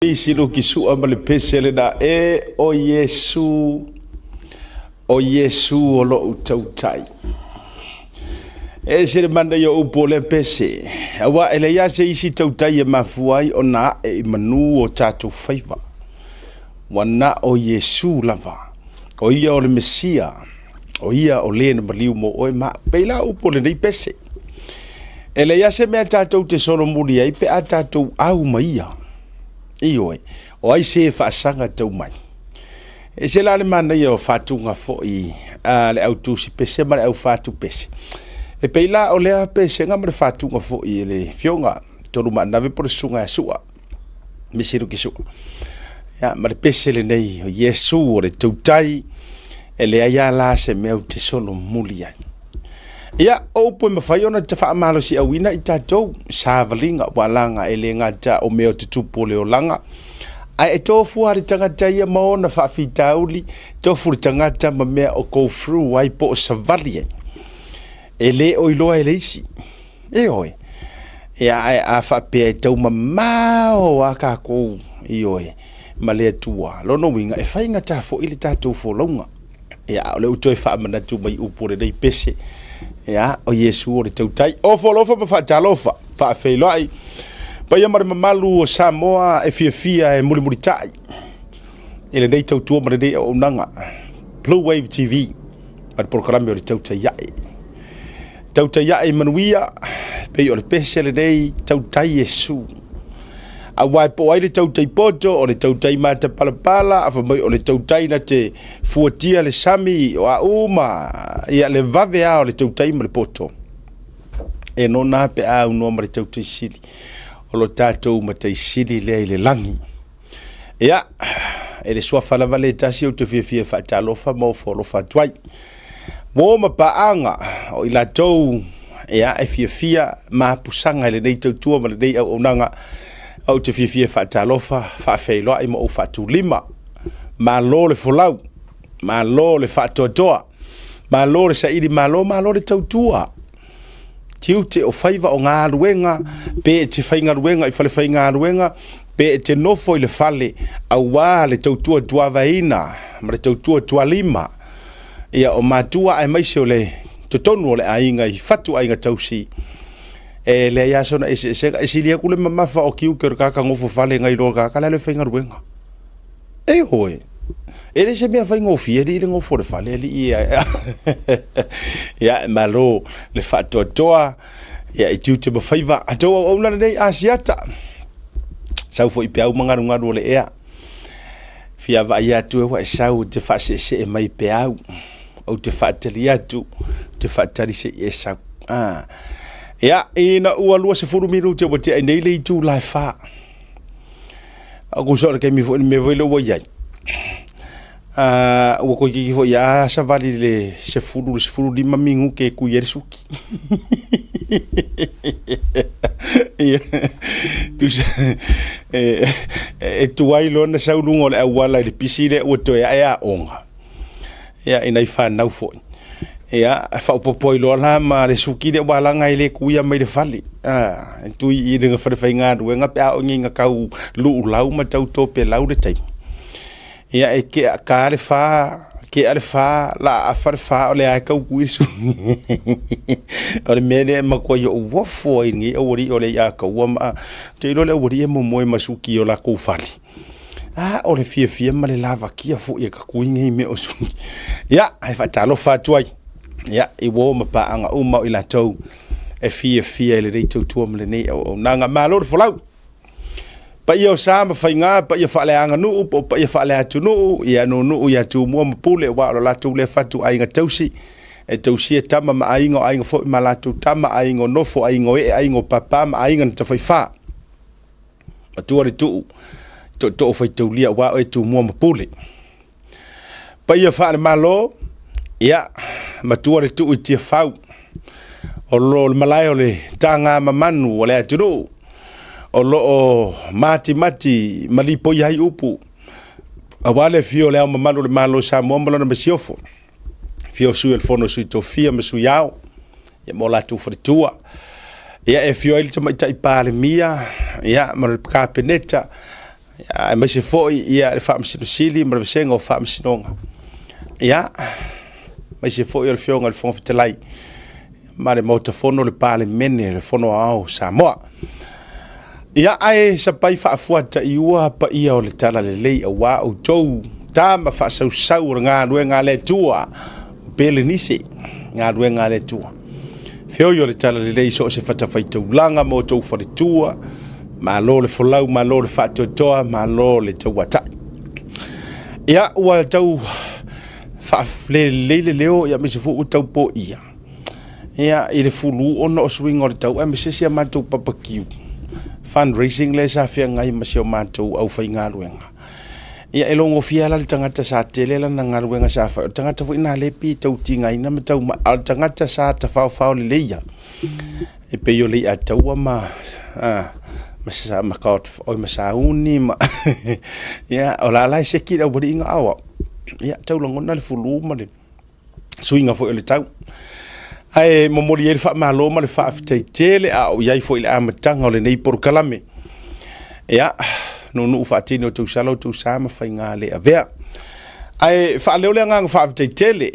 Isi luki sua ma le pese lena e o Iesu, o Iesu o lou tautai. E ese le manaia o upu o lea pese, aua e leai lava se isi tautai e mafua ai ona ae i manu o tatou faiva. Ua na o Iesu lava, o ia o le Mesia, o ia o le na maliu mo oe ma au. Pei la upu o lenei pese. E leai lava se mea tatou te solomuli ai pe a tatou au ma ia. Ioe, o ai se faasaga tau mai. E ese la le manaia o fatuga foi a le au tusi pese ma le au fatu pese. E pei la o lea pesega ma le fatuga foi e le fioga Tolumaanave po o le susuga ia Sua, Misi Luki Sua. Ia, ma le pese lenei o Iesu o le tautai, e leai lava la se mea ou te solomuli ai. Ia, o upu e mafai ona faamalosiauina i tatou, savaliga ua laga e le gata o mea o tutupu o le olaga, ae e tofu lava le tagata ia ma ona faafitauli, tofu le tagata ma mea o go through ai po o savali ai. E le o iloa e le isi. Ioe. Ia, ae a faapea e tau mamao a tatou, ioe, ma le Atua, lona uiga e faigata foi le tatou folauga. Ia, a o lea ua toe faamanatu mai upu o lenei pese, ia, o Iesu o le tautai. Ofo alofa ma faatalofa, faafeiloai, paia ma le mamalu o Samoa e fiafia e mulimulitai i lenei tautua ma lenei auaunaga. Blue Wave TV ma le polokalame o le Tautai Ae. Tautai ae manuia, pei o le pese lenei, tautai Iesu. Aua e po o ai le tautai poto, o le tautai matapalapala, a fai mai o le tautai na te fuatia le sami, o a uma, ia le vave lava o le tautai ma le poto. E nona pe a aunoa ma le tautai sili, o lo tatou matai sili lea i le lagi. Ia, e le suafa lava le tasi ou te fiafia e faatalofa ma ofo alofa atu ai. Mo ma paaga o i latou ia, e fiafia mapusaga i lenei tautua ma lenei auaunaga, ou te fiafia e faatalofa, faafeiloai ma ou faatulima. Malo le folau, malo le faatoatoa, malo le saili malo, malo le tautua. Tiute o faiva o galuega, pe e te faigaluega i falefaigaluega, pe e te nofo i le fale, aua le tautua tuavaeina ma le tautua tualima, ia o matua aemaise o le totonu o le aiga i fatuaiga tausi, e leai lava sona eseesega. E sili atu le mamafa o tiute o le tagata nofo fale nai lo le tagata la e faigaluega. Ioe, e le se mea faigofie alii le nofo o le fale alii ia. Ia, malo le faatoatoa, ia i tiute ma faiva. A tou auauna lenei Asiata, sau foi peau ma galugalu o le ea. Fia vaai atu e ua e sau e te faaseesee mai peau. Ou te faatali atu, ou te faatali se i e sau. Ah. Ia, ina ua 20 minute ua tea nei le itula e 4. Ou te uso i le taimi foi le mea foi lea ua i ai, ua toeitiiti foi lava savali i le 10 i le 15 minute e tui ai le suki. Ia, tusa e tuai loa ona sau i luga o le auala i le pisi lea ua toe ae aoga. Ia, i nai fanau foi. Ia, faaopoopo ai loa la ma le suki lea ua laga e le tuia mai le fale. A, e tui i le falefaigaluega pe a oo ina tau luulau ma tau topelau le taimi. Ia, e tea ta le fa, tea le fa, laafa le fa, o lea lava e tau tui le suki. O le mea lea e matuai ou ofo ai i lenei aualii o le i'a taua ma ou te iloa le aualii e momoe ma suki i o latou fale. A o le fiafia ma le lavakia foi e tatui nei mea o sui. Ia, e faatalofa atu ai. Ia, i uo ma paaga uma o i latou e fiafia i lenei tautua ma lenei auaunaga. Malo le folau! Paia o sa ma faiga, paia faaleaganuu po o paia faaleatunuu, ia nuunuu ia Tumua ma Pule, aua o lo latou lea fatu aiga tausi, e tausia tama ma aiga, o aiga foi ma latou tama, aiga o nofo, aiga o ee, aiga o papa ma aiga na tafaifa. Matua le tuu, tootoo faitaulia aua oe Tumua ma Pule. Paia faale-Malo, ia, matua le tuu i Tiafau, o lo le malae o le taga mamanu o le atunuu, o lo o matimati ma lipoi ai upu, aua le afio o le Ao Mamalu o le Malo o Samoa ma lana Masiofo, afio o Sui o le Fono a Sui Tofia ma Sui Ao, ia ma o latou faletua. Ia e afio ai le Tamaitai Palemia, ia ma le Kapeneta, Aemaise foi ia le Faamasino Sili ma le Vasega o Faamasinoga. Ia, aemaise foi o le Afioga i le Fofoga Fetalai ma le Maota Fono le Palemene, le Fono Aoao o Samoa. Ia, ae sapai faafuataiua paia o le Talalelei aua outou tama faasausau o le galuega a le Atua, Pelenise, galuega a le Atua. Feoi o le Talalelei i so o se fatafaitaulaga ma outou faletua, malo le folau, malo le faatoatoa, malo le tauatai. Ia, ua tau faalelei le leo, ia aemaise foi ua tau poia, ia, i le fulu ona o suiga o le tau, aemaise si a matou papakiu fundraising lea sa feagai ma si o matou aufaigaluega. Ia, e logofia la le tagata sa tele lana galuega sa fai, o le tagata foi na lea pei e tau tigaina ma tau mai, a o le tagata sa tafaofao lelei ia, e pei o Leiataua ma ma Sauni ma ia, o la la e seki le aualii na aoao. Ia, tau lagona le fulu ma le suiga foi o le tau. Ae momoli ai le faamalo ma le faafetai tele a o i ai foi i le amataga o lenei polokalame. Ia, nuunuu faatini o tausala o tausa ma faiga le avea. Ae faaleo le agaga faafetai tele.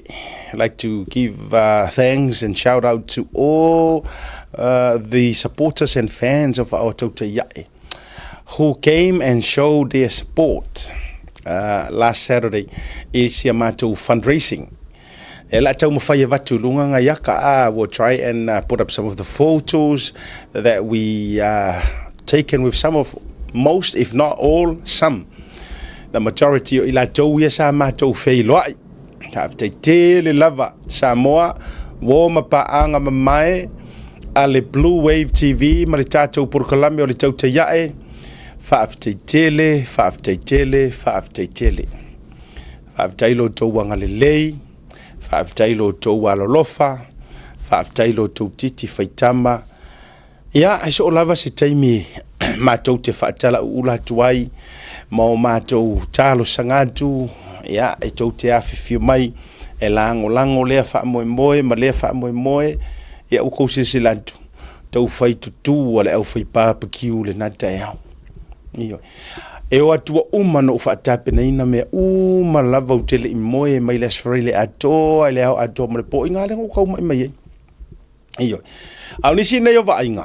I'd like to give thanks and shout out to all the supporters and fans of our Tautai Ae who came and showed their support last Saturday i si a matou fundraising. E la taumafai e avatu i luga ngai aka. We'll try and put up some of the photos that we taken with some of, most if not all, some, the majority o i latou ia sa matou feiloai. Faafetai tele lava Samoa, uo ma paaga mamae a le Blue Wave TV ma le tatou polokalame o le Tautai Ae. Faafetai tele, faafetai tele, faafetai tele. Faafetai lo outou agalelei, faafetai lo outou alolofa, faafetai lo outou titi faitama. Ia, e soo lava se taimi matou te faatalauula atu ai ma o matou talosaga atu, ia, e tou te afifio mai e lagolago lea faamoemoe ma lea faamoemoe. Ia, ua kou silasila atu, tau fai tutū a le aufai barbecue lena taeao. Ioe. E o atu ua uma ona ou faatapenaina mea uma lava ou te le i moe mai le Aso Faraile atoa i le ao atoa ma le po i gā lea na ou tau mai mai ai. Ioe. A o nisi nei o vaaiga,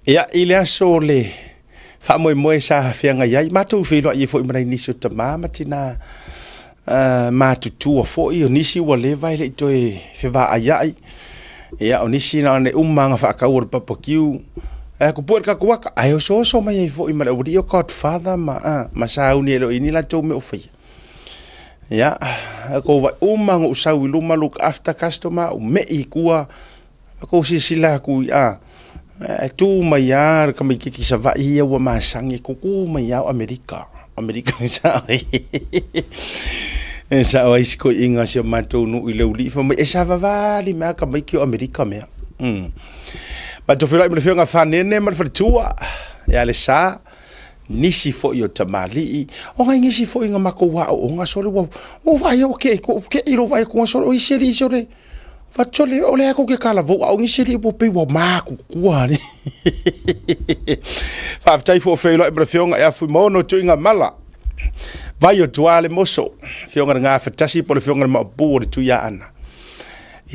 ia, i le aso o le faamoemoe sa feagai ai, matou feiloai ai foi ma nai nisi o tama ma tina matutua foi, o nisi ua leva e le i toe fevaaiai, ia, o nisi na ona uma aga faatau o le papakiu, e atu pue le tatou aka, ae osooso mai ai foi ma le aualii o Godfather ma Sauni e le o i ai ni latou mea o faia. Ia, kou vaai uma ona ou sau i luma look after customer, ou mei i tua, kou silasila atu i a, e tu mai lava le tamaitiiti Savaii ia ua masani, e tutu mai lava o Amerika, Amerika e sao ai. E sao ai si toeaina o si o matou nuu i Leulii fai mai, e savavali mai lava tamaiti o Amerika mea. Matou feiloai ma le afioga ia Fanene ma le faletua ia Alesa, nisi foi o tamalii, o nai nisi foi na matou aooga sole ua ou vaai ua kei ua kei lou vaai atu sole o isi alii sole fatu sole o lea tou te talavou a o nisi alii ua pei ua matutua alii. Faafetai foi o feiloai ma le afioga ia Fuimaono Tuigamala vai o Tualemoso, afioga i le Gafatasi po o le afioga i le Maopu o le Tuiaana.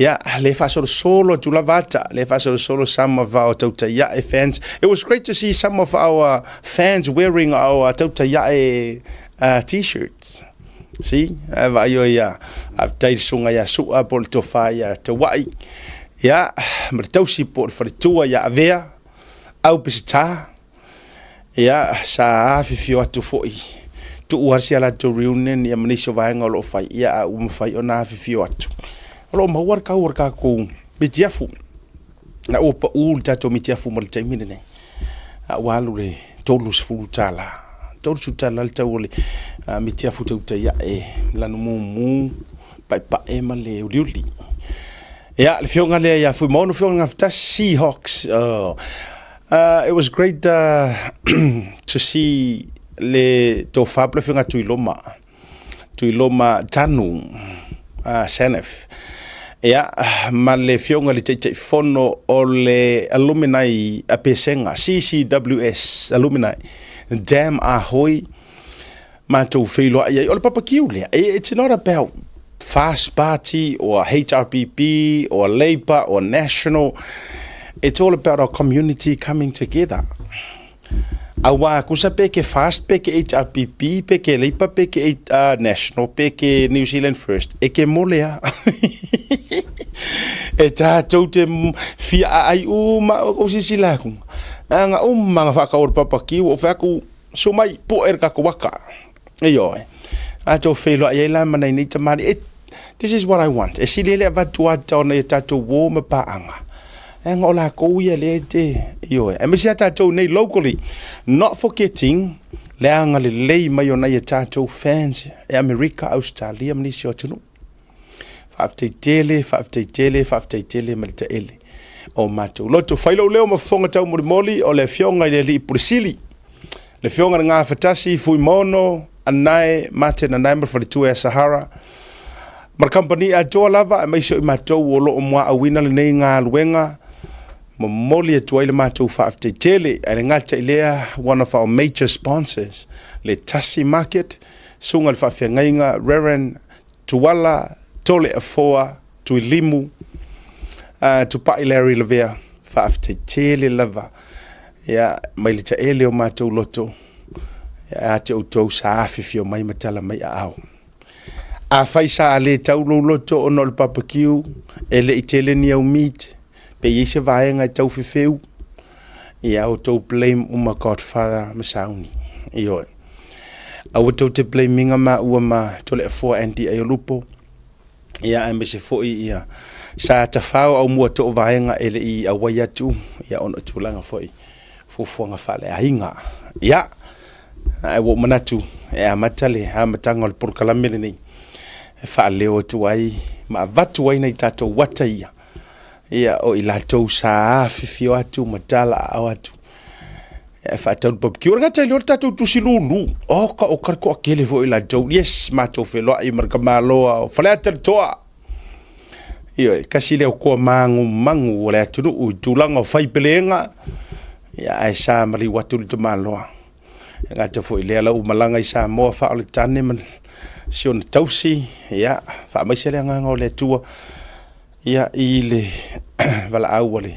Ia, le faasolosolo atu lava ata, le faasolosolo some of our Tautai Ae fans. It was great to see some of our fans wearing our Tautai Ae t-shirts. See, vaai o ia, faafetai i le susuga ia Sua po o le tofa ia Tauai. Ia, ma le tausi po o le faletua ia Avea, au Peseta. Ia, sa afifio atu foi, tuu lava si a latou reunion ia ma nisi o vaega o lo o fai, ia a ua mafai ona afifio atu. O lo o maua le tau o le tatou mitiafu. Na ua pau le tatou mitiafu ma le taimi lenei. A ua alu le $30. $30 le tau o le mitiafu tautai ae, lanumumu, paepae ma le uliuli. Ia, le afioga lea ia Fuimaono, afioga Gafatasi, Seahawks. Oh. It was great to see le tofa po le afioga Tuiloma, Tuiloma Tanu Sanef. Ia, ma le afioga i le Taitaifono o le Alumni a Pesega, CCWS Alumni, Dam Ah Hoi. matou feiloai ai. O le papakiu lea, it's not about Fast Party or HRPP or Labour or National. It's all about our community coming together. Aua kusa pe ke Fast, pe ke HRPP, pe ke Labour, pe ke National, pe ke New Zealand First, e ke mole a. E tātou te fia ai uma o sisila aku. Anga uma nga whakaora papakiu o whaku sumai po e ka waka. Ioe. Tatou feiloai ai la ma nai nei tamalii. E, this is what I want. E sili ai le avatu ata o nai a tatou uo ma paaga. Leaga o lakou ia lea e te, ioe. Aemaise a tatou nei locally, not forgetting le agalelei mai o nai a tatou fans e Amerika, Australia ma nisi o atunuu. Faafetai tele, faafetai tele, faafetai tele ma le taele o matou loto. Fai lou leo ma fofoga taumolimoli o le Afioga i le Alii Pule Sili, le Afioga i le Gafatasi, Fuimaono, Anae, Martin Anae ma le faletua ia Sahara, ma le kamupani atoa lava, aemaise o i matou o lo o muaauina lenei galuega, momoli atu ai le matou faafetai tele. Ae le gata i lea, one of our major sponsors, le Tasi Market, susuga i le faafeagaiga Reverend Tuala Toleafoa Tuilimu, Tupai Larry Lavea, faafetai tele lava ia mai le taele o matou loto ia te outou sa afifio mai ma tala mai aao. Afai sa le tau lou loto ona o le barbecue, e le i tele ni au meat, pe i ai se vaega e tau fefeu, ia outou blame uma Godfather ma Sauni. Ioe. Aua tou te blame ina maua ma Toleafoa Andy Aiolupo, ia aemaise foi ia sa tafao au mua too vaega e le i auai atu, ia ona o tulaga foi fuafuaga faaleaiga. Ia, ae ua ou manatu e amata le amataga o le polokalame lenei e faaleo atu ai ma avatu ai nai tatou ata ia, ia o i latou sa afifio atu ma talaaao atu e faatau le barbecue. O le gata i lea o le tatou tusi lulu. O ka o ka toatele foi i latou. Yes, matou feloai ma le tamaloa o Faleata le Toa. Ioe, kasi lea o toa magumagu o le atunuu i tulaga o faipelega. Ia, ae sa maliu atu le tamaloa. E gata foi i lea lau malaga i Samoa faaoletane ma si ona tausi. Ia, faamaise le agaga o le Atua. Ia, i le valaau a le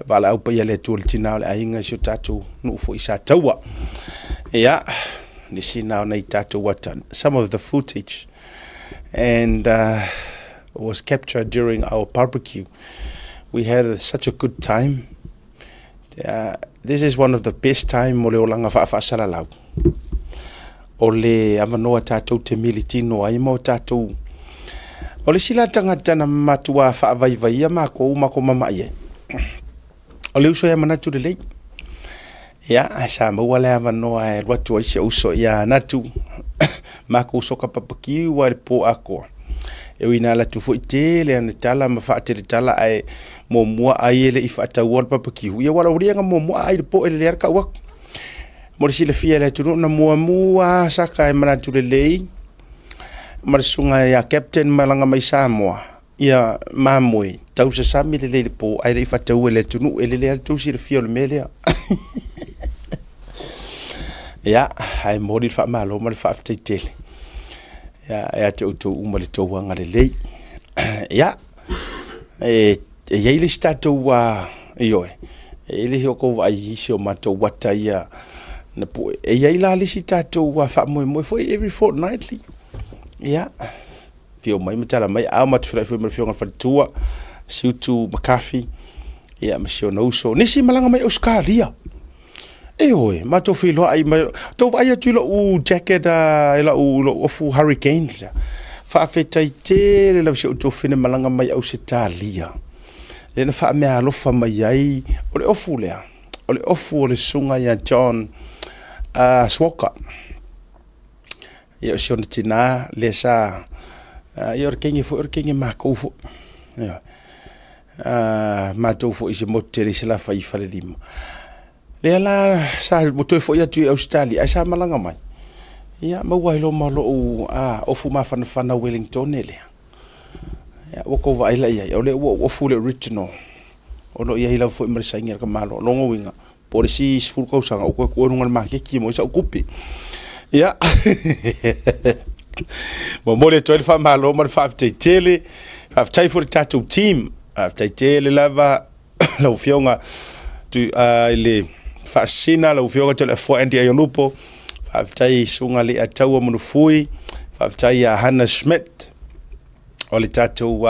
valaau paia a le Atua i le tina o le aiga i si o tatou nuu foi i Sataua. Ia, nisi na o nai tatou ata. Some of the footage and was captured during our barbecue. We had such a good time. This is one of the best time o le olaga faafaasalalau. O le avanoa tatou te militino ai ma o tatou. O le isi la tagata na matua faavaivaia makou ma mama'i ai, o le uso ia Manatu Lelei. Ia, sa maua le avanoa e alu atu ai si uso ia Natu, makou soka papakiu ai le po atoa. E ui ina alu atu foi tele ana tala ma faatele tala ae muamua ai e le i faataua le papakiu. Ia ua laulia na muamua ai le po e lelei a le tau atu. Mo le silafia e le atunuu na muamua saka e Manatu Lelei ma le susuga ia Captain malaga mai Samoa ia mamoe tausasami lelei le po ae le i faataua e le atunuu e lelei lava le tou silafia o le mea lea. Ia, ae momoli le faamalo ma le faafetai tele ia ia te outou uma le tou agalelei. Ia, e i ai le isi tatou ioe, e i ai le isi o tou vaai i isi o matou ata ia na pue. E i ai la le isi tatou faamoemoe foi every fortnightly. Ia, afio mai ma tala mai aao, matou feiloai foi ma le afioga i le faletua, Siutu McCarthy, ia ma si ona uso. Nisi malaga mai Ausetalia. Ioe, matou feiloai ma tou vaai atu i lou jacket i lou ofu Hurricane lea. Faafetai tele lava i si ou tuafafine malaga mai Ausetalia. Lea na faameaalofa mai ai, o le ofu lea, o le ofu o le susuga ia John Swalker. Ia o si ona tina lea sa, ia o le teine foi o le teine matou foi. Ioe. Matou foi i se motu tele i Salafai i Falelima. Lea la sa ua toe foi atu i Ausetalia ae sa malaga mai. Ia maua ai loa ma lou ofu mafanafana Wellingtone lea. Ia ua tou vaai la i ai, o lea ua ou ofu i le original. O lo o i ai lava foi ma le saini a le tamaloa. O lona uiga, po o le isi 10 tausaga ua toe tuu i luga o le maketi mo ai sau tupe. Ia, momoli atu ai le faamalo ma le faafetai tele. Faafetai foi i le tatou team. Faafetai tele lava lau Afioga i le Faasisina, lau Afioga Toleafoa Andy Aiolupo. Faafetai i Susuga Leiataua Manufui. Faafetai ia Hannah Schmidt o le tatou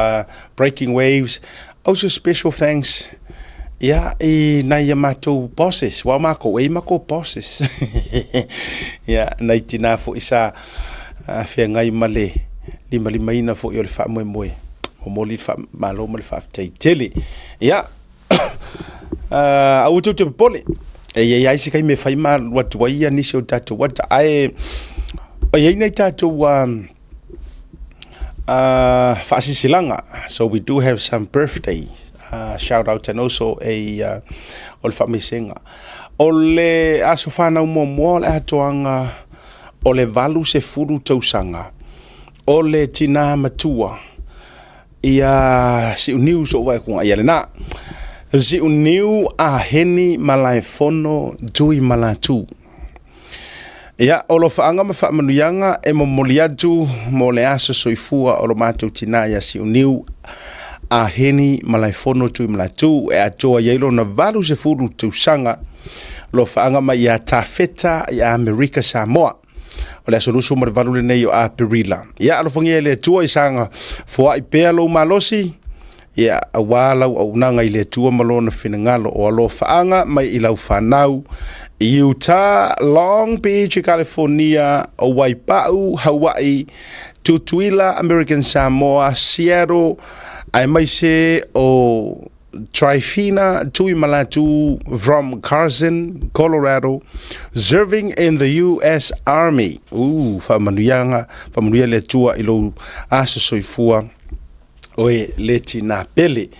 Breaking Waves. Also special thanks ia i nai a matou bosses, wa makou e i makou bosses. Ia nai tina foi sa feagai ma le limalimaina foi o le faamoemoe. Momoli le faamalo ma le faafetai tele. Ia aua tou te popole, e i ai lava isi taimi e fai ma alu atu ai ia nisi o tatou ata, ae e i ai nai tatou faasilasilaga. So we do have some birthday shout out and also a o le faamaisega. O le aso fanau muamua o le atoaga o le 80 tausaga o le tinā matua ia Siuniu sou vaekuga ia lena. Siuniu a Heni Malaefono Tui Malatu. Ia, o alofaaga ma faamanuiaga e momoli atu mo le aso soifua o lo matou tinā ia Siuniu a Heni Malaefono Tui Malatu e atoa i ai lona 80 tausaga alofaaga mai ia Tafeta i Amerika Samoa. O le aso 28 lenei o Aperila. Ia, alofagia e le Atua i saga foai pea lou malosi, Ia, aua lau auaunaga i le Atua ma Lona finagalo o alofaaga mai i lau fanau i Utah, Long Beach, California, Waipau, Hawaii, Tutuila, American Samoa, Seattle, aemaise o Tryphena Tuimalatu from Carson, Colorado, serving in the US Army. Ooh, faamanuiaga, faamanuia le Atua i lou aso soifua. Oe le tinā pele.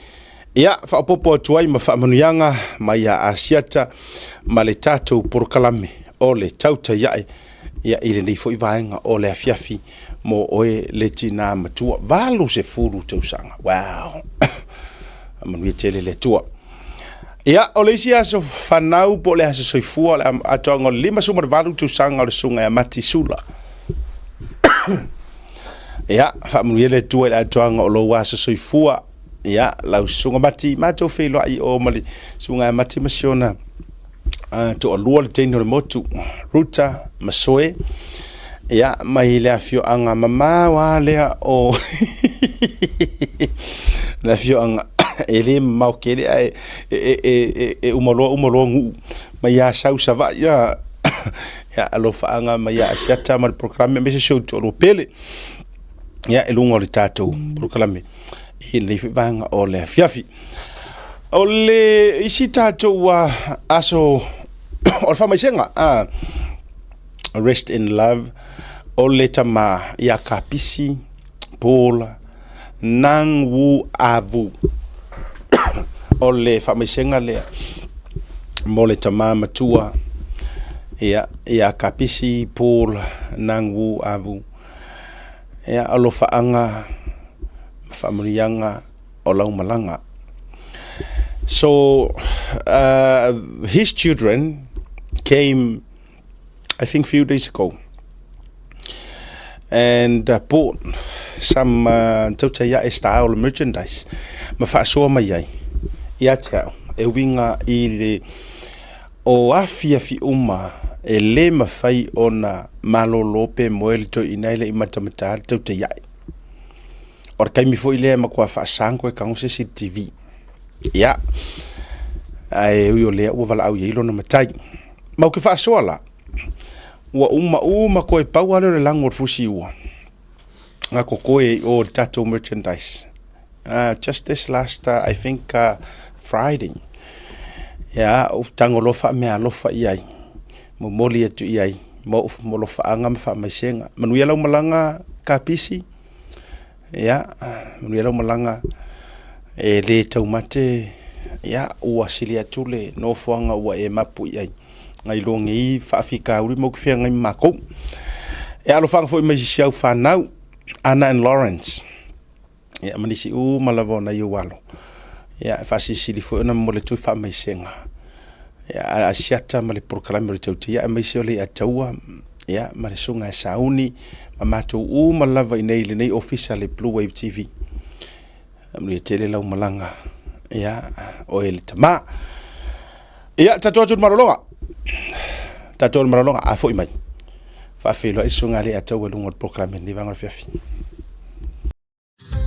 Ia, faaopoopo atu ai ma faamanuiaga mai ia Asiata ma le tatou polokalame o le Tautai Ae ia i lenei foi vaega o le afiafi mo oe le tinā matua. 80 tausaga. Wow! Manuia tele le Atua. Ia, o le isi aso fanau po o le aso soifua o le atoaga o le 58 tausaga o le susuga ia Mati Sula. Ia, faamanuia le Atua i le atoaga o lou aso soifua. Ia, lau susuga Mati, matou feiloai o ma le susuga ia Mati ma si ona toalua le teine o le motu, Ruta ma Soe. Ia, mai le afioaga mamao lava lea o le afioaga e le mamao tele ae e uma loa uma loa nuu mai Asau Savaii. Ia, alofaaga mai ia Asiata ma le polokalame aemaise si ou toalua pele. Ia, i luga o le tatou polokalame i lenei foi vaega o le afiafi. O le isi tatou aso o le faamaisega, Rest in Love, o le tama ia Kapisi Paul Nang Wu Avu. O le faamaisega lea mo le tama matua ia, ia Kapisi Paul Nang Wu Avu. Ia, alofaaga ma faamanuiaga o lau malaga. So, his children came I think few days ago and bought some Tautai Ae style merchandise ma faasoa mai ai ia te au e uiga i le o afiafi uma e le mafai ona malolo pe moe le toeaina e le i matamata le Tautai Ae. O le taimi foi lea e matua faasa ona toe tago se isi i le TV. Ia, ae ui o lea ua valaau i ai lona matai. Ma ou te faasoa la, ua uma uma toe pau lava lea o le lago o le fusi ua na totoe ai i o i le tatou merchandise. Just this last I think Friday, ia, ou tago loa faameaalofa i ai, momoli atu i ai ma ou alofaaga ma faamaisega. Manuia lau malaga Kapisi. Ia, manuia lau malaga, e le taumate, ia, ua sili atu le nofoaga ua e mapu i ai, nai lo nei faafitauli ma ou te feagai ma matou. E alofaga foi mai si au fanau, Anna and Lawrence, ia, ma nisi uma lava o nai ou alo. Ia, e faasilisili foi ona momoli atu le faamaisega, ia, a Asiata ma le polokalame o le Tautia, aemaise o le Ataua. Ia, ma le susuga ia Sauni, ma matou uma lava i inei i lenei ofisa le Blue Wave TV. Manuia tele lau malaga, ia, oe le tama. Ia, tatou atu i le malologa. Tatou i le malologa, a foi mai. Faafeiloai le susuga a Leiataua i luga o le polokalame i lenei vaega o le afiafi.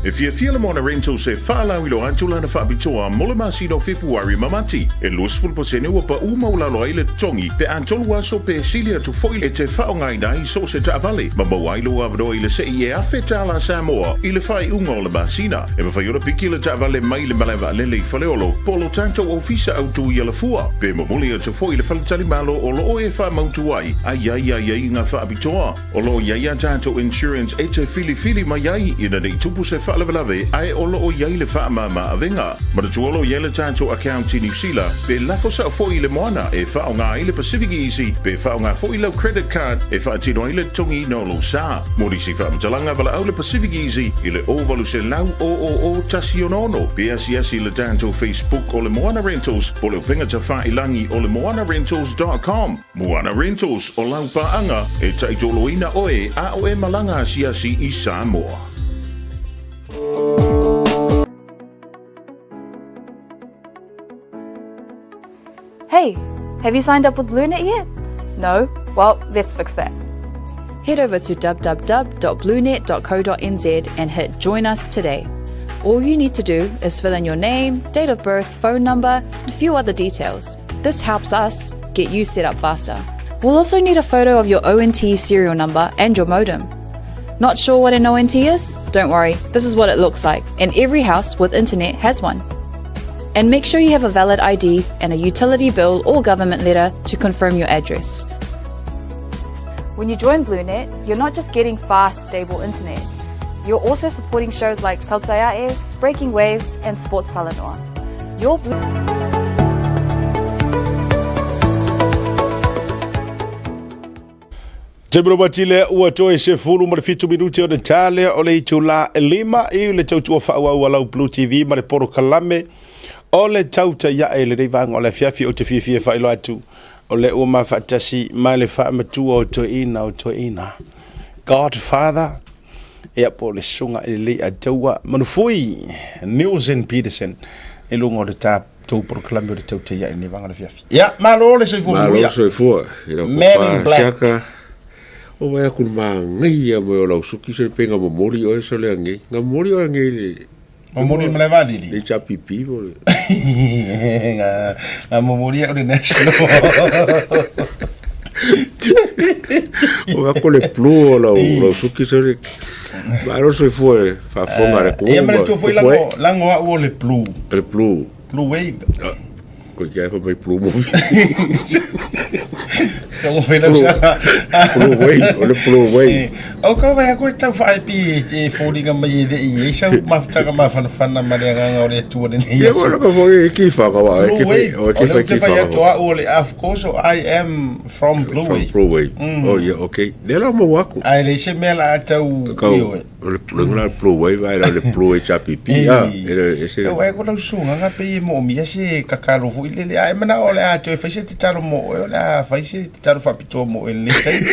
E fiafia le Moana Rentals e faalauiloa atu lana faapitoa mo le masina o Fepuari ma Mati. E 20% ua pau maualalo ai le totogi pe a tolu aso pe sili atu foi e te faaaogaina ai so o se taavale ma maua ai lou avanoa i le sei e $1,000 Samoa i le faaiuga o le masina. E mafai ona piki le taavale mai le malae vaalele i Faleolo po o lo tatou ofisa autu i Alafua pe momoli atu foi i le faletalimalo o lo o e faamautu ai a i ai aiaiga faapitoa. O lo o i ai a tatou insurance e te filifili mai ai ina ne i tupu se faalavelave ae o lo o i ai le faamama avega. Manatua o lo o i ai le tatou account i Niu Sila pe lafo sao foi i le moana e faaaoga ai le Pacific Easy pe faaaoga foi lau credit card e faatino ai le totogiina o lou sa. Mo nisi faamatalaga valaau le Pacific Easy i le 0800 000 166 pe asiasi i le tatou Facebook o le Moana Rentals po o le upega tafailangi o le moanarentals dot com. Moana Rentals, o lau paaga e taitoloina oe a o e malaga asiasi i Samoa. Hey, have you signed up with BlueNet yet? No? Well, let's fix that. Head over to www.bluenet.co.nz and hit Join Us Today. All you need to do is fill in your name, date of birth, phone number, and a few other details. This helps us get you set up faster. We'll also need a photo of your ONT serial number and your modem. Not sure what an ONT is? Don't worry, this is what it looks like, and every house with internet has one. And make sure you have a valid ID and a utility bill or government letter to confirm your address. When you join BlueNet, you're not just getting fast, stable internet. You're also supporting shows like Tautai A'e, Breaking Waves, and Sports Talanoa. Your Blue... Taimi matile ua toe 17 minute o le tale o le itula e lima i le tautua faaauau a lau Blue TV ma le polokalame o le tautai ae lenei vaega o le afiafi ou te fiafia e faailoa atu o le ua mafaatasi ma le faamatua o toeina o toeina Godfather ia po o le susuga i le Leiataua Manufui Nielsen Peterson i luga o le tatou polokalame o le tautai ae lenei vaega o le afiafi. Ia, malo le soifua Malo manuia. soifua i lau Man in papa Black. siaka. O vai aku le māngai ia mai o lau suki so le pe nga momoli oe so le angei. Nga momoli oe angei le Momoli malae vaalele. Le HRPP po le Nga nga momoli au le national. O aku le blue o lau lau suki so le Malo soifua le faafofoga a le atunuu. Ia ma le tua foi lango lango au o le blue. Le blue. Blue wave. Ko te fa mai blue movie. Ka mo whela usa. Blue wave, o le blue wave. O ka vai koe tau whae pi e fōringa mai e le i e sau mafutaga mafanafana ma le agaga o le Atua lenei Ia aso. wala ka foi e ki whaka wa, e Blue ki whai, wave. o e O ki le whai te ki whai whaka atu wa. au o le of course o I am from Blue From Wave. Blue Wave. Oh, yeah, okay. Le la mo waku. Ai le se mea la tau Kau, i oe. o le le Blue Wave, ai le Blue HRPP, ah, e le, e se... E ko lau susuga nga pei e moomia se kakalo foi lele ae manao o le a toe fai se tatalo mo oe o le a fai se tatalo faapitoa mo oe i lenei taimi.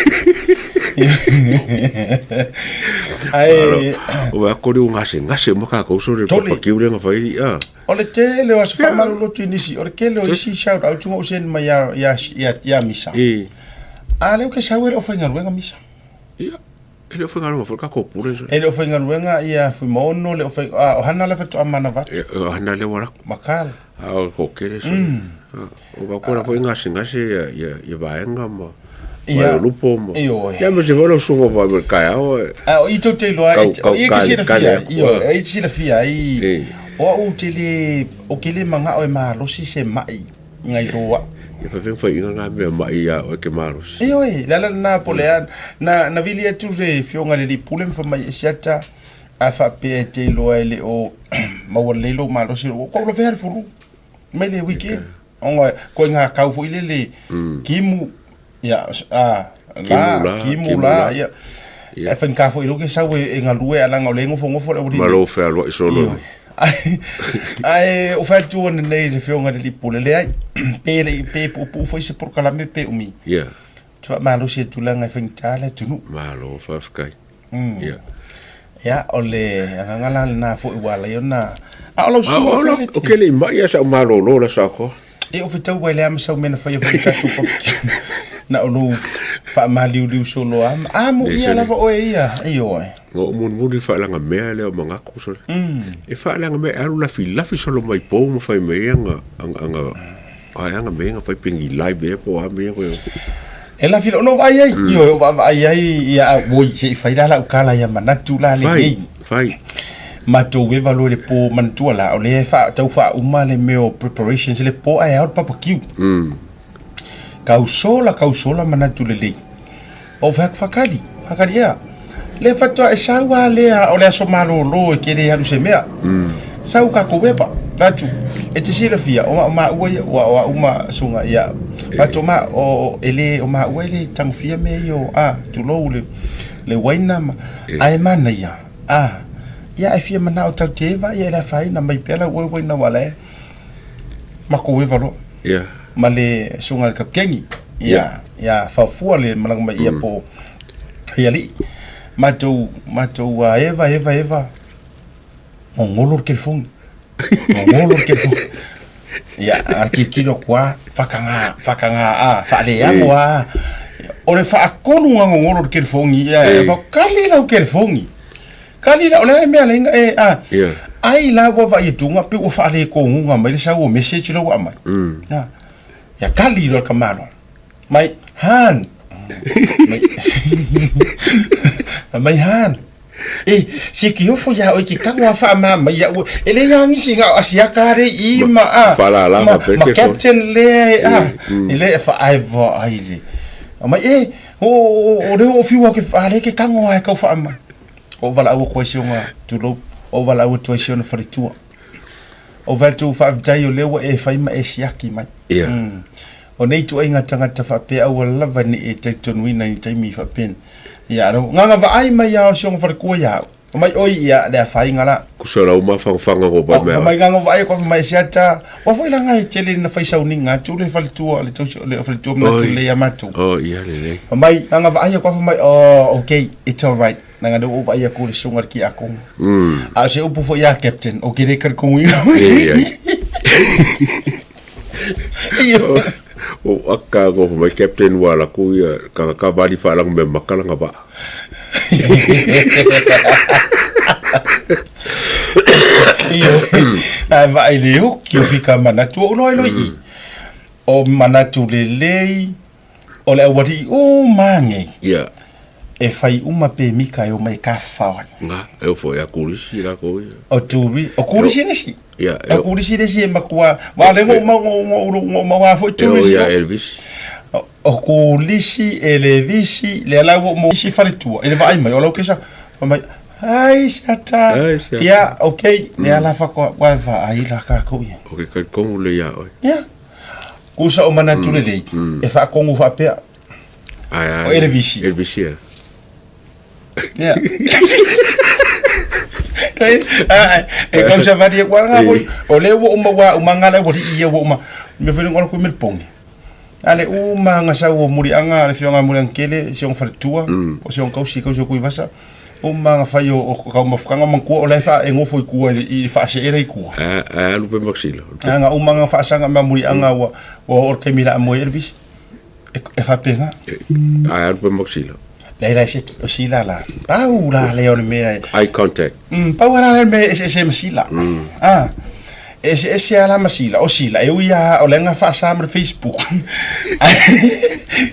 Ae O a kore o ngase ngase mo ka ko so le Tole. papa kiu le nga fai ah. O le tele o aso faamalolo atu i nisi, o le tele o isi shout out ua ou send mai ia, ia, ia, ia Misa. E. A lea ou te sau e le o faigaluega Misa. Ia. E le o faigaluega foi ka ko pule so. E le o faigaluega ia Fuimaono, le o fai, a, o Hana le faatoa manava atu. E, o Hana le wala. Makala. A o ko kele so. O ka kora foi ngase ngase ia, ia, ia vaenga ma. Ia. Ia lupo ma. Ioe. Ia ma se foi lau susuga foi ma le kaeao e. A o i tou te iloa Kau, e, o kau, i e te kale, silafia, kale aku, ioe, ah. e i te silafia ai, E. o au ou te le, ou ke le manao e malosi se ma'i ngai lo au. Ia fai fai inga ngā mea ma'i ia oe ke malosi. Ioe, le ala lena po o le a, na, na vili atu le afioga i le alii pule ma fai mai e siata, a faapea e te iloa e le o maua lelei lou malosi, ua kou lavea le fulu mai le weekend. Ona koe ngā kau foi lele, kimu, ia, a, la, kimu la, ia. E whainga foi roke sau e ngalue a langa o le ngofo ngofo le Ma lou fealoai solo. Ae o whai atu ona nei le whionga le lipu le leai, pe le pe puupuu foi se porokalame pe umi. Yeah. Te faamalosi i tulaga e faigata le atunuu. Malo faafetai. Ia. Ia, o le agaga la lena foi ua ala ai ona... A o lau susuga o fea le Ou te le i mai lava sa ou malolo i le aso atoa. E ou fetau ai le a ma sau mea na faia foi i tatou barbecue. Na o lou faamaliuliu solo lava. A muia lava oe ia, ioe. Na ou mulimuli faalagamea lea o manatu sole. E faalagamea e alu lafilafi solo mai pou ma fai mai ai aga aga ai aga mea aga fai pe ni live ea po o a mea koe. E lafi loa, ona ou vaai ai, ioe, ou vaavaai ai, ia, a, oi, se i fai la lau tala ia manatu la lenei. Fai, fai. Matou eva loa i le po, manatua la, o lea e faa, tau faauma le mea o preparations i le po ae ao le barbecue. Kausola, kausola manatu lelei. Ou fai atu, Fakali, fakali ea. Le faatoa e sau lava lea o le aso malolo e te le alu se mea. Sau tatou eva. Fai atu, e te silafia, o o maua ia, ua o au ma susuga ia. Fai atu, o ma, o, e le, o maua e le tagofia mea ia o, a, tulou le, le uaina ma, ae manaia, a, ia e fia manao tatou te eva, ia e le afaina mai pea lau oe uaina aua o la e matou eva loa. Ia. Ma le susuga i le kapikeni, ia, ia Faofua le malaga mai ia po o Heialii. Matou, matou eva, eva, eva, gogolo le telefoni. Gogolo le telefoni. Ia, a tilotilo atu lava, faataga, faataga, a, faaleago lava. O le faatolu ona gogolo le telefoni, ia, e kali lau telefoni. Kali la, o le a le mea la inga e, a, Ia. ai la ua vaai atu pei ua faaletonuga mai le sau o message la ua aumai. A, ia kali loa le tamaloa. Mai, Han. Mai, mai Han. E, se ki ofo ia oe ke kago a whaama mai ia ua. E le ia ngisi ngā o asiaka re i ma a. Whalala ma, ma ma captain le a. E le e wha ai wa ai le. Mai e, o, o, o le o fiu ke a le ke kago a e kau whaama. O walaau atu ai si ona tulou, o walaau atu ai si ona faletua. O fai atu faafetai o lea ua e fai ma e siaki mai. Ia. O nei ituaiga tagata faapea aua lava ne i e talitonuina i ni taimi faapena. Ia, alo, nganga vaai mai lava o si ona faletua ia au. Mai oi ia le afaina la. Kusa lau mafangafaga ko pai mea. Mai nganga vaai ko mai siata. Wa foi langa e tele na fai sauninga atu le faletua le tausi le faletua manatu le ia matou. Oh ia lelei. Mai nganga vaai ko mai oh okay it's all right. Nanga le o vaai aku le susuga le kiakongo. A o se upu foi ia captain o ke le kalikongo Ia ia. O aka ko mai captain wa la ku ia ka ka vali fa la me makala nga ba. Io, ai vaai le oki o fika manatu o loa loi i. O manatu lelei, o le aualii uma nei. Ia. E fai uma pemika e omai tafafao ai. Nga, e ofo ia kurisi la ko ia. O turi, o kurisi le isi. Ia, O kurisi le isi e matua, wa le ngo mau ngo ngo ngo mau a foi e o turisi. ia Elvis. O kurisi e le visi le ala wo mo isi faletua. E le vaai mai o lau kesa mai ai siata. Ai, siata. Ia, okay, le ala fa ko wa vaai la ka ko ia. O ke kai kongu le ia oi. Ia. Kusa o manatu lelei e faakogu faapea. Ai ai. O Elevisi. Elevisi ia. Ia. E kau sa vari e kuara ngā hoi. O le ua uma wā uma ngā le wari ia ua uma. Me whiringa ora kui me le pongi. A le uma ngā sau o muri anga, le whionga muri ang kele, si ong whaletua, o si ong kausi, kausi o kui vasa. Uma ngā whai o, o kau mafukanga mangkua o le wha e ngofo i kua i whaase era i kua. A a alu pe maksila. A ngā uma ngā whaasanga mea muri anga ua, ua o le kaimi la a moe Elvis. E, e whapenga. A alu pe maksila. Leai la se o sila la. Pau la lea o le mea e. Eye contact. Pau la le mea e eseese ma sila. Ah. E eseese lava la ma sila. O sila, e ui lava o le aga faasa ma le Facebook.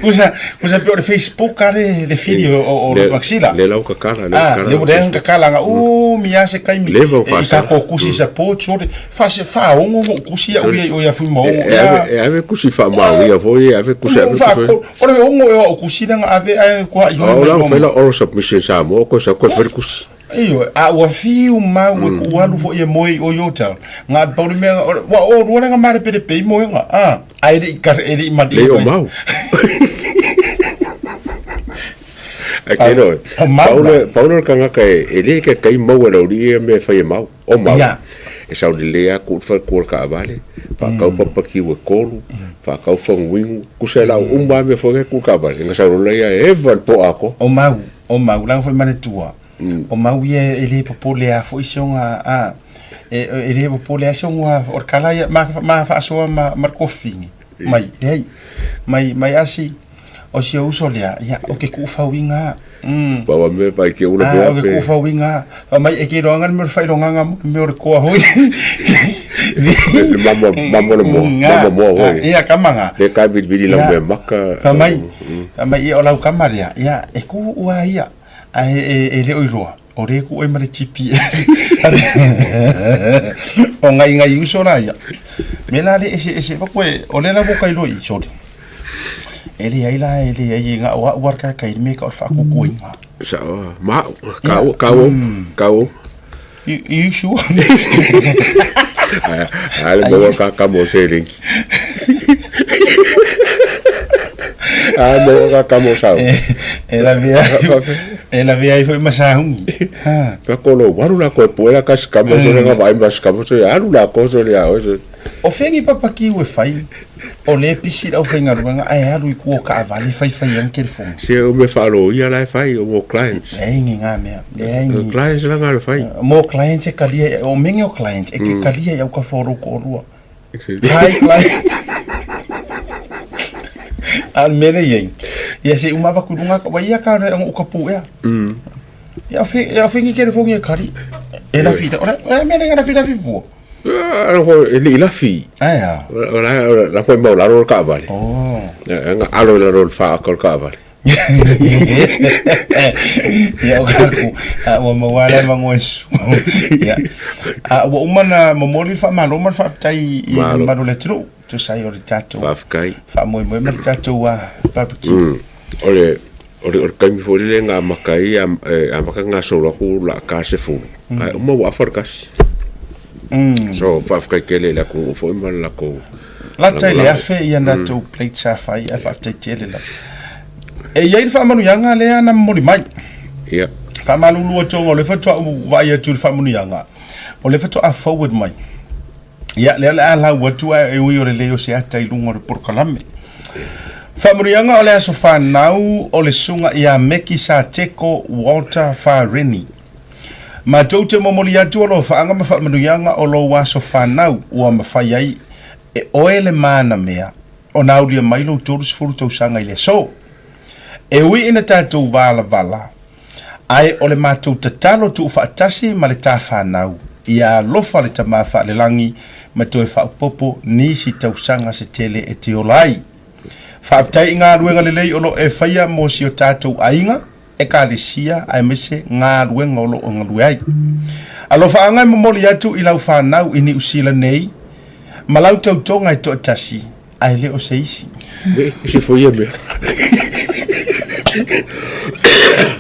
Kusa, kusa pei o le Facebook lava le, le fili o, o, o le Maxila. Le lau kakala, le Ah, kakala. le le kakala nga umi a se taimi. Leva o E i faasa. tatou kusi support so le faase faaogo mo kusi au ia o ia fui ma E, ogo. e ave, e ave kusi faamaonia foi, e ave kusi, ave kusi. O le ogo e o kusi langa ave ae kua i O lau fai la oral submission Samoa, ko sa ko fai kusi. Ioe, a ua fiu mau e ku alu foi e moe i o i o tau. Ngā pau le mea, ua o rua lenga mare pere pei moenga, a, a e le i kare, e le i mali. Le o mau. Ai ke no. O mau Paulo, la. Paulo le kangaka e, e le ke kai mau e lauli e me fai e mau. O mau. Ia. E saolelei lava tuu le faletua o le taavale, faatau papakiu e tolu, faatau faguinu, tusa e lau uma lava mea foi nei e tuu i le taavale, ona sau loa lea e eva le po atoa. O mau, o mau, leaga foi manatua, o mau ia e le popole lava foi si ona, a, e le popole lava si ona, o le tala ia, ma, ma faasoa ma, ma le kofini, mai, leai, mai, mai asi, O si ou uso lea, ia, o ke kuufauiga a. Mm. Pau a mea pai ke ula mea. Ah, o ke kuufauiga a. Fa mai e ke iloaga le mea o le faailogaga mo le mea o le koa foi. Le mamo, mamo le moa, mamo moa foi. Ia, kama nga. Le kai vilivili lau mea maka. Fa mai, fa mai, ia o lau kama lea, ia, e ku ua ia, ae e, e le o iloa. O le ku ai ma le GPS. O ngai ngai uso la ia. Me la le ese ese fa koe, o le la wo kai loi, sorry. E leai la, e leai e ngao au ar ka kai me ka o whaakukuinga. Sa, ma, kau, kau, kau. You, you sure? A le maua ka ka mo se ringi. A maua ka ka mo sau. E la vea, e la vea i foi masahungi. Ha. Ka kolo waru la ko puela ka skamo so nga vai ma skamo so alu la ko so le a o so. O fea ni papaki ua fai? O lea e pisi le aufaigaluega ae alu i kua o kaavale faifai ai ma telefoni. Se o mea faaloia la e fai, o mo clients. Leai ni ngā mea, leai ni. Clients la ngā le fai. Mo clients e kalia, o menge o clients e ke kalia i au kafa o lou toalua. Hi clients. A le mea lea e i ai, ia se i uma avatu i luga atu, ia ka le o ka pu ea. Ia o fe ni telefoni e kali. E lafi, o le mea lea lafi lafi fua. E le i lafi. Ae a? O la la foi mau lalo o le kaavale. Oh. Nga alo i lalo o le whaaka o le kaavale. Ia o kaku, a ua maua le mango e su. Ia. A ua uma na momoli le faamalo ma le faafetai i le mamalu o le atunuu. Tusa ai o le tatou. Faafetai. Faamoemoe ma le tatou barbecue. O le o le o le taimi foi lele na amata ai e amata gasolo atu la ka sefulu ae uma ua afa le tasi. So faafetai tele i le atunuu foi ma le latou Lata i le 1000 ia latou plates sa fai ae faafetai tele lava. E i ai le faamanuiaga lea na momoli mai. Ia. Faamalulu atu ona o lea faatoa ou vaai atu i le faamanuiaga, o lea faatoa forward mai. Ia, lea o le a lau atu ae e ui o le lei o se ata i luga o le polokalame. Faamanuiaga o le aso fanau o le susuga ia Meki Sateko Walter Fareni. Matou te momoli atu alofaaga ma faamanuiaga o lou aso fanau ua mafai ai e oe le manamea ona aulia mai lou 30 tausaga i le aso. E ui ina tatou valavala, Ae o le matou tatalo tuufaatasi ma le ta fanau, ia alofa le Tama Faalelagi ma toe faaopoopo nisi tausaga se tele e te ola ai. Faafetai i galuega lelei o lo o e faia mo si o tatou aiga, Ekalesia aemaise galuega o lo o galue ai. Alofaaga e momoli atu i lau fanau i Niu Sila nei ma lau tautoga e toatasi, Ae le o se isi. E ese foi ia mea.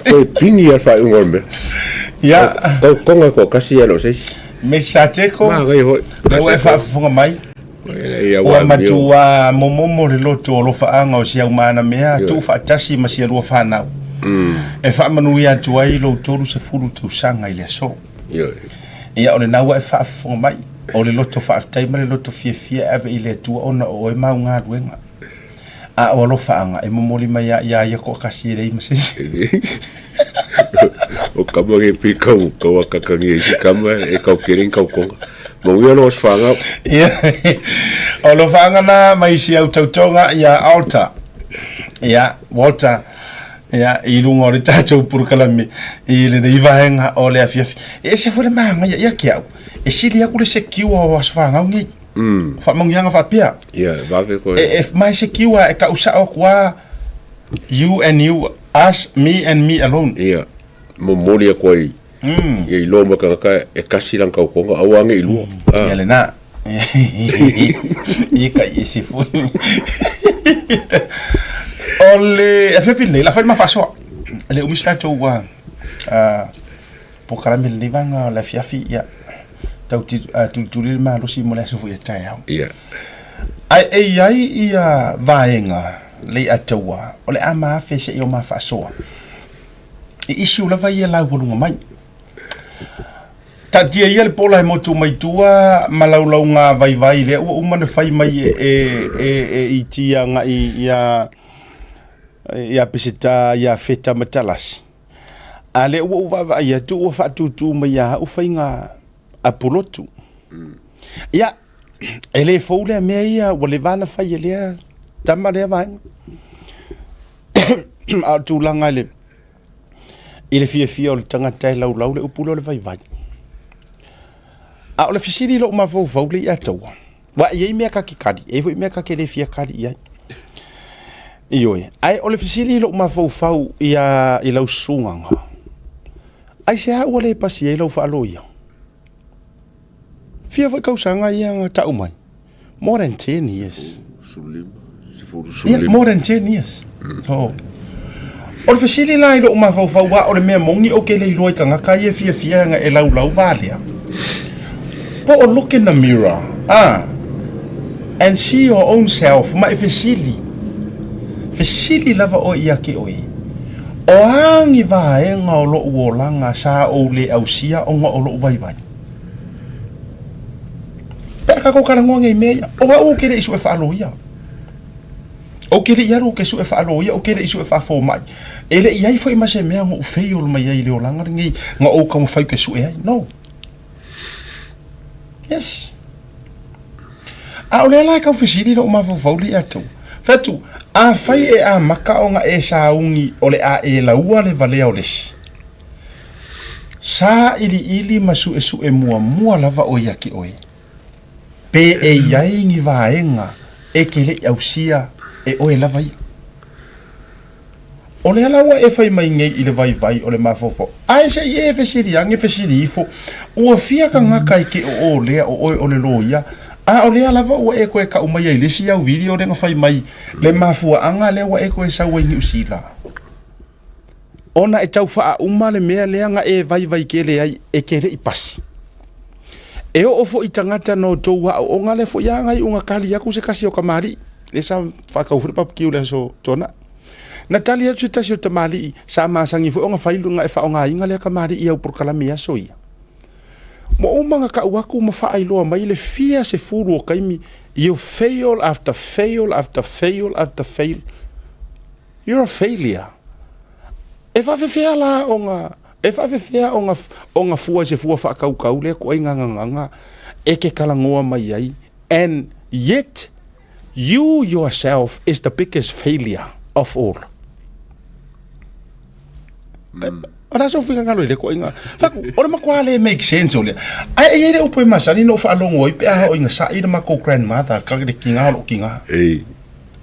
Toe pini a le faaiuga o le mea. Ia. Tau tonga toatasi ia le o se isi. Me sa teko. Manaia foi. Lea ua e faafofoga mai. Ua matua momomo le loto o alofaaga o si au manamea tuufaatasi ma si a lua fanau. E faamanuia atu ai lou 30 tausaga i le aso. Ia, o lena ua e faafofoga mai, o le loto faafetai ma le loto fiafia e ave i le Atua ona o oe mau galuega. A o alofaaga e momoli mai a iā ia toatasi e leai ma se isi. O kama ke pi kau kau akakangi e isi kama e kau kere ni kau konga. Manuia lo osfanga. Ia, o alofaaga na mai si au tautoga ia Alta. Ia, Walter, Ia, i luga o le tatou polokalame i lenei vaega o le afiafi. E ese foi le magaia ia ke au, e sili aku le secure o aso fanau nei. Faamanuiaga faapea. Ia, vave koe. E, e mai secure e kau sao aku a you and you, us, me and me alone. Ia, momoli aku ai. Ia iloa mai tagata e kasi lana tautoga aua ne i lua. Ia lena. Ia kai ese foi. O le afiafi lenei, la fai le ma faasoa. E le umi se tatou polokalame i lenei vaega o le afiafi, ia tau tulituli le malosi mo le aso foi a taeao. Ia. Ae e i ai ia vaega Leiataua o le a ma afe seia o ma faasoa. E issue lava ia laualuga mai. Taatia ia le pola e motu mai tua ma laulauga vaivai lea ua uma ona fai mai e e e e ET agai ia ia Peseta ia Feta ma Talasi. A lea ua ou vaavaai atu ua faatutu mai ia au faiga a Pulotu. Ia, e le fou lea mea ia, ua leva ona fai e lea tama lea vaega. A o le tulaga i le i le fiafia o le tagata e laulau le upu lea o le vaivai. A o le fesili i lou mafaufau lea ia taua, aua e i ai mea ta te kali, e i ai foi mea ta te le fia kali i ai. Ioe, ae o le fesili i lou mafaufau ia i lau susugaga, aisea ua le pasi ai lau faaloia? Fia foi tausaga ia na tau mai? More than 10 years. Yeah, more than 10 years. So, o le fesili la i lou mafaufau a o le mea moni ou te le iloa i tagata ia e fiafia ana e laulau valea. Po o look in the mirror, ah, and see your own self, ma e fesili. Fesili lava oe ia te oe. O a ni vaega o lou olaga sa ou le ausia ona o lou vaivai? Pe a tatou talanoa nei i mea ia, o au ou te le i sue faaloia. Ou te le i alu ou te sue faaloia, ou te le i sue faafomai. E le i ai foi ma se mea na ou fail mai ai i le olaga lenei na ou taumafai ou te sue ai. No. Yes. A o lea la e tau fesili lou mafaufau lea ia te au. Fai atu, afai e amata ona e sauni o le a e laua le valea o le isi, Sailiili ma suesue muamua lava oe ia te oe, pe e i ai ni vaega e te le i ausia e oe lava ia. O lea la ua e fai mai nei i le vaivai o le mafaufau, ae se i e fesili ane fesili ifo, ua fia tagata i ke o o lea o oe o le loia, a o lea lava ua e toe kau mai ai i le isi au video lea na fai mai le mafuaaga lea ua e toe sau ai i Niu Sila. Ona e tau faauma le mea lea na e vaivai tele ai e te le i pasi. E oo foi i tagata na outou aooga lea foi a na iuga tali atu se tasi o tamalii, lea sa faatau foi le barbecue i le aso Tuanai. Na tali atu se tasi o tamalii sa masani foi ona fai na e faaaogaina lea tamalii i au polokalame i aso ia. Ua uma ona tau atu ma faailoa mai le fia sefulu o taimi, you fail after fail after fail after fail. You're a failure. E faafefea la ona, e faafefea ona, ona fua i se fua faatautau lea toaiga gagaga e te talanoa mai ai, and yet you yourself is the biggest failure of all. O le a sou finagalo i lea toaiga? Fai atu, o le matua le make sense o lea. Ae e i ai le upu e masani na ou faalogo ai pe a oo ina sa'i le matou grandmother, le tiga o lou tiga. Ei.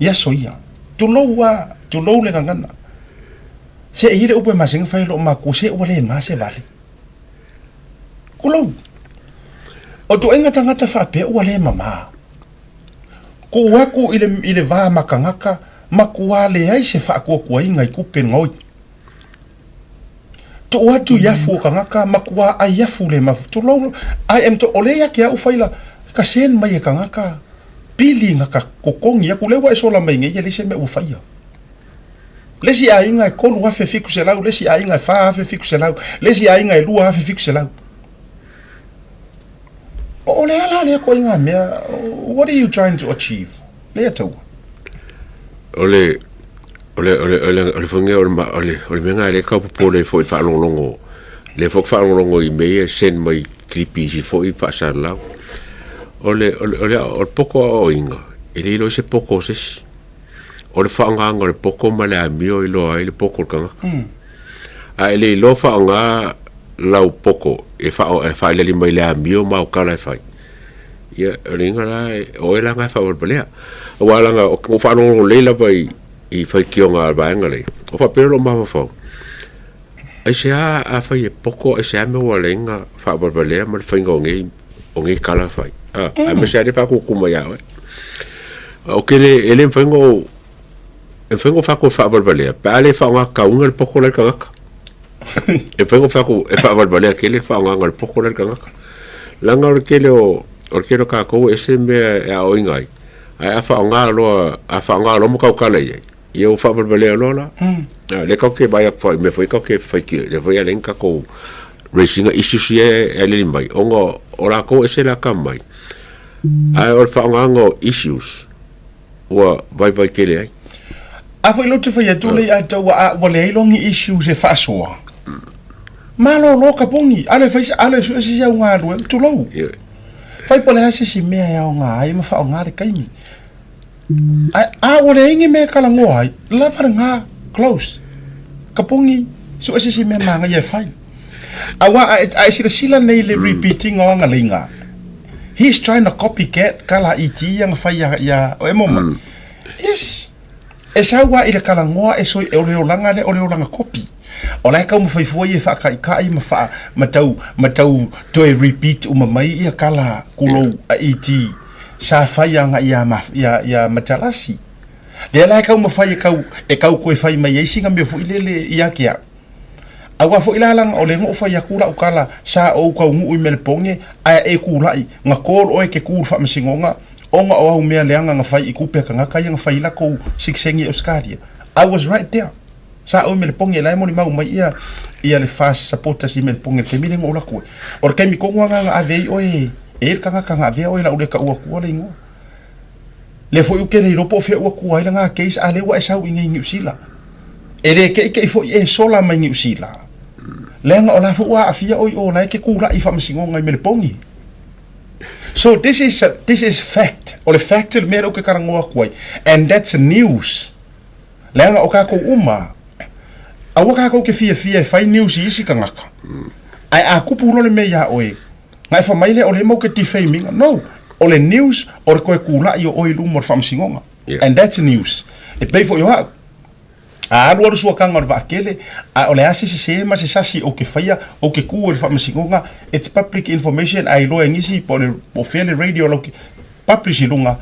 I aso ia. Tulou a, tulou le gagana. Se e i ai le upu e masani ona fai e lou matua, se ua le ma se vale. Tulou. O ituaiga tagata faapea ua le mama. Tuu atu i le, i le va ma tagata, matua leai se faatuatuaina i tupe gaoi. Tuu atu i afu o tagata, matua ai afu le mafu. Tulou, I am to, o lea ia te au fai la, ka send mai e tagata, pili na ka totogi atu, lea ua e sola mai nei, e leai se mea ua faia. Le isi aiga e 3,700, le isi aiga e 4,700, le isi aiga e 2,700. O le a la lea ituaiga mea, what are you trying to achieve? Lea taua. O le o le o le o le o le faiga o le o le o le mea lena lea e tau popole foi i le faalogologo lea foi ou te faalogologo i mea ia e send mai clip isi foi faasalalau. O le o le o le o le poto aoaoina, e le iloa ai se poto o se isi. O le faaaogaina o le poto ma le amio e iloa ai le poto o le tagata. A e le iloa faaaoga lau poto e faaaliali mai le amio ma au tala e fai, ia, o le uiga la, o oe la lena e faavalevalea. Aua leaga ua ou faalogologo lelei lava i faitioga a le vaega lea, o faapea lou mafaufau, aisea afai e poto, aisea mea ua ala ai ona faavalevalea ma le faiga o nei, o nei tala fai, aemaise lava lea e faakutu mai ia oe. Ou te le, e le mafai ona ou, e mafai ona ou fai atu e faavalevalea pe a le faaaoga tatauina le poto la e i le tagata. E mafai ona ou fai atu e faavalevalea tele le faaaogaina o le poto la e i le tagata. Leaga o le tele o, o le tele o tatou e ese mea e aoaoina ai, ae a faaaoga loa, a faaaoga loa ma tautala i ai, ia ua faavalevalea loa la. A, lea tatou te vaai atu foi i mea foi tatou te faitio, lea foi e ala ai ona tatou Raise ina issues ia e aleli mai, ona o lakou e ese le akamai, ae o le faaaogaina o issues ua vaivai tele ai. A foi lea ou te fai atu lea ia te au a ua leai loa ni issues e faasoa, malolo ka pogi, alu e fai alu e sue se isi au galuega, tulou. Fai po o le a se isi mea e aoga ai ma faaaoga le taimi. Ae a ua leai ni mea e talanoa ai, lava lena, close. Ka pogi, sue se isi mea manaia e fai. Aua a e, a e silasila nei i le repeating o ana leiga, he's trying to copycat ka la ET ia na fai ia, ia o e mo mai. Yes. E sau lava i le talanoa e soi, o le olaga lea o le olaga kopi. O la e taumafai fua ia e faataitai ma faa, ma tau, ma tau toe repeat uma mai ia tala kulou a ET sa fai agai ia, ia, ia Matalasi. Lea la e taumafai e tau, e tau toe fai mai ai sina mea foi lele ia te au. Aua foi la leaga o lea na ou fai atu lau tala sa ou taunuu i Melepone ae e tulai na call oe e te tu i le faamasinoga ona o au mea leaga na fai i tupe a tagata ia na fai ai latou sitiseni i Ausetalia. I was right there. Sa ou i Melepone la e molimau mai ia ia le FAST supporters i Melepone i le taimi lea na ou alu atu ai. O le taimi tonu lava na ave ai oe e i ai le tagata na avea oe o le a ou le taua atua le igoa. Lea foi ou te le iloa po o fea ua tua ai lena case a lea ua e sau i nei Niu Sila. E le keʻikeʻi foi e sola mai Niu Sila. Leaga o la foi ua aafia oe i o la e te kulaʻi i faamasinoga i Meleponi. So this is a, this is fact. O le fact le mea lea ou te talanoa atu ai. And that's news. Leaga o kākou uma, aua kākou ke fiafia e fai news i isi tagata. Ae a kupu loa le mea iā oe, na e fai mai lea o lea matou te defame ina. No, o le news o le toe kulaʻi o oe i luma o le faamasinoga. Yeah. And that's news. E pei foi o au. A alualu suakaga o le vaatele, a o le a se sesē ma se sasi ou te faia, ou te tu i le faamasinoga, it's public information, a iloa e nisi po o le po o fea le radio lau te publish i luga,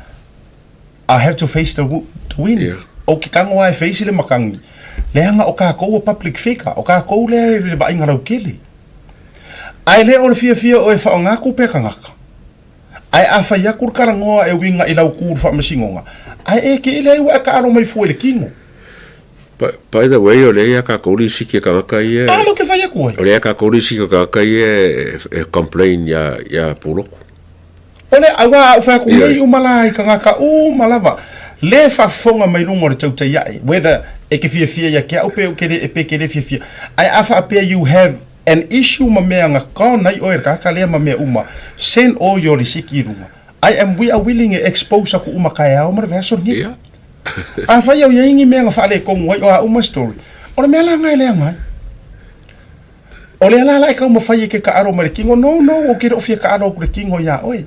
I have to face the, the wind. Yeah. Ou ke tago lava e face le makani. Leaga o kākou o public figure, o kākou lea i le vaaiga lautele. Ae le o le fiafia oe e faaaoga tupe a tagata. Ae a fai atu le talanoa e uiga i lau tu i le faamasinoga, ae e te leai ua e taalo mai fua i le tino. By, by the way, o lea ia kākou lisiti a tagata ia. A, lea ou te fai atu ai. O lea ia kākou lisiti a tagata ia e, e complain ia, ia Puloku. O le, aua a ou fai atu nei uma la i tagata uma lava, le faafofoga mai luga o le tautai ae, whether e te fiafia ia te au pe ke le, pe ke le fiafia. Ae a faapea you have an issue ma mea na gone ai oe i le tagata lea ma mea uma, send all your lisiti i luga. I am, we are willing e expose aku uma kaeao ma le vaiaso lenei. Ia. Afai au i ai ni mea na faaletonu ai o a uma story, o le mea la na e leaga ai. O lea la la e taumafai e ke taalo mai le tino, no, no, ou te le o fia taalo atu le tino iā oe.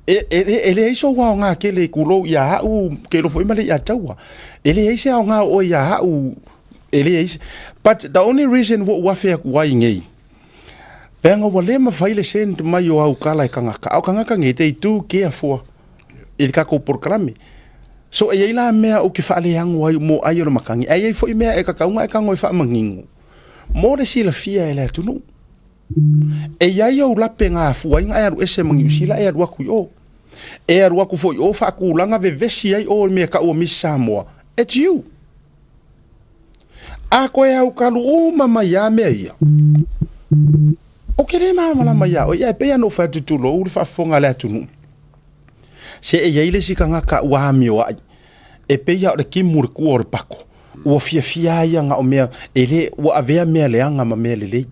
E, e, e leai sou aoga tele i kulou iā au, ke iloa foi ma le iā taua. E leai se aoga o oe iā au, e leai se. But the only reason ua ou afe atu ai nei, leaga ua le mafai le send mai o au kala e kagaka. A o kagaka nei, they do care for i le tatou polokalame. So e i ai la mea ou te faaleago ai mo ai o le makani, ae i ai foi mea e tatau ona e tago e faamanino mo le silafia e le atunuu. E i ai ou lape na afua ai ona e alu ese ma Niu Sila e alu atu i o. E alu atu foi i o faatulaga vevesi ai o i mea tau o Miss Samoa. It's you. A koe aukalu uma mai a mea ia. Ou te le malamalama iā oe, ia e pei lava ona ou fai atu, tulou le faafofoga a le atunuu. Se e i ai le isi tagata ua amioai, e pei lava o le timu i le tua o le pako, ua fiafia lava ia na o mea, e le, ua avea mea leaga ma mea lelei.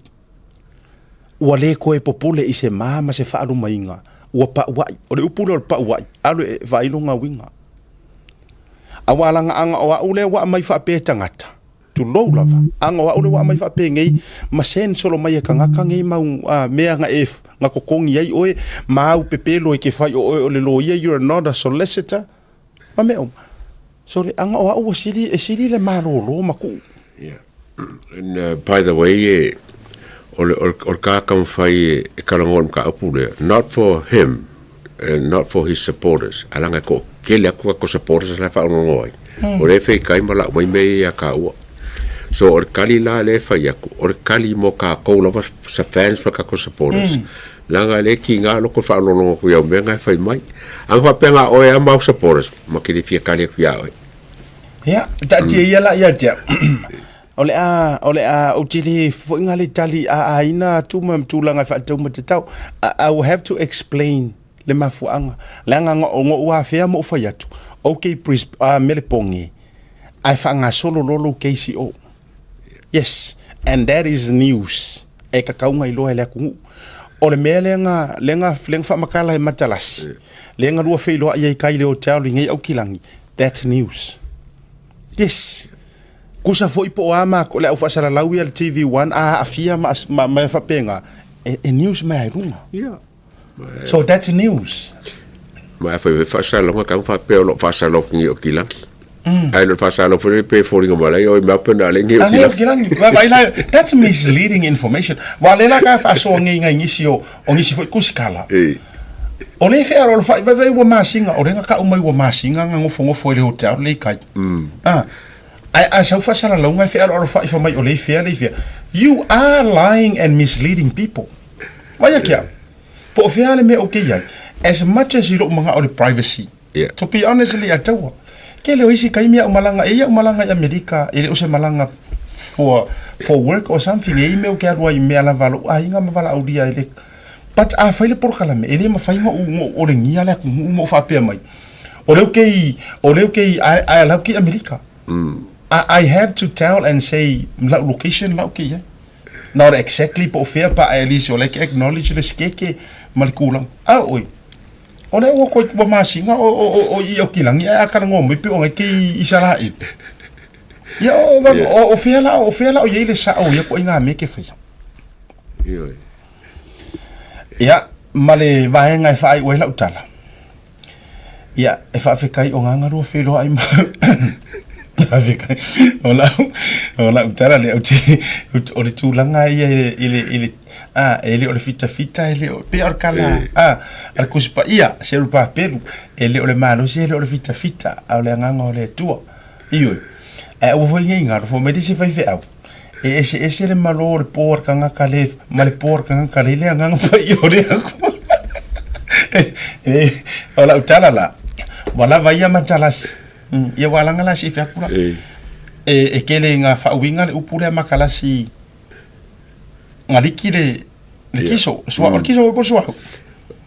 Ua le toe popole i se ma ma se faalumaina, ua pauai. O le upu lea o le pauai, alu e vaai lona uiga. Aua leaga ana o au lea ua aumai faapea e tagata, tulou lava, ana o au lea ua aumai faapenei ma send solo mai e tagata nei mau mea na e na totogi ai oe ma au pepelo e te fai o oe o le loia, you are not a solicitor, ma mea uma. So le ana o au ua sili, e sili le malolo ma kuu. Yeah. And by the way, e, o le, o le, o le ka taumafai e, e talanoa i le mataupu lea, not for him and not for his supporters, ae leaga e toatele atu tatou supporters la e faalogologo ai, o lea e feitai ma lau mai mea ia ia taua. So o le tali la lea e fai atu, o le tali mo tatou lava sa fans ma tatou supporters, leaga e le tiga loko le faalogologo atu i au mea na e fai mai. A na faapea na o oe lava ma au supporters, ma te le fia tali atu ia oe. Ia, taatia ia la ia te au. O le a, o le a, ou te le foi ngā le tali a aina atu ma tulaga e faatatau ma tatau. I, I will have to explain le mafuaaga. Leaga ngo'u afea ma ou fai atu, okay Bris, uh, Melepoge, ae faagasolo loa lou case i o. Yes, and that is news e kakauga iloa e le atunuu. O le mea lea nga, lea nga, lea nga faamatala e Matalasi, lea nga lua feiloai ai kai le hotel i nei Aukilagi, that's news. Yes. Kusa foi po o a ma le au faasalalau ia le TV1 a aafia ma, ma, ma faapena, e, e news mai ai luga. Yeah. So that's news. Ma afai foi faasalauga ka faapea o lo o faasalalau ki o Kilaki. Ae le faasalau foi lele pe foliga mai lai oi mea pena le ngi o Kilaki. Kilaki. Wa vai la that's misleading information. Wa le la ka faasoa ngi ngai ngisi o o ngisi foi kusikala. E. O le fe aro fa vai vai ua masinga o lenga ka umai ua masinga nga ngofo ngofo i le hotel le kai. Ah. Ai a sau faasalalauga e fealoalo faaifa mai o le fea le fea. You are lying and misleading people. Vai a kia. Po o fea le mea o ke iai. As much as i lou mangao le privacy. Yeah. To be honest le ataua. Ke le o isi kaimi au malanga e ia malanga i Amerika e le o se malanga for for work or something e email ke alu ai mea lava lou aiga ma valaaulia e le but a fai le polokalame e le mafai ona ou olegia le atunuu ma ou faapea mai o lea ou ke i o lea ou ke i a lau ke i Amerika I, I have to tell and say lau location lau ke i ai not exactly po o fea pa at least o lea ke acknowledge le skeke ma le kūlanga a oi o lea ua koe ua masina o o o, o i o kilangi ae a kalagoa mai pe o ngai ke i Isaraelu ia o, o, o fea la o fea la o iai le sao ia ko inga me ke whai Ioe. Ia, ma le vaega e faaiu ai lau tala. Ia, e faafetai o ngā ngarua whenua ai ma faafetai. O lau, o lau tala le au te, o le tūlanga ia i le, i le, i le, a, e le o le fitafita, e le o, pei o le kala, a, a le kusipa ia, se uru pāpelu, e le o le malosi, e le o le fitafita, a o le agaga o le Atua. Ioe. Ae aua foi nei ngaro, fai mai le isi faifeau, e eseese le malo o le pō a le tagata le, ma le pō a le tagata le le agaga paia o le Atua. E, o lau tala la, ua lava ia matalasi. Ia ua alaga la si feaku la. E. E, e kele ngā whaauinga le upu lea makalasi ngā liki le, le kiso, sua, o le kiso o le suahu.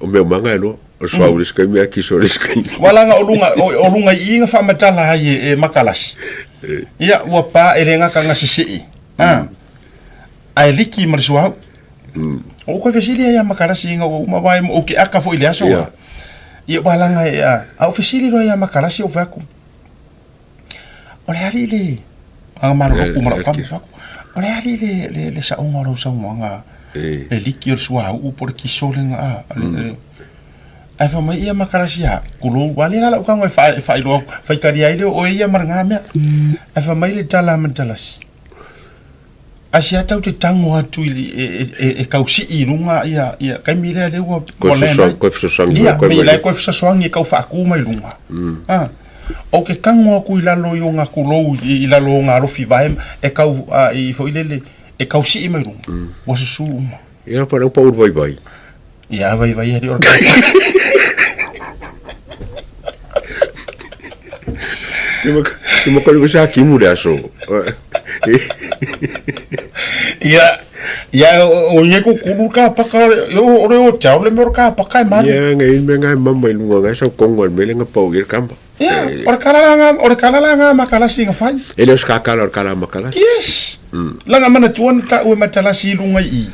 O mea manga e loa. O suahu le isi kaimi, a kiso le isi kaimi. Ua laga o luga, o, o luga i i nga faamatala ai e, e makalasi. Ia, ua pa e le gaka ga sesee. A, ae liki ma le suahu. O koe fesili ai ia makalasi ina ua uma wae mo ou ke aka foi i le aso. Ia. Ia, ua laga e, a, a o fesili loa ia makalasi o fai atu. O le alii le, aga maloloku ma lau kama fai atu. O le alii le, le, le saoga o lau saunoaga. E. Le liki o le suauu po o le kiso le ga, a, le, le, Ae fai mai ia makalasi a, kulou, ua le la lau tago e faailoa atu, faitalia ai lea o oe ia ma lena mea. Ae fai mai le tala a Matalasi, a se ata ou te tago atu i le, e, e, e tau sii i luga ia, ia taimi lea lea ua, Koe ua land ai. koe fesoasoani Ia, koe me mai la e koe fesoasoani e tau faatu mai luga. Ah, ou te tago atu i lalo i ona kulou i, i lalo o ona alofi vae e tau, a, i foi lele, e tau sii mai luga. Ua susu uma. Ia, pa lau pa ulu vaivai. Ia vaivai ali o le Ke ma koli sa kimu le aso. Ia, ia o ia ku kulu ka paka o le o tau le mea o ka paka e malu. Ia ngai me ngai mama i lunga ngai sau kongo al mele nga pau i kamba. Ia, o le kala la nga, o le kala la nga makalasi nga fai. E le o ska kala o le kala makalasi. Yes. Langa mana tua na tau e matalasi i lunga i.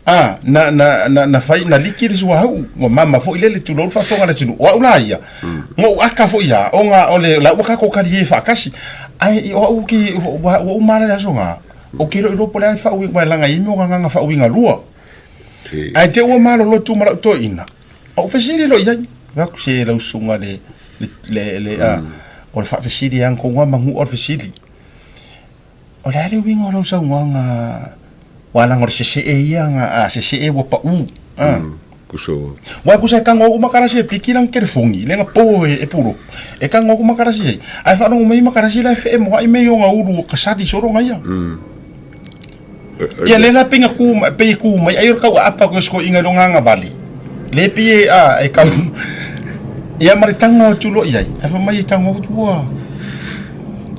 A, na, na, na, na fai, na liki le suahau, ua mama foi lele tulou le faafofoga a le atunuu. O au la ia, na ou aka foi ia, o nga, o le, la ua kako kali e faakasi. Ae, o au ke, ua, ua uma ala le aso nga, o ke loiloa po o le a le faauiga, aua e laga i ai mea o gagaga faauiga lua. Ae te ua malolo atu ma lau toeaina, ou fesili loa i ai, fai atu, se lau susuga le, le, le, le, a, o le faafesili lava na tonu lava manua o le fesili. O le a le uiga o lau saunoaga ua laga o le sesee ia na a sesee ua pau a. Kuso. Ua kusa e tago aku makalasi e piki lana telefoni le na po e, e pulo. E tago aku makalasi ai. Ae faalogo mai makalasi la e fee moai me i ona ulu o kasali solo nga ia. Ia le la pe na ku mai, pe ku mai ai o le kau aapa ko sko inga i lo nganga vale. Le pe e a e kau. Ia ma le tago atu loa i ai. Ae fai mai e tago atu ua.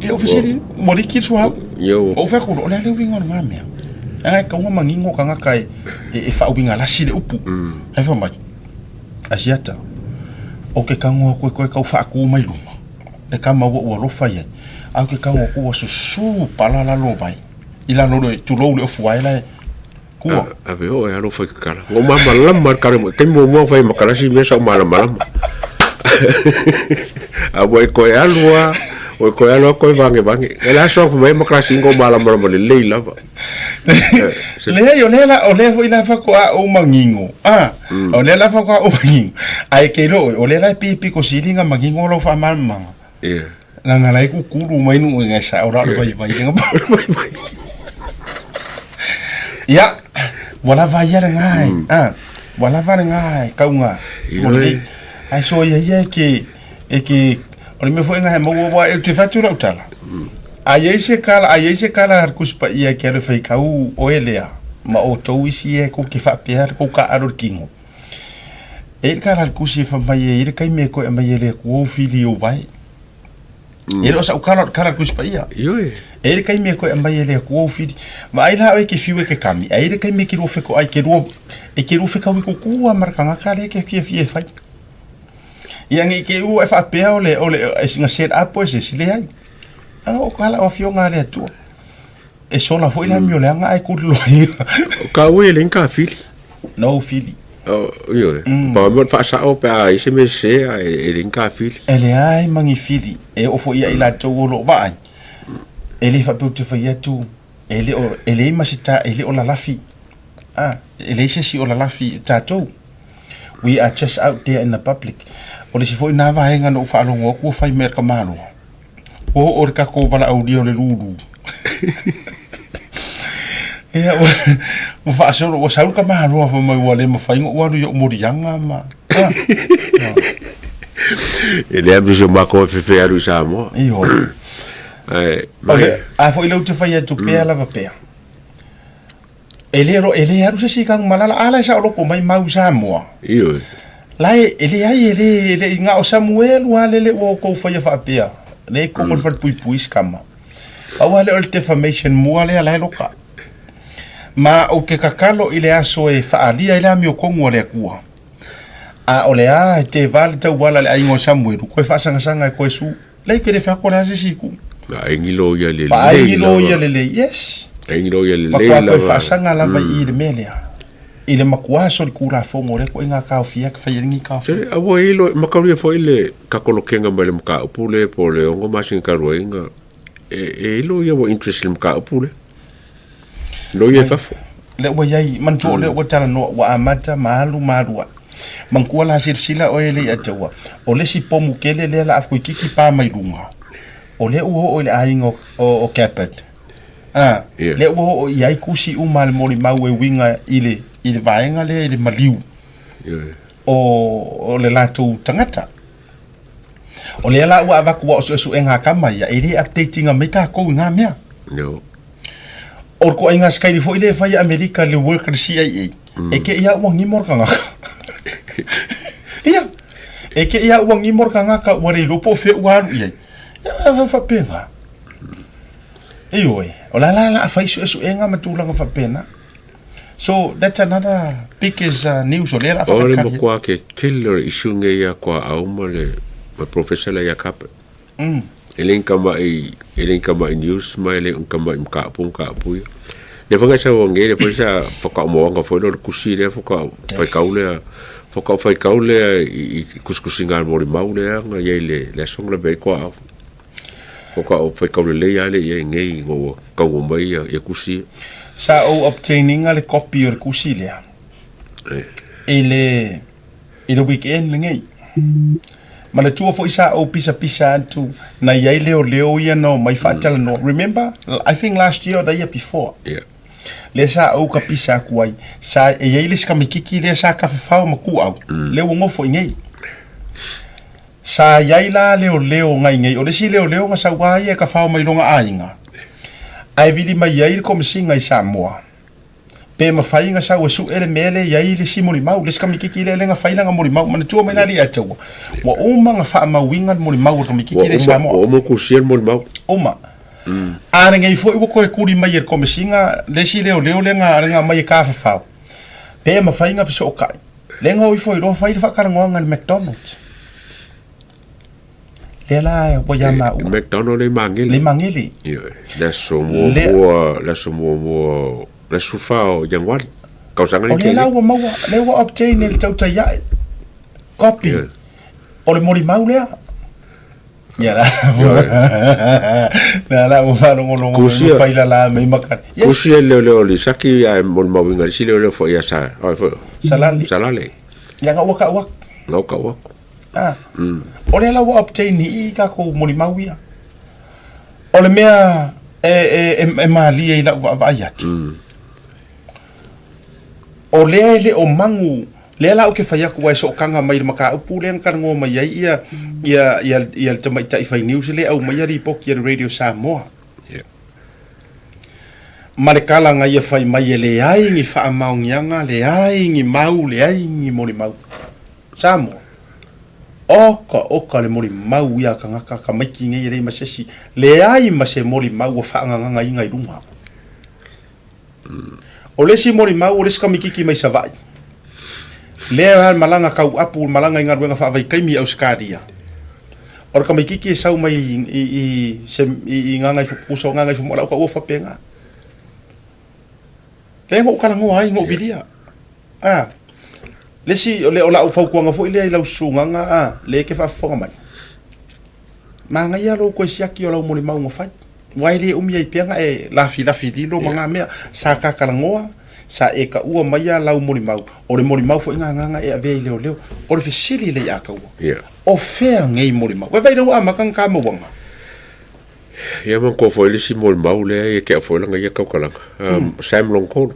Ia o fesili, ua liki le suauu. Io. Ou fai atu loa, o le a le uiga o lena mea? Leaga e tatau ona manino tagata e, e, e faauigalasi le upu. Ae fai mai, Asiata, ou te tago atu e toe tau faatu mai luma, le tama ua ou alofa i ai, ae ou te tago atu ua susu pala lalo o vai, i lalo o le, tulou le ofu ae la e tua. Ave oo e alofa i kakala. Ua malamalama le kale, taimi muamua fai ma kalasi mea sa ou malamalama. A ua e koe alu a, ua e koe alu a koe vange vange. E la soa mai ma kalasi ngo malamalama lelei lava. Leai, o lea la, o lea foi la faatoa ou manino. Ah, o lea la faatoa ou manino. Ae ke iloa oe, o lea la e pipiko sili na manino lau faamalamalamaga. Yeah. Leaga la e kukulu mai nuu i ngai sao la o le vaivai lenga. Ia, ua lava ia lena e. Ah, ua lava lena e kauga. Mo lenei. Ae soia ia e ke, e ke, o le mea foi lena e maua aua ou te fai atu lau tala. A i ai se kala, a i ai se kala a le Tusi Paia e ke alu e faitau oe lea ma outou isi ia e kou te faapea le kou taaalo i le tino. E i ai le kala a le Tusi e fai mai e i ai le taimi e toe aumai e le Atua ou fili i ou vae. E le o sau kala o le kala a le Tusi Paia. Ioe. E i ai le taimi e toe aumai e le Atua ou fili. Vaai la oe e te fiu e te kami, ae i ai le taimi e te lua fetoai, e te lua, e te lua fetaui tutu lava ma le tagata lea e te fiafia e fai. Ia ne i te i ua e faapea o le, o le, e sina set up oe se isi, leai. A o kala o afioga a le Atua. E sola foi le amioleaga ae kuliloaina. O ka ue le ka fili. No fili. O, ioe. Pa mo whaasao pe a i se me se a e le ka fili. E leai ma ni fili e oo foi ia i latou o lo o vaai. E le faapea ou te fai atu, e le o, e leai ma se ta, e le o lalafi. Ah, e leai se isi o lalafi i tatou. We are just out there in the public. O le isi foi na vaega na ou faalogo atu ua fai mai e le tamaloa, ua oo i le tatou valaaulia o le lulu. Ia, ua, ua faasolo, ua sau le tamaloa fai mai ua le mafai ona ou alu i ou moliaga ma... Ah, E le ambi so mako e fefe alu i Samoa. Ioe. Ae, O le, a foi lea ou te fai atu pea lava pea. E le ro, e le alu se isi i Tanumalala, a la e saoloko mai mau i Samoa. Ioe. La e, e leai, e le, e le, na o Samuelu lava lele ua outou faia faapea, lea i totonu o le falepuipui si tama. Pau lava lea o le defamation mua lea la e loka. Ma ou te tatalo i le aso e faaalia ai le amiotonu a le Atua. A o le a e teva le tauala i le aiga o Samuelu, toe faasagasaga e toe su. Lei ke le fai atu o le a se isi itu. Vaai loia lelei Vaai loia lelei, yes. Vaai loia lelei lava. Matua toe faasaga lava i i le mea lea. I le matua solitulafono lea koe ngā taofia ke fai ai lenei taofia. Aua e ilo, makaulia foi le kakolokega mai le mataupu lea po o le 6 masina talu ai na e ilo ia ua interest i le mataupu lea. Loia i fafo. Lea ua iai, manatua o lea ua talanoa, ua amata ma alu ma alu ai. Manatua la silasila oe le ia te ua, o le isi pomu tele lea la a toeitiiti pa mai luga, o lea ua oo i le aiga o Gabbard. A, Yeah. lea ua oo i ai tusi uma a le molimau e uiga i le, i le vaega lea i le maliu Yeah. o le latou tagata. O lea la ua avatu aua o suesuega a tama ia, e le update ina mai tatou i na mea. No. O le toaiga sikaili foi lea e fai e Amerika le work a le CIA, e te i a ua gimo le tagata. Ia, e te i a ua gimo le tagata ua le iloa po o fea ua alu i ai. Ia, e faapena. Ioe, o la la la fai suesuega ma tulaga faapena. So that's another biggest news o lea la O le matua ke tele o le issue nei ia kua au ma le ma professor la ia kapa. E le kama i e le kama i news ma e le kama i mka pu mka pu. Le whanga sa o nge le foi sa whakaomoanga foi lo kusi le whaka whai kau le whaka whai kau le i kuskusi ngā mori mau le anga ia le le asong le bei kua au. Whaka o whai kau le lei ale ia ngei ngō kau mai ia ia kusi. Sa ou obtaininga le copy o le kusi lea i le i le weekend lenei. Manatua foi sa ou pisapisa atu na i ai leoleo ia na omai faatalanoa. Remember? I think last year or the year before. Yeah. Lea sa ou kapisa atu ai. Sa e i ai le isi tamaititi lea sa tafefao ma kuau, lea ua nofo i inei. Sa i ai la leoleo ngai nei, o le isi leoleo na sau a ia e kafao mai lona aiga, ae vili mai ai le Komesina i Samoa, pe mafai na sau e sue le mea lea i ai le isi molimau, le isi tamaititi lea lea na fai lana molimau, manatua mai la alii ia te ua, ua uma na faamauina le molimau a le tamaititi lea i Samoa. Ua uma kusia le molimau. Uma. A lenei foi ua toe tuli mai e le Komesina le isi leoleo lea na lea na aumai e tafafao, pe mafai ona fesootai. Lea na o ifo ai loa fai le faatalanoaga i le McDonald's. Lea la ua ia maua. McDonald le i Magele. Le i Magele. Ioe. Le aso muamua, le aso muamua, le aso 14 o Ianuari. Tausaga O lea la ua maua, lea ua obtain e le tautai ae. Copy. O le molimau lea. Ia la. La la ua faalogologo mai ma failala mai makani. Yes. Kusia le le o le saki a molimauina le isi leoleo foi ia sa. Oi foi. Salale. Salale. Ia nga ua kau aku. Nga ua kau aku. Ah. O lea la ua obtain i i tatou molimau ia. O le mea e, e, e, e malie i lau vaavaai atu. O lea e le o magu, lea la ou te fai atu ai sootaga mai le mataupu lea na talanoa mai ai ia, ia, ia, ia le tamaitai fai news lea e aumaia lipoti a le Radio Samoa. Ma le tala na ia fai mai e leai ni faamaoniaga, leai ni mau, leai ni molimau. Samoa. Oka oka le molimau ia tagata tamaiti nei e leai ma se isi, leai ma se molimau ua faagagagaina i luga. O le isi molimau o le isi kamititi mai Savaii, lea e malaga tauapu, malaga i galuega faavaitaimi i Ausetalia. O le kamititi e sau mai i, i, se, i, i Gagaifo, uso Gagaifomauga, lau taua faapena. Lea na ou talanoa ai, na ou vilia. A, le isi, o le, o lau fautuaga foi lea i lau susugaga, a, lea e te faafofoga mai. Manaia lou toe siaki o lau molimau na fai. Aua e le umi ai pea na e lafilafi lilo ma na mea. Sa ta talanoa, sa e taua maia lau molimau. O le molimau foi na agaga e avea i leoleo. O le fesili lea ia taua, o fea nei molimau? Vaivai lea ua amata na ta mauaga. Ia manatua foi le isi molimau lea ia te au foi lana ia tautalaga. Sam Longkolo.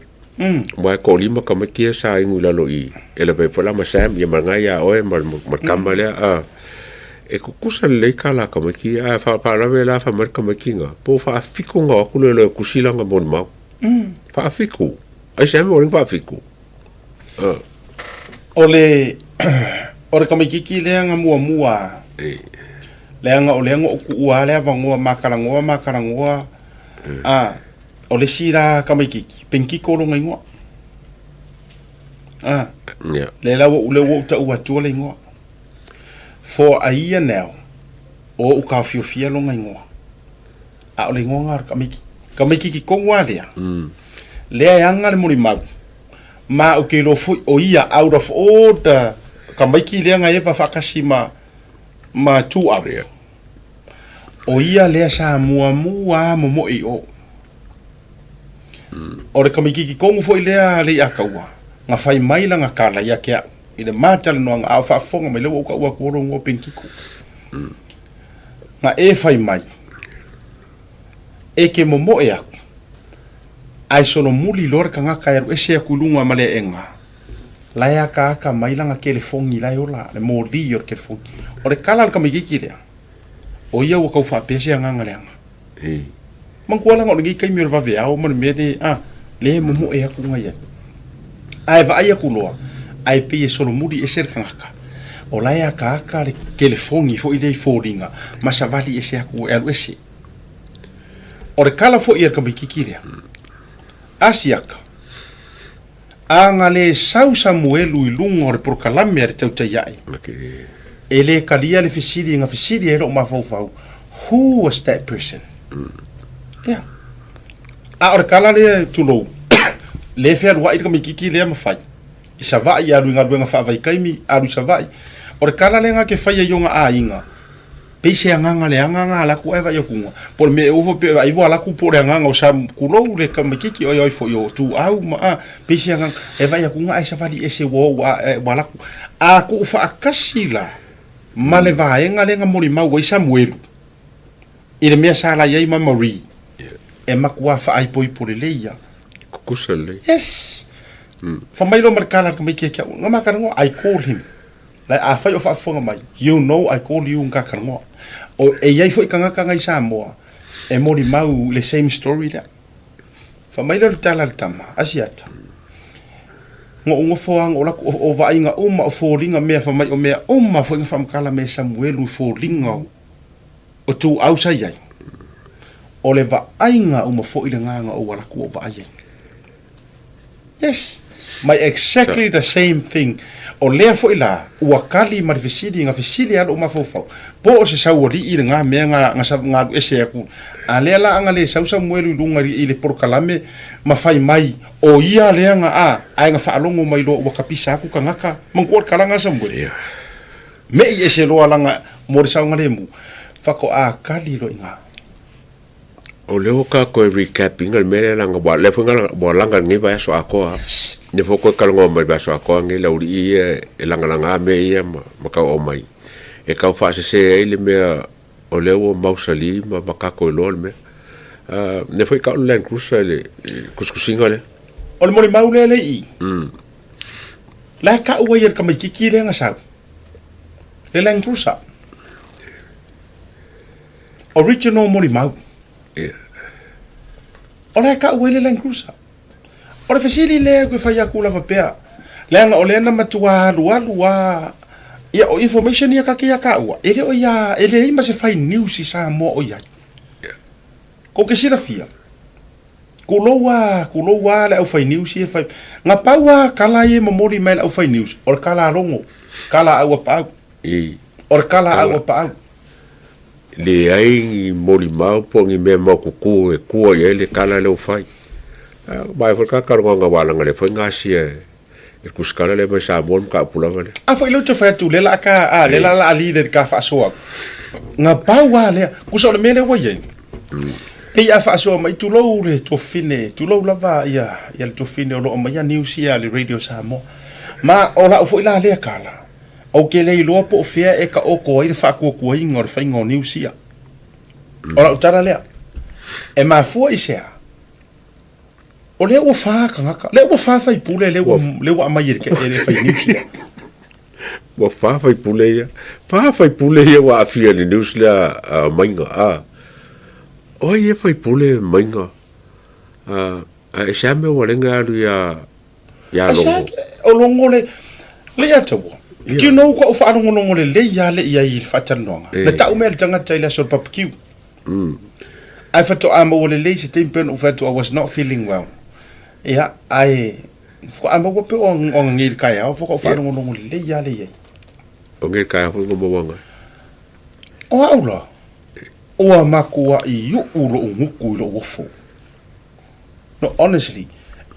Aua e toalima tamaiti ia sa inu i lalo i e lavea foi la ma Sam ia ma lena ia oe ma le tama lea a e tutusa lelei tala a tamaiti ia ae faalave la fai mai le tamaiti na po o faafitu ona o atu lea e tusi lana molimau. Faafitu. Ai Sam ua le faafitu. O le o le tamaititi lea na muamua leaga o lea na ou tuua lava le avanoa ma talanoa ma talanoa a o le isi la tamaititi Penikiko lona igoa a lea la ua lea ua ou taua atua le igoa for a year now o ou taofiofia lona igoa a o le igoa na o le tamaititi tamaititi tonu lava lea lea e aga le molimau Ma ou te iloa foi o ia out of all the tamaiti lea na eva faatasi ma ma Tuau. Yeah. O ia lea sa muamua momoe i o. O le tamaititi tonu foi lea le Ataua, na fai mai lana tala ia te au i le ma talanoaga a o faafofoga mai lea ua ou taua atu o lou igoa Penikiko. Na e fai mai, e te momoe aku, ae solomuli loa le tagata e alu ese aku i luga ma le aega, la e akaaka mai lana telefoni la e ola, le moli o le telefoni. O le tala a le tamaitiiti lea, o ia ua tau faapea se agaga leaga. Manatua leaga o lenei taimi o le vaveao ma le mea le, a, lea e momoe atu nai ai. Ae vaai atu loa, ae pei e solomuli ese le tagata, o la e akaaka le telefoni foi lea i foliga ma savali ese atu e alu ese. O le tala foi a le tamaititi lea, Asiata, a na le sau Samuelu i luga o le polokalame a le tautai ae, e le talia le fesili na fesili ai lou mafaufau, Who was that person? Ia. A o le tala lea, tulou, le fealuai le tamaititi lea ma fai i Savaii, alu i galuega faavaitaimi, alu i Savaii. O le tala lea na te faia i ona aiga, Pei se agaga leaga na ala atu ae vaai atu nga po o le mea e ofo pe vaai ua ala atu po o le agaga o sa tulou le tamaititi oi oi foi o Tuau ma a pei se agaga e vaai atu nga ae savali ese ua ou a ua ala atu a tuu faatasi la ma le vaega lea na molimau ai Samuelu i le mea sa la i ai ma Marie e matua faaipoipo lelei ia. Kukusa lelei. Yes. Fai mai loa ma le tala a le tamaiti ia ki au, nga ma talanoa, I call him. Like afai o faafofoga mai, you know I call you nga talanoa. O, e i ai foi tagata nga i Samoa e molimau i le same story lea. Fai mai lea o le tala a le tama, Asiata, nga ou nofo lava nga ou alu atu, o, o vaaiga uma, o foliga mea fai mai o mea uma foi nga faamatala me Samuelu i foliga o, o Tuau sa i ai. O le vaaiga uma foi lena na ou alu atu ou vaai ai. Yes. My exactly the same thing. O lea foi la, ua kali ma le fesili, na fesili lava lou mafaufau, po o se saualii lena mea na, na, na alu ese aku. A lea la ana le sau Samuelu i luga i le polokalame ma fai mai, o ia lea na a, ae na faalogo mai loa ua kapisa aku tagata, manatua le kalaga a Samuelu. Yeah. Me'i ese loa lana mo le saogalemu, faatoa kali loa i ina. O lea ua tatou e recap ina le mea lea leaga ua lea foi na ua laga i lenei vaiaso atoa. Lea foi ua toe talanoa mai i le vaiaso atoa lenei le aualii ia e lagalaga mea ia ma ma tau aumai e tau faasese ai le mea o lea ua mausali ma ma tatou iloa le mea. Lea foi e tau le Land Cruiser i le tusitusiga lea. O le molimau lea le i i. La e tau ai e le tamaititi lea na sau le Land Cruiser. Original molimau. Yeah. O la e tau ai le Land Cruiser. O le fesili lea ou te fai atu lava pea, leaga o lea na matua alualu lava, ia o information ia ta te ia taua, e le o ia, e leai ma se fai news i Samoa o i ai. Yeah. Kou te silafia, tulou a, tulou a le aufai news ia e fai, na pau lava tala ia e momoli mai e le aufai news, o le tala a Logo, tala a Auapaau, I. o le tala a Auapaau. Leai ni molimau po o ni mea maotutu e tua i ai le tala lea ua fai. Vaai foi le tagata lona ua laga lea foi gasia e le tusikala lea mai Samoa le mataupu lava lea. A foi lea ou te fai atu, lea la ka, a, lea la la ali le ka faasoa aku. Nga pau a lea, kusa o le mea lea ua i ai. Pei a faasoa mai, tulou le tuafafine, tulou lava ia, ia le tuafafine o lo o aumaia news ia a le Radio Samoa. Ma o lau foi la lea tala, Ou te le iloa po o fea e taoto ai le faatuatuaina o le faiga o news ia. O lau tala lea. E mafua i se a? O lea ua fa tagata, lea ua fa faipule lea ua, lea ua aumai e le, e le fai news ia. Ua fa faipule ia. Fa faipule ia ua aafia i le news lea a Maiga. A. O ai ia faipule Maiga? A, a e se a mea ua lenga alu ia Ia Logo. O Logo le, le ia taua. Do you know koʻu faalogologo lelei lava le i ai i le faatalanoaga. Na tau mea le tagata i le aso o le barbecue. Ae faatoa maua lelei se taimi pei ona ou fai atu I was not feeling well. Ia, ae faatoa maua pei o ananei i le taeao faatoa ou faalogologo lelei lava le i ai. O nei taeao foi ua maua angai. O au la, ua matuai u'u lo'u gutu i lo'u ofo. No honestly,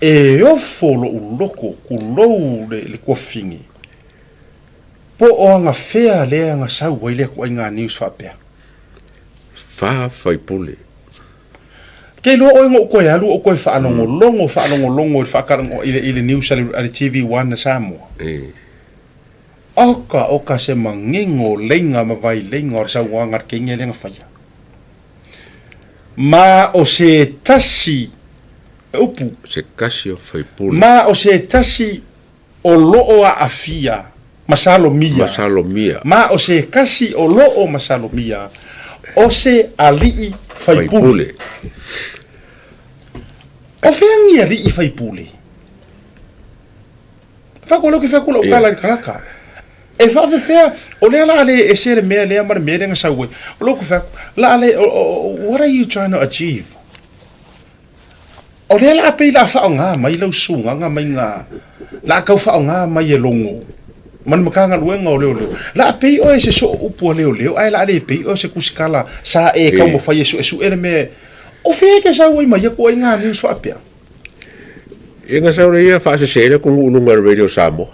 e ofo lo'u loto tulou le tuafafine, po o agafea lea na sau ai lea ituaiga news faapea. Fa faipule. Ke iloa oe na ou toe alu ou toe faalogologo faalogologo i le faatalanoa i le news a le TV One a Samoa. Oka oka se manino o leiga ma vaileiga o le saunoaga a le teine lea na faia. Ma o se tasi upu. Se tasi o faipule. Ma o se tasi o loo aafia masalomia. Masalomia. Ma o se kasi o loo masalomia o se alii faipule. Faipule. O fea ni alii faipule? Fai atu lea ou te fai atu lau tala i le tagata. E faafefea, o lea la a le ese le mea lea ma le mea lea na sau ai. O lea ou te fai atu, la a le, what are you trying to achieve? O lea la a pei la a faaaoga mai lau susugaga mai ga, la a tau faaaoga mai e Logo ma le Matagaluega o Leoleo. La a pei oe se soo upu a leoleo ae la a le pei oe se tusitala sa e taumafai e suesue le mea. O fea e te sau ai ma ia ituaiga news faapea? Ia na sau lea ia faasese ai le atunuu i luga o le Radio Samoa.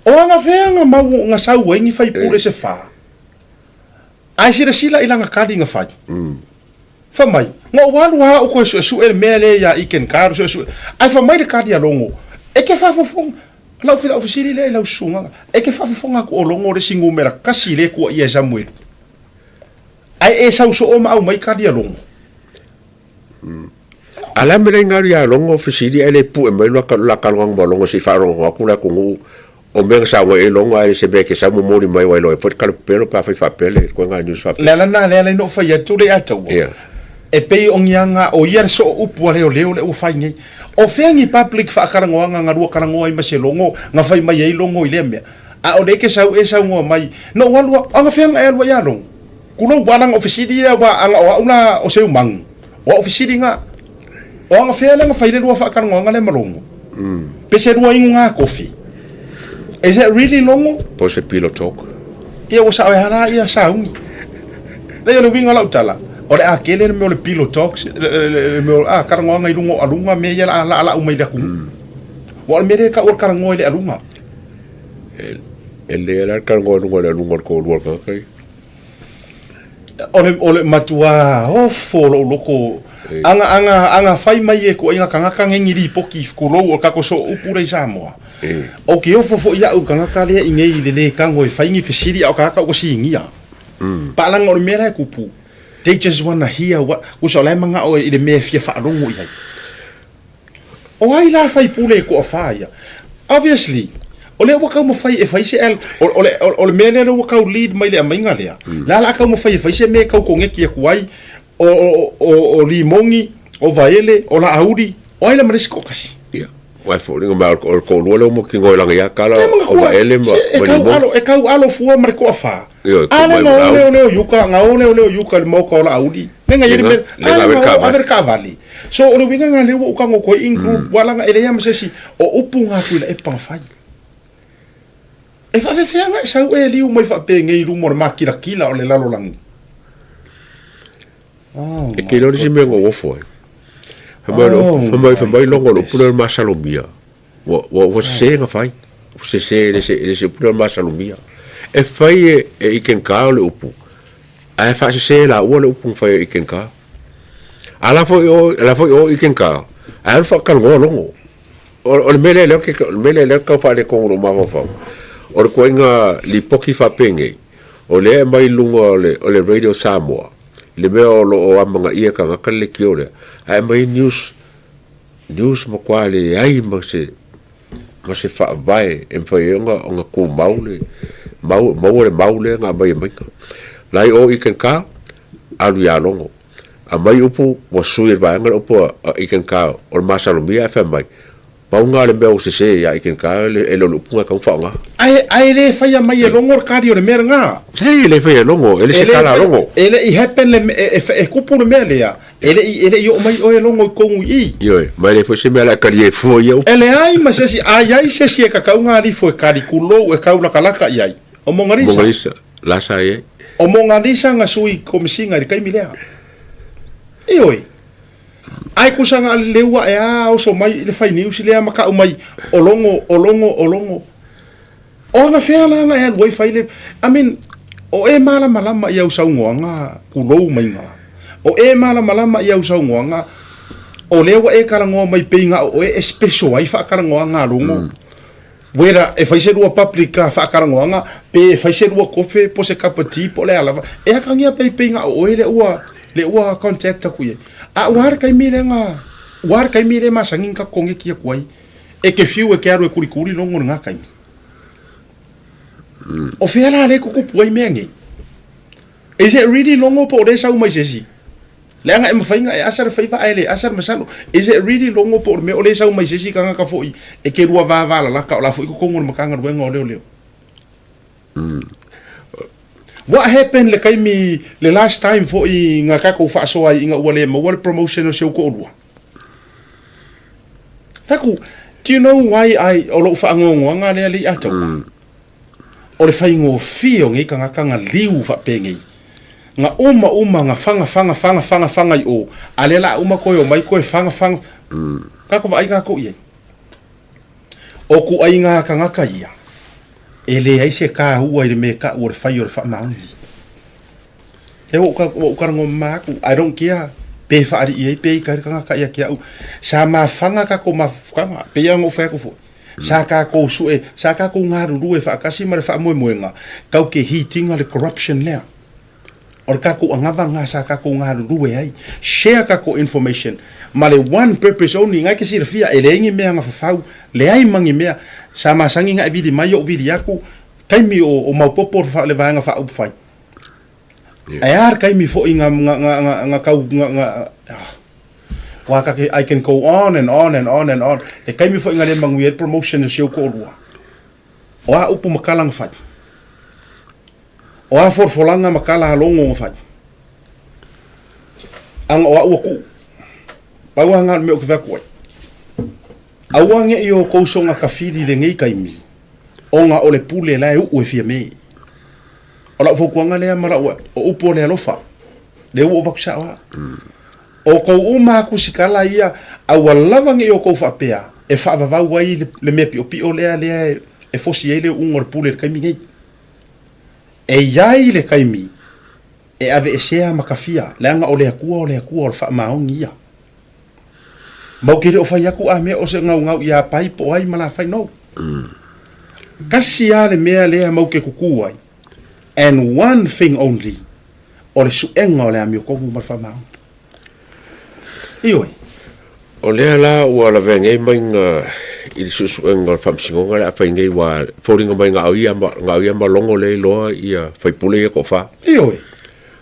O agafea na mau na sau ai ni faipule se fa, ae silasila i lana kali na fai. Fai mai, na ou alu lava ou toe suesue le mea lea ia Iken Karo suesue, ae fai mai le kali a Logo, e te faafofoga, lau lau fesili lea i lau susuga, e te faafofoga atu o Logo le isi numera kasi lea e tuuaia e Samuelu, ae e sau soo ma aumai kali a Logo. A le a mea la i ia Logo fesili ae le pue mai lo la talanoaga ma Logo se i faalogologo atu le atunuu o mea na saunoa i ai Logo ae le se mea e te sau momoli mai aua e iloa ai foi le talapepelo pe afai faapea le ituaiga news faapea. Le ala lena lea la ina ou fai atu le Ataua e pei o ni aga o ia le soo upu a leoleo lea ua fai nei. O fea ni public faatalanoaga na lua talanoa ai ma se Logo na fai mai ai Logo i lea mea? A o lea e te sau e saunoa mai na ou alu a, aga fea na e alu ai ia Logo? Tulou, ua alaga o fesili ia ua aga o au la o Seumagu. O a'u fesili ga, o agafea lea na fai le lua faatalanoaga lea ma Logo? Pe se lua inuga kofi? Is it really Logo? Po o se pillow talk? Ia ua sao e a la ia sauni. Leai o le uiga o lau tala, o le a tele le mea o le pillow talks, le mea o a talanoaga i luga o aluga mea ia la a laalaa uma i le atunuu. Aua o le mea lea e tau o le talanoa i le aluga. E lelei lava la le talanoa i luga o le aluga o le toalua o le tagata ia. O le, o le matua ofo o lou loto, aga, aga, aga fai mai e ituaiga tagata nei ni lipoti tulou o le tatou sooupu lea i Samoa. Ou te ofo foi au i le tagata lea i nei i le le tago e fai ni fesili a o tagata ua sinia. Paalaga o le mea la e tupu, they just wanna hear what, tusa o la e manao i le mea e fia faalogo i ai. O ai la faipule e toafa ia? Obviously, o lea ua taumafai e fai se L, o, o, le, o, le mea lea ua tau lead mai le aumaiga lea. La la taumafai e fai se mea e tau koneki atu ai o, o, o, o Limogi, o Vaele, o Laauli, o ai la ma le isi toatasi. Ia. Uae foliga mai o le toalua lea ua mautinoa i laga ia tala o Vaele ma e tau alo, e tau alo fua ma le toafa. A lea na o lea o lea o Iuka, na o lea o lea o Iuka i le maoka o Laauli. Le ga iai le mea, a lea na o ave le taavale. So o le uiga lena lea ua ou tago atu ai in group, aua leaga e leai lava ma se isi, o upu na Tuilaepa na fai. E faafefea ona e sau e liu mai faapenei i luma o le makilatila o le lalolagi? Oh, e te iloa le isi mea na ou ofo ai. Fai mai, fai mai logo o le upu lea o le masalomia. Ua, ua, ua sese na fai. Ua sese e le se, e le se upu lea o le masalomia. E fai e, e Ikenkā o le upu, ae faasese e laua le upu na fai e Ikenkā. A la foi o, la foi o Ikenkā, ae alu faatalanoa logo. O, o le mea lea lea ou te, o le mea lea lea tau faaletonu i lou mafaufau, o le ituaiga lipoti faapenei, o lea e aumai i luga o le, o le Radio Samoa, le mea o lo o amanaia e tagata le leitio lea, ae aumai ai news, news matua leai ma se, ma se faavae e mafai ai ona, ona tumau le mau, maua le mau lea na aumai e Maika. La i o Ikenkā, alu ia Logo. Aumai upu ua sui e le vaega le upu a Ikenkā o le masalomia ae fai mai, pau lena o le mea ua sese ia Ikenkā e le o le upu lena e tatau ona faaaoga. Ae, ae le faia mai e Logo le kali o le mea lena. Leai, e le faia e Logo, e le se tala a Logo. E le i happen le, e, e, e kupu le mea lea, e le i, e le i oo mai oe Logo i tonu i i. Ioe, ma e leai foi se mea o le a kali ai fua ia upu. E leai ma se isi, a i ai se isi e kakau ngā lifo e kali kulou e kaulakalaka i ai, o Mongalisa. Mongalisa, la sa i ai. O Mongalisa nga sui komisina i le taimi lea. Ioe. Ae kusa nga le leua e a oso mai i le fai news lea ma kau mai o Logo, o Logo, o Logo. O aga fea la nga e alu ai fai le, I mean, o e malamalama i au saunoaga kulou mai nga. O e malamalama i au saunoaga, o lea ua e talanoa mai pei na o oe e special ai faatalanoaga a Logo. Whether e fai se lua public faatalanoaga, pe e fai se lua kofe po o se cup of tea po o le a lava, e akagia pea i pei na o oe lea ua, lea ua contact atu i ai. A ua a le taimi lea na, ua a le taimi lea e masani na tatou koneti atu ai, e te fiu e te alu e kulikuli logo i lena taimi. O fea la lea e tutupu ai mea nei? Is it really logo po o lea e sau mai se isi? Leaga e mafai ona e asa le faiva ae le asa le masalo. Is it really logo po o le mea o lea e sau mai se isi tagata foi e te lua vavalalata o la foi i totonu o le Matagaluega o Leoleo? What happened le taimi, le last time foi na tatou faasoa ai ina ua le maua le promotion o si ou toalua? Fai atu, do you know why I, o lou faanoanoaga lea alii Ataua? O le faigofie o nei tagata na liu faapenei, na uma uma na faga faga faga faga faga i o, a lea la a uma toe omai toe faga faga, tatou vaai tatou i ai. O ituaiga tagata ia, e leai se taua i le mea e tau o le fai o le faamaoni. E ua ou talanoa mama atu, I don't care pe faalii ai pe ita ai le tagata ia te au. Sa mafaga tatou mafutaga, pei lava ona ou fai atu foi. Sa tatou sue, sa tatou galulue faatasi ma le faamoemoega, tatou te heat ina le corruption lea. O le tatou anava lena sa tatou galulue ai. Share tatou information ma le one purpose only, na e te silafia e leai ni mea na fafau, leai ma ni mea. Sa masani ona e vili mai ou vili atu, taimi o maopoopo le vaega faaupufai. Ae a le taimi foi na, na, na, na, na tau, na, na, ah. Wā kake, I can go on and on and on and on. Le taimi foi na le manuia ai le promotion o si ou toalua. O a upu ma tala na fai? O a folafolaga ma tala a logo na fai? Aga o au ua tuu. Pau lava lena o le mea ou te fai atu ai, aua ne i outou soga tafili i lenei taimi, ona o le pule la e uu e Fiame. O lau fautuaga lea ma lau, o upu o le alofa, lea ua ou avatu sao lava. O tou uma lava tusitala ia, aua lava ne i outou faapea e faavavau ai le mea piopio lea lea e fosi ai le uuga o le pule i le taimi nei. E i ai le taimi e aveesea ma tafia, leaga o le Atua o le Atua o le faamaoni ia. Ma ou te le o fai atu a mea o se gaugau ia pai po o ai ma la fai no. Tasi lava le mea lea mau te tutu ai, and one thing only, o le suega o le amiotonu ma le faamaoni. Ioe. O lea la ua lavea nei maiga i le suesuega o le Faamasinoga le a fai nei ua foliga mai na o ia na o ia ma logo lea iloa ia faipule ia toafa. Ioe.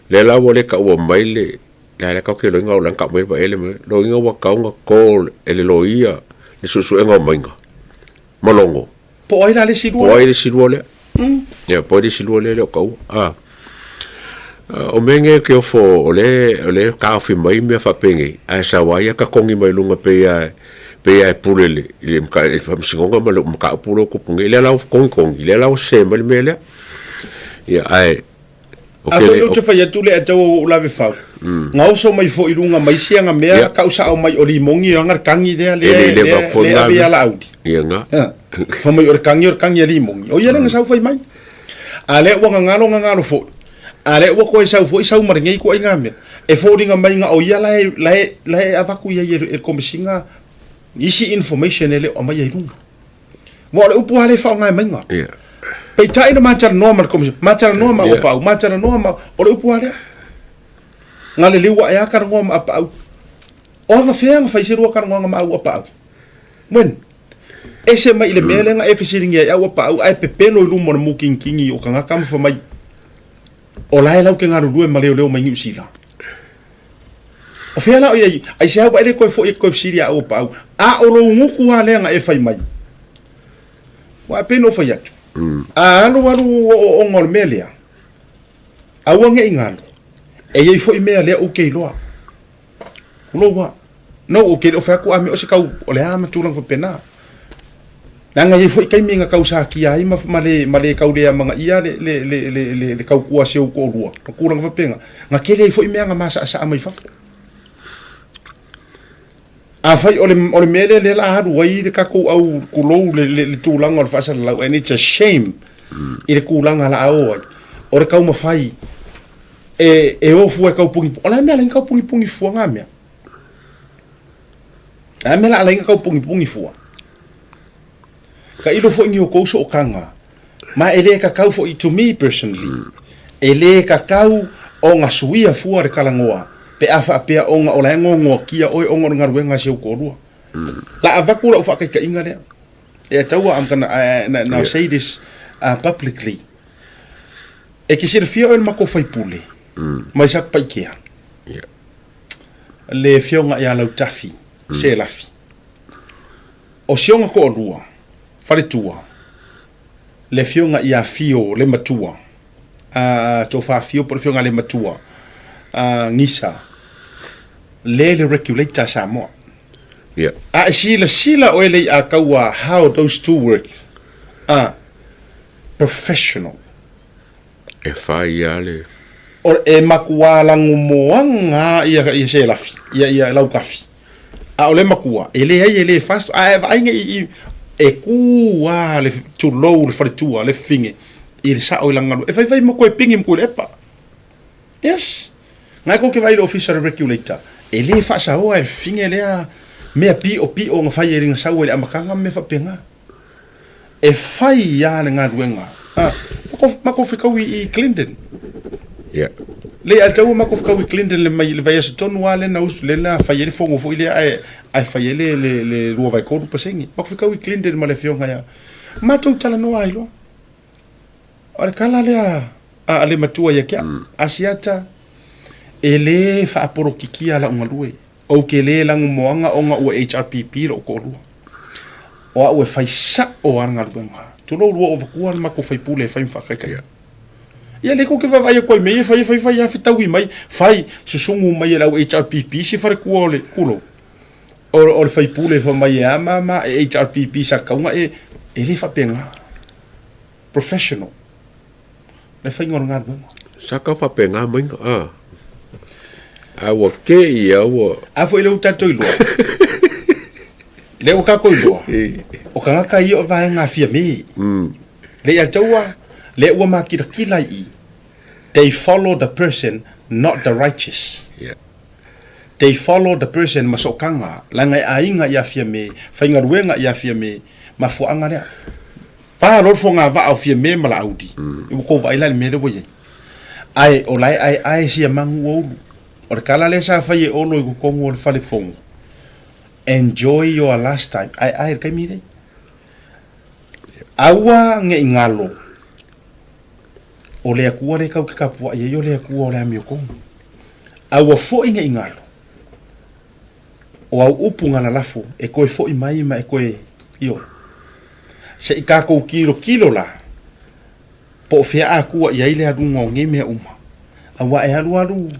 Lea la ua le taua mai le le a lea tatou te iloaina o la na tau mai le vaele ma loiga ua tatau ona call e le loia le suesuega o maiga ma logo. Po o ai la le isi lua? Po o ai le isi lua lea? Ia, po o ai le isi lua lea e le o taua. A. O mea nei ou te ofo, o lea, o lea e taofi mai mea faapenei, ae sau lava ia tatogi mai luga pei lava, pei lava e pule i le, i le, i le faamasinoga ma le mataupu lea ua tupu nei. Lea la ua togitogi, lea la ua sese mai le mea lea. Ia, ae A foi lea ou te fai atu lea tau ua ou lave fau. Nga oso mai foi i luga ma isi aga mea kau sao mai o limogi o aga le kagi lea lea lea lea ave ia Laauli. Ia nga. Fai mai o le kagi o le kagi a limogi. O ia lea na sau fai mai. A lea ua gagalo gagalo foi. A lea ua koe sau foi sau ma lenei ituaiga mea. E foliga mai ga o ia la e la e la e avatu i ai e le Komesina isi information e le o aumaia i luga. Aua o le upu lava lea e faaaoga e maiga. Yeah. Peitai na ma talanoa ma le Komisi, ma talanoa ma yeah. Apaau, ma talanoa ma... O le upu lava lea. Nga le liu ae a talanoa ma Apaau. O aga fea nga fai se lua talanoaga ma au Apaau. When? Ese mai i le mea lea nga e fesiligia ai au Apaau, ae pepelo i luma o le mukingingi o kangaka ma fai mai, o la e lau ke galulue ma leoleo mai Niu Sila. O fea la o i ai, aisea ua e le toe foi e toe fesili ia au Apaau, a o lou gutu lava lea na e fai mai. Ua e pei ona ou fai atu, a alu alu ooooga o le mea lea, aua ne i galo, e i ai foi mea lea ou te iloa. Tulou lava. No, ou te le o fai atu a mea o se kau, o le a ma tulaga faapena. Leaga e i ai foi taimi na tau satia ai ma, ma le, ma le tau le amanaia le, le, le, le, le, le tautua a si ou toalua, ma tulaga faapena. Na tele ai foi mea na masaʻasaʻa mai fafo. Afai o le, o le mea lea lea la alu ai le tatou au tulou le, le, le tulaga o le faasalalau, and it's a shame i le tulaga la a o ai. O le taumafai e, e o fua e tau punipu-. O le a le mea e ala ai ona tau punipuni fua na mea? O le a le mea la ala ai ona tau punipuni fua? Tailo foi ni outou sootaga, ma e le tatau foi, to me personally, e le tatau ona suia fua le talanoa pe a faapea ona o la e gogoakia oe ona o le galuega a si ou toalua. La avatu lau faataitaiga lea. E taua, I'm gonna now say this publicly. E te silafia oe le matou faipule mai Satupaitea, le afioga ia Lautafi Selafi. O si ona toalua, faletua, le afioga ia Fio le matua, a Tofa Fio po o le afioga le matua, a Gisa, le le regulator a Samoa. Yeah. A e silasila oe le ia taua how those two work, a professional. E fai lava le. O, e matua lagomoaga lava ia Selafi, ia Lautafi. A o le matua, e leai e le fast, a e vaai nei i, e tu lava le, tulou le faletua, le fafine, i le sao i lana galuega. E faifai ma toe pigi ma Tuilaepa. Yes. Ngai kou te vaai i le ofisa o le regulator, e le faasaoa e le fafine lea mea piopio na fai e le gasau ai i le amataga ma mea faapena. E fai lava le galuega. Ah, matou fetau i Clinton. Yeah. Le a tau matou fetau i Clinton le mai le vaiaso tonu lava lea na usu lea na fai ai le fono foi lea ae ae fai ai le le le 2/3%. Matou fetau i Clinton ma le afioga ia. Matou talanoa ai loa. O le tala lea a le matua ia te au. Asiata, e le faapolokikia lau galue. Ou te le lagomoaga ona ua HRPP lou toalua. O au e fai sao lava le galuega. Tulou lua ou avatua le matou faipule e fai ma faataitaiga. Ia lea kou te vaavaai atu ai i mea ia e fai, e fai fai lava fetaui mai, fai, susugu mai e le au HRPP si faletua o le, tulou. O le faipule fai mai e ama ma e HRPP sa kauga e e le faapena. Professional. Le faiga o le galuega. Sa kau faapena maiga a. A ua ke ia ua. A foi le ua tatou iloa. Le ua tatou iloa. O tagata ia o vaega a Fiame. Le ia taua le ua makilatila i i. They follow the person not the righteous. Yeah. They follow the person ma sookaga, leaga e aiga ia Fiame, faigaluega ia Fiame, mafuaaga lea. Pa loa le fogavaa o Fiame ma Laauli, ua tou vaai la i le mea lea ua i ai. Ae o la e aeae sia magu ua ulu. O le tala lea sa fai e Olo i totonu o le fale fono, enjoy your last time, aeae i le taimi lenei. Aua ne i galo, o le Atua lea tatou te tapuai ai o le Atua o le amiotonu. A ua foi ne i galo, o au upu na lalafo e toe foi mai ma e toe, ioe. Se i tatou tilotilo la, po o fea Atua i ai le aluga o nei mea uma. Aua e alu alu,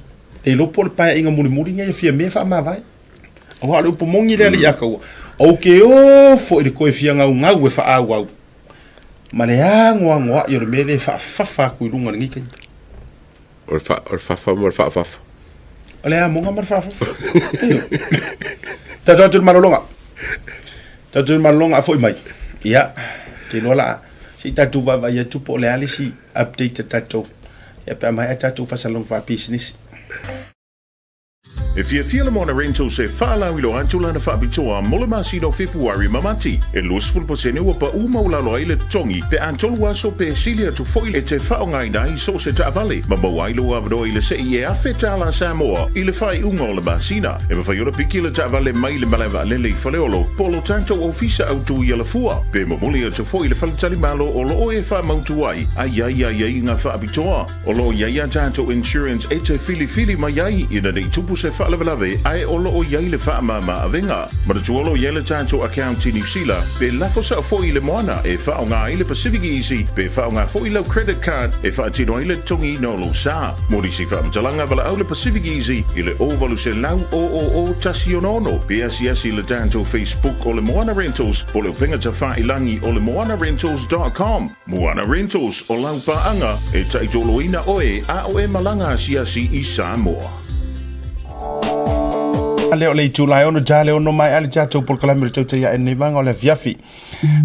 le iloa po o le paeaiga mulimuli nei e fia mea faamavae. Aua o le upu moni lea alii a taua, ou te o foi i le toe fia gaugau e faaauau ma le anoanoai o le mea lea e faafafa atu i luga i lenei taimi. O le, fa, o le fafa ma le faafafa. O le amoga ma le faafafa. Ioe. Tatou atu i le malologa. Tatou i le malologa a foi mai. Ia, te iloa la, se i tatou vaavaai atu po o le a le isi update a tatou. Ia pe a maea tatou faasalalauga faapisinisi. E fiafia le Moana Rentals e faalauiloa atu lana faapitoa mo le masina o Fepuari ma Mati. E 20% ua pau maualalo ai le totogi pe a tolu aso pe sili atu foi e te faaaogaina ai so o se taavale ma maua ai lou avanoa i le sei e $1,000 Samoa i le faaiuga o le masina. E mafai ona piki le taavale mai le malae vaalele i Faleolo po o lo tatou ofisa autu i Alafua pe momoli atu foi i le faletalimalo o lo o e faamautu ai a i ai aiaiga faapitoa. O lo o i ai a tatou insurance e te filifili mai ai ina nei tupu se faalavelave ae o lo o i ai le faamama avega. Manatua o lo o i ai le tatou account i Niu Sila pe lafo sao foi i le moana e faaaoga ai le Pacific Easy pe faaaoga foi lau credit card e faatino ai le totogiina o lou sa. Mo nisi faamatalaga valaau le Pacific Easy i le 0800 000 166 pe asiasi i le tatou Facebook o le Moana Rentals po o le upega tafailangi o le moanarentals dot com. Moana Rentals o lau paaga e taitoloina oe a o e malaga asiasi i Samoa. Le o le itula e ono ja le ono mai ale tatou polokalame o le tautai ae nei vaega o le afiafi.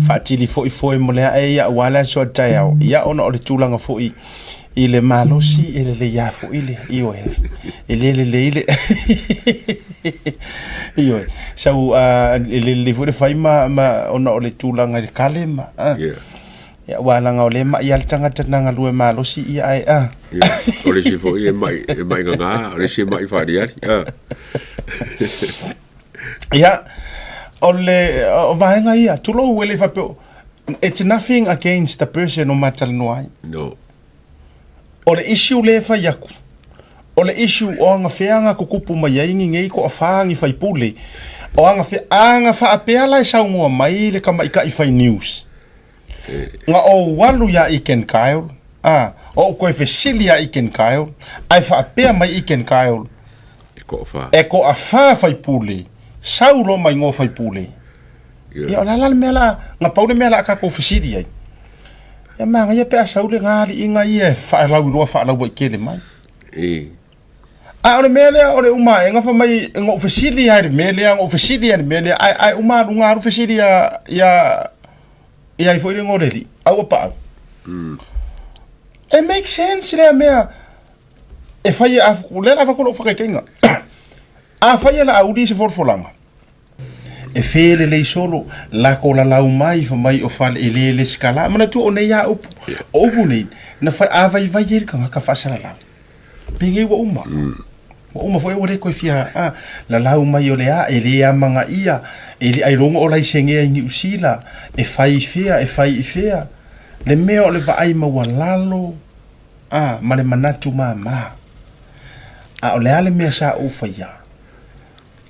Faatili foi foe mo le ae ia aua le aso a taeao. Ia ona o le tulaga foi i le malosi e lelei lava foi le ioe. E le lelei le ioe. Sau e le lelei foi le fai ma, ma ona o le tulaga i le kale ma Yeah. Ia aua leaga o lea e mai lava le tagata na galue malosi ia ae a. Ia, o le isi foi e mai, e mai gagā, o le isi e mai faaliali. Ah. Ia, o le o vaega ia, tulou e le faapea, it's nothing against the person o matalanoa ai. No. O le issue lea e fai atu, o le issue o agafea aga tutupu mai ai ni nei toafa ni faipule, o agafea, aga faapea la e saunoa mai le tamaitai fai news. Na ou alu ia Iken Kyle, a, o ou toe fesili ia Iken Kyle, ae faapea mai Iken Kyle, E toafa. E toafa faipule, sau loa mai igoa faipule. Ia o le a la le mea la, na pau le mea la a tatou fesili ai. Ia manaia pe a sau le na aliiga ia e faalauiloa faalauaitele mai. E. A o le mea lea o le uma aega fai mai na ou fesili lava i le mea lea, na ou fesili lava i le mea lea, ae, ae uma aluga alu fesili ia, ia, ia ai foi le igoa o le alii, a ua paau. E make sense lea mea e fai a, lea la avatu lou faataitaiga. Afai e Laauli se folafolaga, E fe lelei solo, lako lalau mai fa mai o fale e le lesitala. Manatua o nei a upu, o upu nei, na fai a vaivai ai le tagata faasalalau. Penei ua uma. Ua uma foi ua le toe fia a, lalau mai o le a, e le amagaia, e le ailoga o laisene ai Niu Sila, e fai i fea, e fai i fea. Le mea o le vaai maualalo a, ma le manatu mama. A o le a le mea sa ou faia?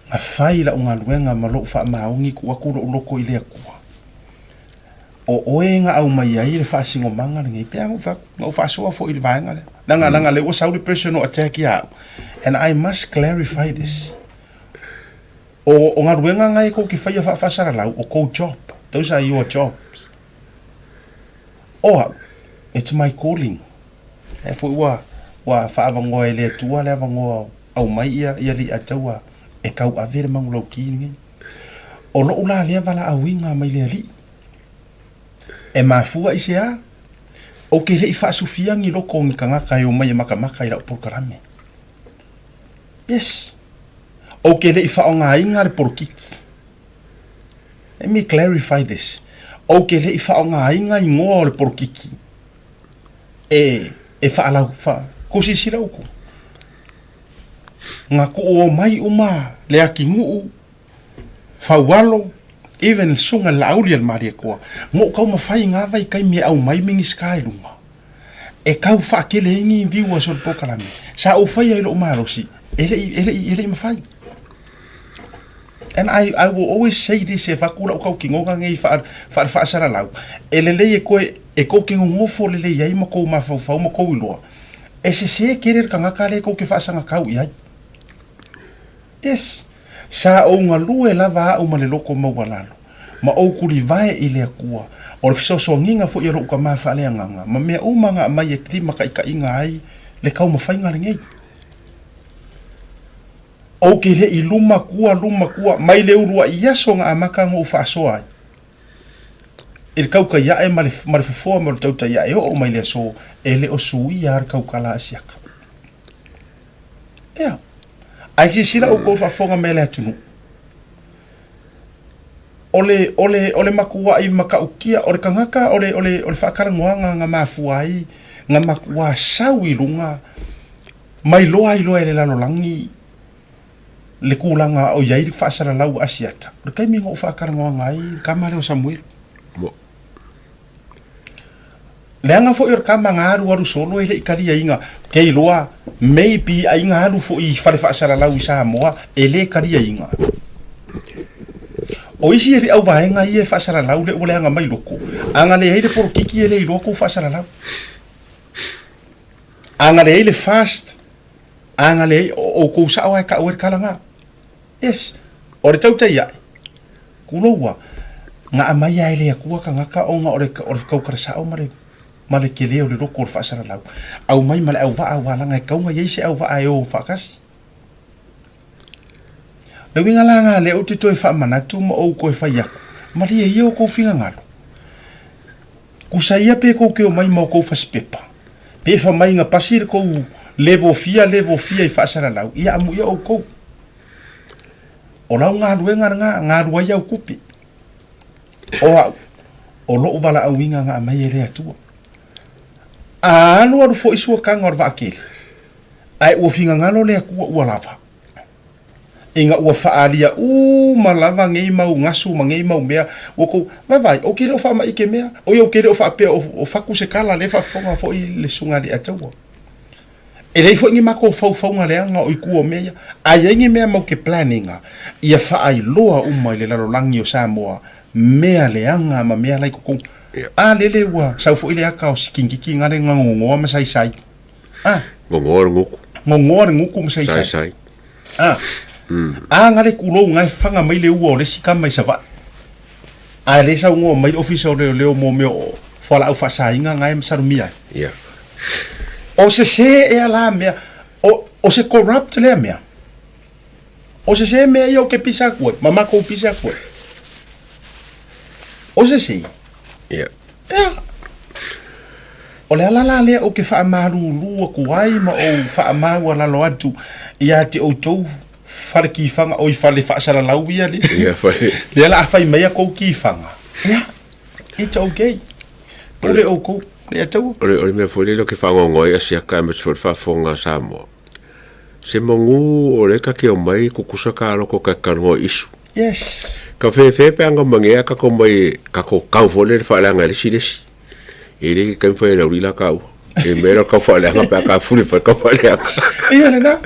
Na fai lau galuega ma lou faamaoni tuu atu lou loto i le Atua. O oe na aumai ai le faasinomaga lenei, pei lava ona ou fai atu, na ou faasoa foi i le vaega lea. Leaga, leaga o lea ua sau le personal attack ia au, and I must clarify this. O, o galuega na e kou te faia faafaasalalau, o kou job. Those are your jobs. O au, it's my calling. E foi ua, ua faaavanoa e le Atua le avanoa aumai ia, ia Leiataua e tauave le manulauti lenei. O lou la lea valaauina mai le Alii. E mafua i se a? Ou te le i faasufia ni loko o ni tagata e omai e matamata i lau polokalame. Yes. Ou te le i faaaogaina le polokiki. Let me clarify this. Ou te le i faaaogaina igoa o le polokiki e, e faalau, fa, kou silasila outou. Na tuu omai uma le atinuu, Faualo, even le susuga i le Laauli a le Malietoa, na ou taumafai i na vaitaimi e aumai Minisita i luga, e tau faatele ai ni viewers o le polokalame. Sa ou faia i lou malosi, e le i, e le i, e le i mafai. And I, I will always say this, e avatu lau tautinoga nei faa, faa, faasalalau, e lelei e koe, e kou te nonofo lelei ai ma kou mafaufau ma kou iloa, e sese tele le tagata lea kou te faasagatau i ai. Yes. Sa ou galue lava au ma le loko maualalo, ma ou tulivae i le Akua, o le fesoasoaniga foi a lou tama faaleagaga, ma mea uma na aumai e limataitaiga ai le taumafaiga lenei. Ou te le i luma tua, luma tua, mai le uluai aso na amata ona ou faasoa ai i le tautai ae ma le, ma le fofoa ma le tautai ae, e oo mai le aso, e le o suia lava le tautala a siaka. Ia. Ae silasila outou i le faafofoga mai a le atunuu. O le, o le, o le matuai matautia, o le tagata, o le, o le, o le faatalanoaga na mafua ai, na matuā sau i luga, mai loa ai loa e le lalolagi le tulaga o i ai le faasalalau a Asiata. O le taimi na ou faatalanoaga ai le tama lea o Samuelu. Leaga foi o le tama na alualu solo e le i taliaina, ke iloa maybe ai na alu foi i fale faasalalau i Samoa e le taliaina. O isi e le auvaega ia e faasalalau lea ua leaga mai loko, a na leai le polokiki e le iloa kou faasalalau. A na leai le fast, a na leai, o outou sao lava e tau ai le tala na. Yes, o le tautai ae, kuloua, na aumai lava e le Atua tagata ona o le, o le tautala sao ma le, ma le tele o le loto o le faasalalau. Aumai ma le auvaa aua leaga e tatau ona i ai se auvaa e o faatasi. O le uiga la lena lea ou te toe faamanatu ma ou toe fai atu, malie ia outou finagalo. Kusa ia pe tou te omai ma outou fasipepa, pe fai mai na pasi le tou level fia level fia i faasalalau, ia amuia outou. O lau galuega lena, galua ai au tupe. O au, o lou valaauina na aumai e le Atua. A alualu foi suakaga o le vaatele, ae ua finagalo le Atua ua lava. Ina ua faaalia uma lava nei mau gasu ma nei mau mea, ua kou, vaavaai, ou te le o faamaite mea, oi ou te le o faapea o, o fatu se kala, lea e faafofoga foi le susuga a Leiataua. E leai foi ni matou faufauga leaga o i tua o mea ia. A i ai ni mea matou te plan ina, ia faailoa uma i le lalolagi o Samoa mea leaga ma mea la i totonu. A lele ua sau foi le ata o Sikingiki gale gogoa ma saisai. A. Gogoa le gutu. Gogoa le gutu ma saisai. Saisai. A. A gale kulou gae faga mai le ua o le isi tama i Savaii. A e le saunoa mai le Ofisa o Leoleo mo mea o fualaau faasaina gae masalomia ai. Ia. O sese ea la mea, o, o se corrupt lea mea. O sese mea ia ou te pisa atu ai, ma matou pisa atu ai. O sese. Ia. Ea. O le ala la lea ou te faamalulu atu ai ma ou faamaualalo atu ia te outou fale kifaga, oi fale faasalalau ia le, Ia, fale. lea la a fai mai a kou kifaga. Ia, it's okay. Pule outou, le Atua. O le, o le mea foi lele ou te faanoanoa ai Asiata aemaise foi le faafofoga a Samoa. Se manu o lea ta te omai tutusa ta loto ta te talanoa i isu. Yes. Ka fefe pe a na mange a tatou mai tatou tau foi lele faaleaga e le isi le isi. E le ke taimi fai e le auli la taua. E mea la tau faaleaga pe a ka fuli fai tau faaleaga. Ia lena.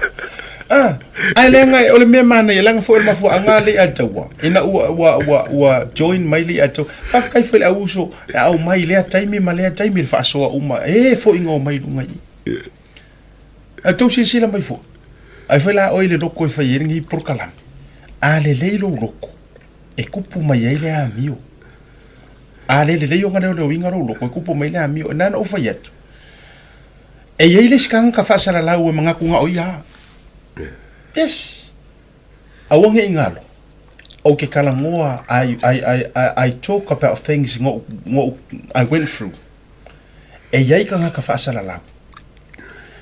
Ah, ae leaga o le mea manaia, leaga foi o le mafuaaga lea ia taua. Ina ua ua ua ua join mai le ia taua. Faafetai foi i le au uso e aumai i lea taimi ma lea taimi le faasoa uma e foi ina omai i luga i i. Ae tou silasila mai foi, ai foi la oe i le loko e fai ai lenei polokalame. A lelei lou loto, e tupu mai ai le amio. A le lelei ona leoleoina lou loto, e tupu mai le amio. E na ona ou fai atu, e i ai le isi tagata faasalalau e manatu na o ia a. Yes. Aua ne i galo, ou te talanoa, I, I, I, I, I talk about things no, no, I went through. E i ai tagata faasalalau,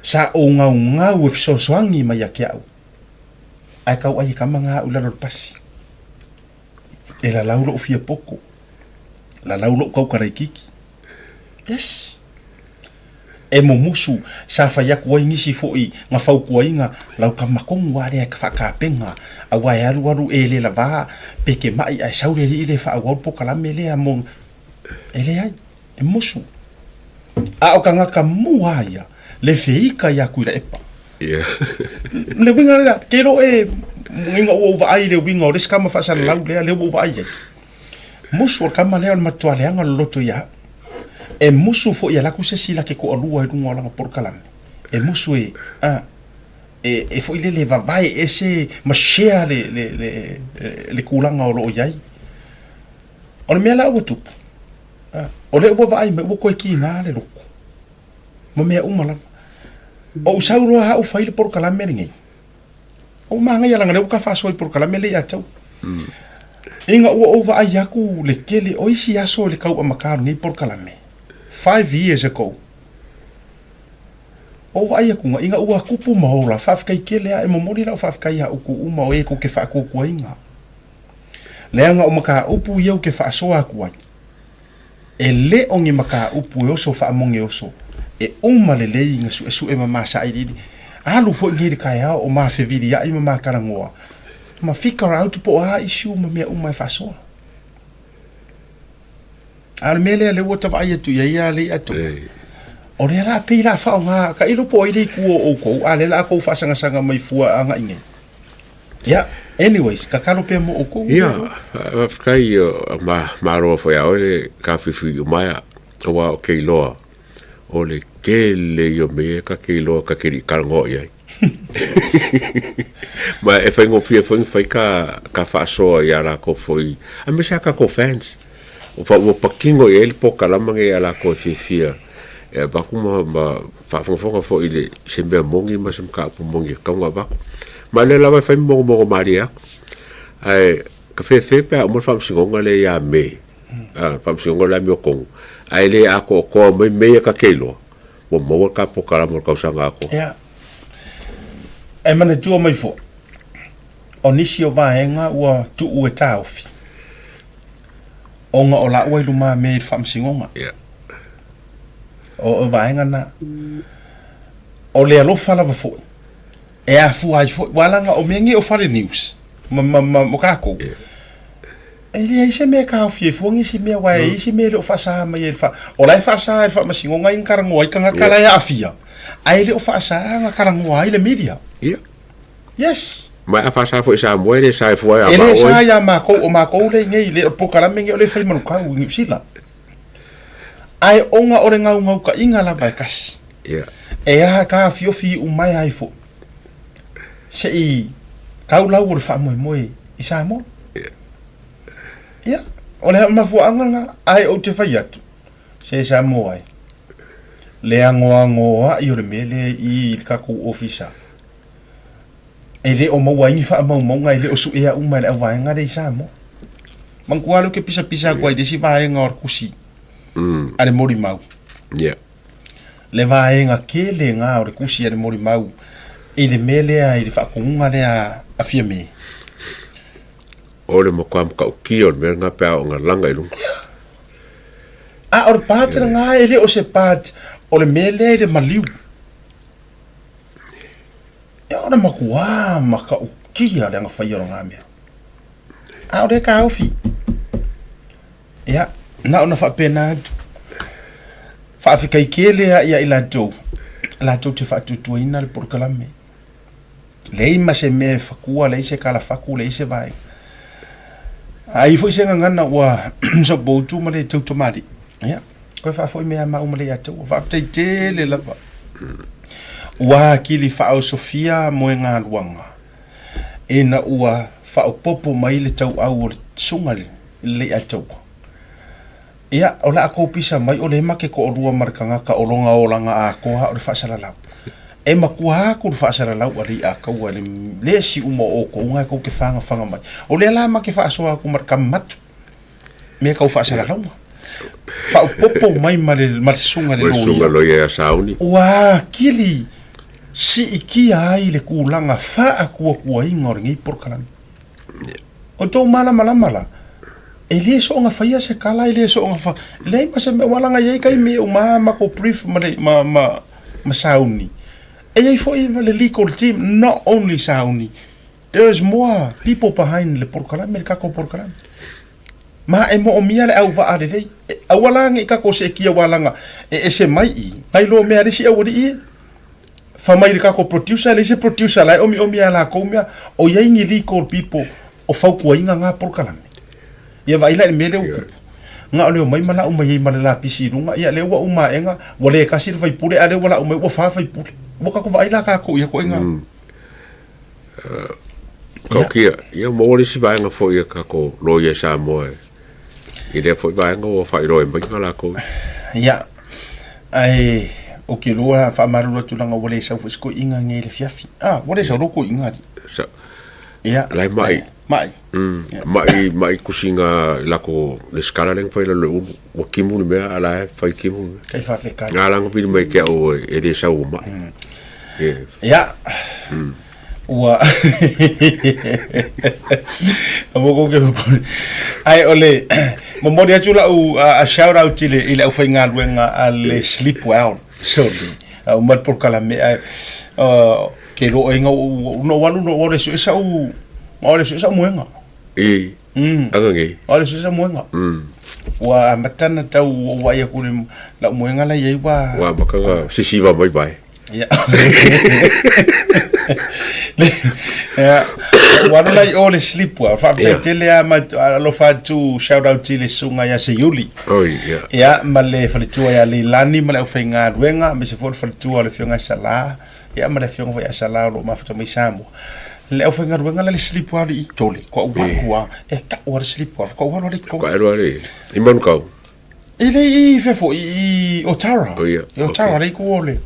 sa ou gaugau e fesoasoani mai ia te au, ae tau ai e tama na au i lalo o le pasi. E lalau lou fia poto, lalau lou taukalaititi. Yes. E mumusu, sa fai atu ai nisi foi na fautuaina lau tama tonu a lea e faatapena, aua e alualu e le lava pe te mai ae sau le alii lea e faaauau le polokalame lea mo E leai, e musu. A o tagata mua ia, le feika ia Tuilaepa. Ia. Le uiga lea, te iloa e ina ua ou vaai i le uiga o le isi tama faasalalau lea, lea ua ou vaai i ai. Musu o le tama lea o le matua leaga loloto ia au. E musu foi e alu atu se isi la te toalua i luga o lana polokalame. E musu e, a, e, e foi lele e vavae ese ma share le, le, le, le tulaga o lo o i ai. O le mea la ua tupu, o lea ua vaai mai ua toe kiga le loto ma mea uma lava. Ou sau loa au fai le polokalame lenei. Ou manaia leaga lea ua ta faasoa i polokalame lea ia te au. Ina ua ou vaai atu le tele o isi aso i le tau amata o lenei polokalame, 5 years ago, ou vaai atu ina ua tupu ma ola, faafetai tele lava, e momoli lau faafetai ia outou uma o e tou te faatuatuaina. Leaga o mataupu ia ou te faasoa atu ai, e le o ni mataupu e oso faamogeoso, e uma lelei ina suesue ma ma sailiili. Alu foi nei i le taeao o ma feviliai ma ma talanoa, ma figure out po o a issue ma mea uma e faasoa. A o le mea lea lea ua ta vaai atu i ai ia Lei'atoa, o lea la pei la faaaoga, tailo po o ai le itu o outou, a o lea la a tou faasagasagaga mai fua agai nei. Ia, anyways, tatalo pea mo outou. Ia, faafetai ma malo foi ia oe le kafifi umaea, aua o ke iloa, o le tele ia o mea ia ta te iloa ta te le i talanoa i ai. Ma e faigofie foi ona fai ka, ka faasoa ia lakou foi, aemaise lava tatou fans. Ua, ua patino i ai le polokalama lenei ia lakou e fiafia e avatu ma, ma faafogafoga foi i le, se mea moni ma se mataupu moni e tatau ona avatu. Ma o lea lava e fai ma mogomogo malie atu. Ae ka fefe pe a uma le faamasinoga lea ia Me, a, faamasinoga o le amiotonu, ae le atoatoa mai mea ia ta te iloa, ua maua le ta polokalama o le tausaga atoa. Ia. E manatua mai foi, o nisi o vaega ua tuu e taofi, ona o laua i lumamea i le faamasinoga. Ia. O, o vaega na. O le alofa lava foi, e afua ai foi, ua laga o mea nei o fale news, ma, ma, ma, ma kākou. Ia. E leai se mea e taofi ai fua nisi mea, aua e i ai se mea e le o faasa mai e le fa... O la e faasa e le faamasinoga ai na talanoa ai tagata la e aafia, ae le o faasa na talanoa ai le media. Ia. Yes. Ma a faasa foi i Samoa, e le sa e fua ia E le maua sa ia makou, o makou lea i nei, le o le polokalame lenei o lea e fai manukau i Niu Sila. Ae ona o le gaugaukaʻiga lava e tasi, Ia. e aha taofiofi iumaea ai foi, se i tau lau o le faamoemoe i Samoa. Ia, o le mafuaaga lena, ae ou te fai atu, se Samoa e, le agoagoaʻi o le mea lea i le tatou ofisa, e le o maua ai ni faamaumauga, e le o suea uma e le auvaega lea i Samoa. Manatua lea ou te pisapisa atu ai i le isi vaega o le tusi a le molimau. Ia. Le vaega tele lena o le tusi a le molimau i le mea lea, i le faatonuga lea a Fiame. O le matua matautia o le mea lena pe a oo ina laga i luga. A o le part lena e le o se part o le mea lea i le maliu. Ia o le matua matautia le agafaia o lena mea. A o lea e taofi. Ia, na ona faapena atu. Faafetai tele lava ia i latou, latou te faatuatuaina le polokalame. Leai ma se mea e fatua, leai se kalafatu, leai se vaega. A i ai foi se gagana ua sopoutu ma le tau tamalii, ia, toe faafoi mai ia maua ma le ia te au. Faafetai tele lava. Ua akili faaosofia moegaluaga ina ua. Faaopoopo mai le tauau o le susuga i le Leiataua. Ia, o le a kou pisa mai o lea ma ke toalua ma le tagata o lona olaga atoa o le faasalalau. E matua atu le faasalalau a Leiataua i le esi uma o outou na e tou te fagafaga mai. O lea la ma te faasoa atu ma le tama matu, mea tau faasalalauga. Faaopoopo mai ma le ma le susuga i le loia. Loia ia Sauni. Ua atili siitia ai le tulaga faatuatuaina o lenei polokalame. O tou malamalama la, e le soona faia se tala, e le soona fa... leai ma se mea, aua leaga e i ai taimi e uma lava matou brief ma le, ma, ma, ma sauni. E i ai foi le legal team, not only sauni, there is more people behind le polokalame, le tatou polokalame. Ma e moomia le auvaa lelei. E, aua la ne i tatou seetia aua leaga e ese mai i, nai lo mea a le isi aualii e. Fai mai i le tatou producer, e leai se producer la e omiomi ia latou mea, o i ai ni legal people o fautuaina na polokalame. Ia vaai la i le mea lea ua tupu. Na o le omai ma lau mai ai ma le lapisi i luga, ia lea ua uma aega, ua le tasi le faipule, a lea ua lau mai ua fa faipule. Ua tatou vaai la tatou ia ituaiga. Kau kia, ia maua le isi vaega foi a tatou loia i Samoa e, i lea foi vaega ua faailoa mai ma latou. Ia, ae ou te iloa faamalulu atu leaga ua le sau foi se toeaina nei i le afiafi. Ah, ua le sau lou toeaina alii. Sa, Ia. La e mai. Mai. Mai, mai kusiga i lako le skala lea na fai i lalo o le ulu. Ua timu le mea, a la e fai timu le mea. Kai faafetai. Nga la na pili mai te au e le sau ua mai. Yeah. Ia. Ua Aua kou ke popole. Ae o le momoli atu lau a shout out i le i le aufaigaluega a le Sleep Well. Sorry. Au ma le polokalame ae ke loa ai ngau no walu no ole su sa u ole su sa muenga. I. Aga ngi. Ole su sa muenga. Ua amata na tau ua ia ku le lau muenga la iai ua Ua amata sisiva mai vai. Ia. Ia, ua alu la i o le sleep well. Faafetai tele lava ma alofa atu shout out i le susuga ia Seiuli. Oi, ia. Ia, ma le faletua ia Leilani ma le aufaigaluega, aemaise foi le faletua o le Afioga ia Sala, ia ma le Afioga foi ia Sala o lo o mafuta mai i Samoa. Le aufaigaluega la le sleep well i tole, ko au alu lava, e tau lava le sleep well, ko au alu lava le Ko alu lava le, i Manukau. I le i fea foi i Otara. Oh, ia. I Otara, okay. Le ku o le.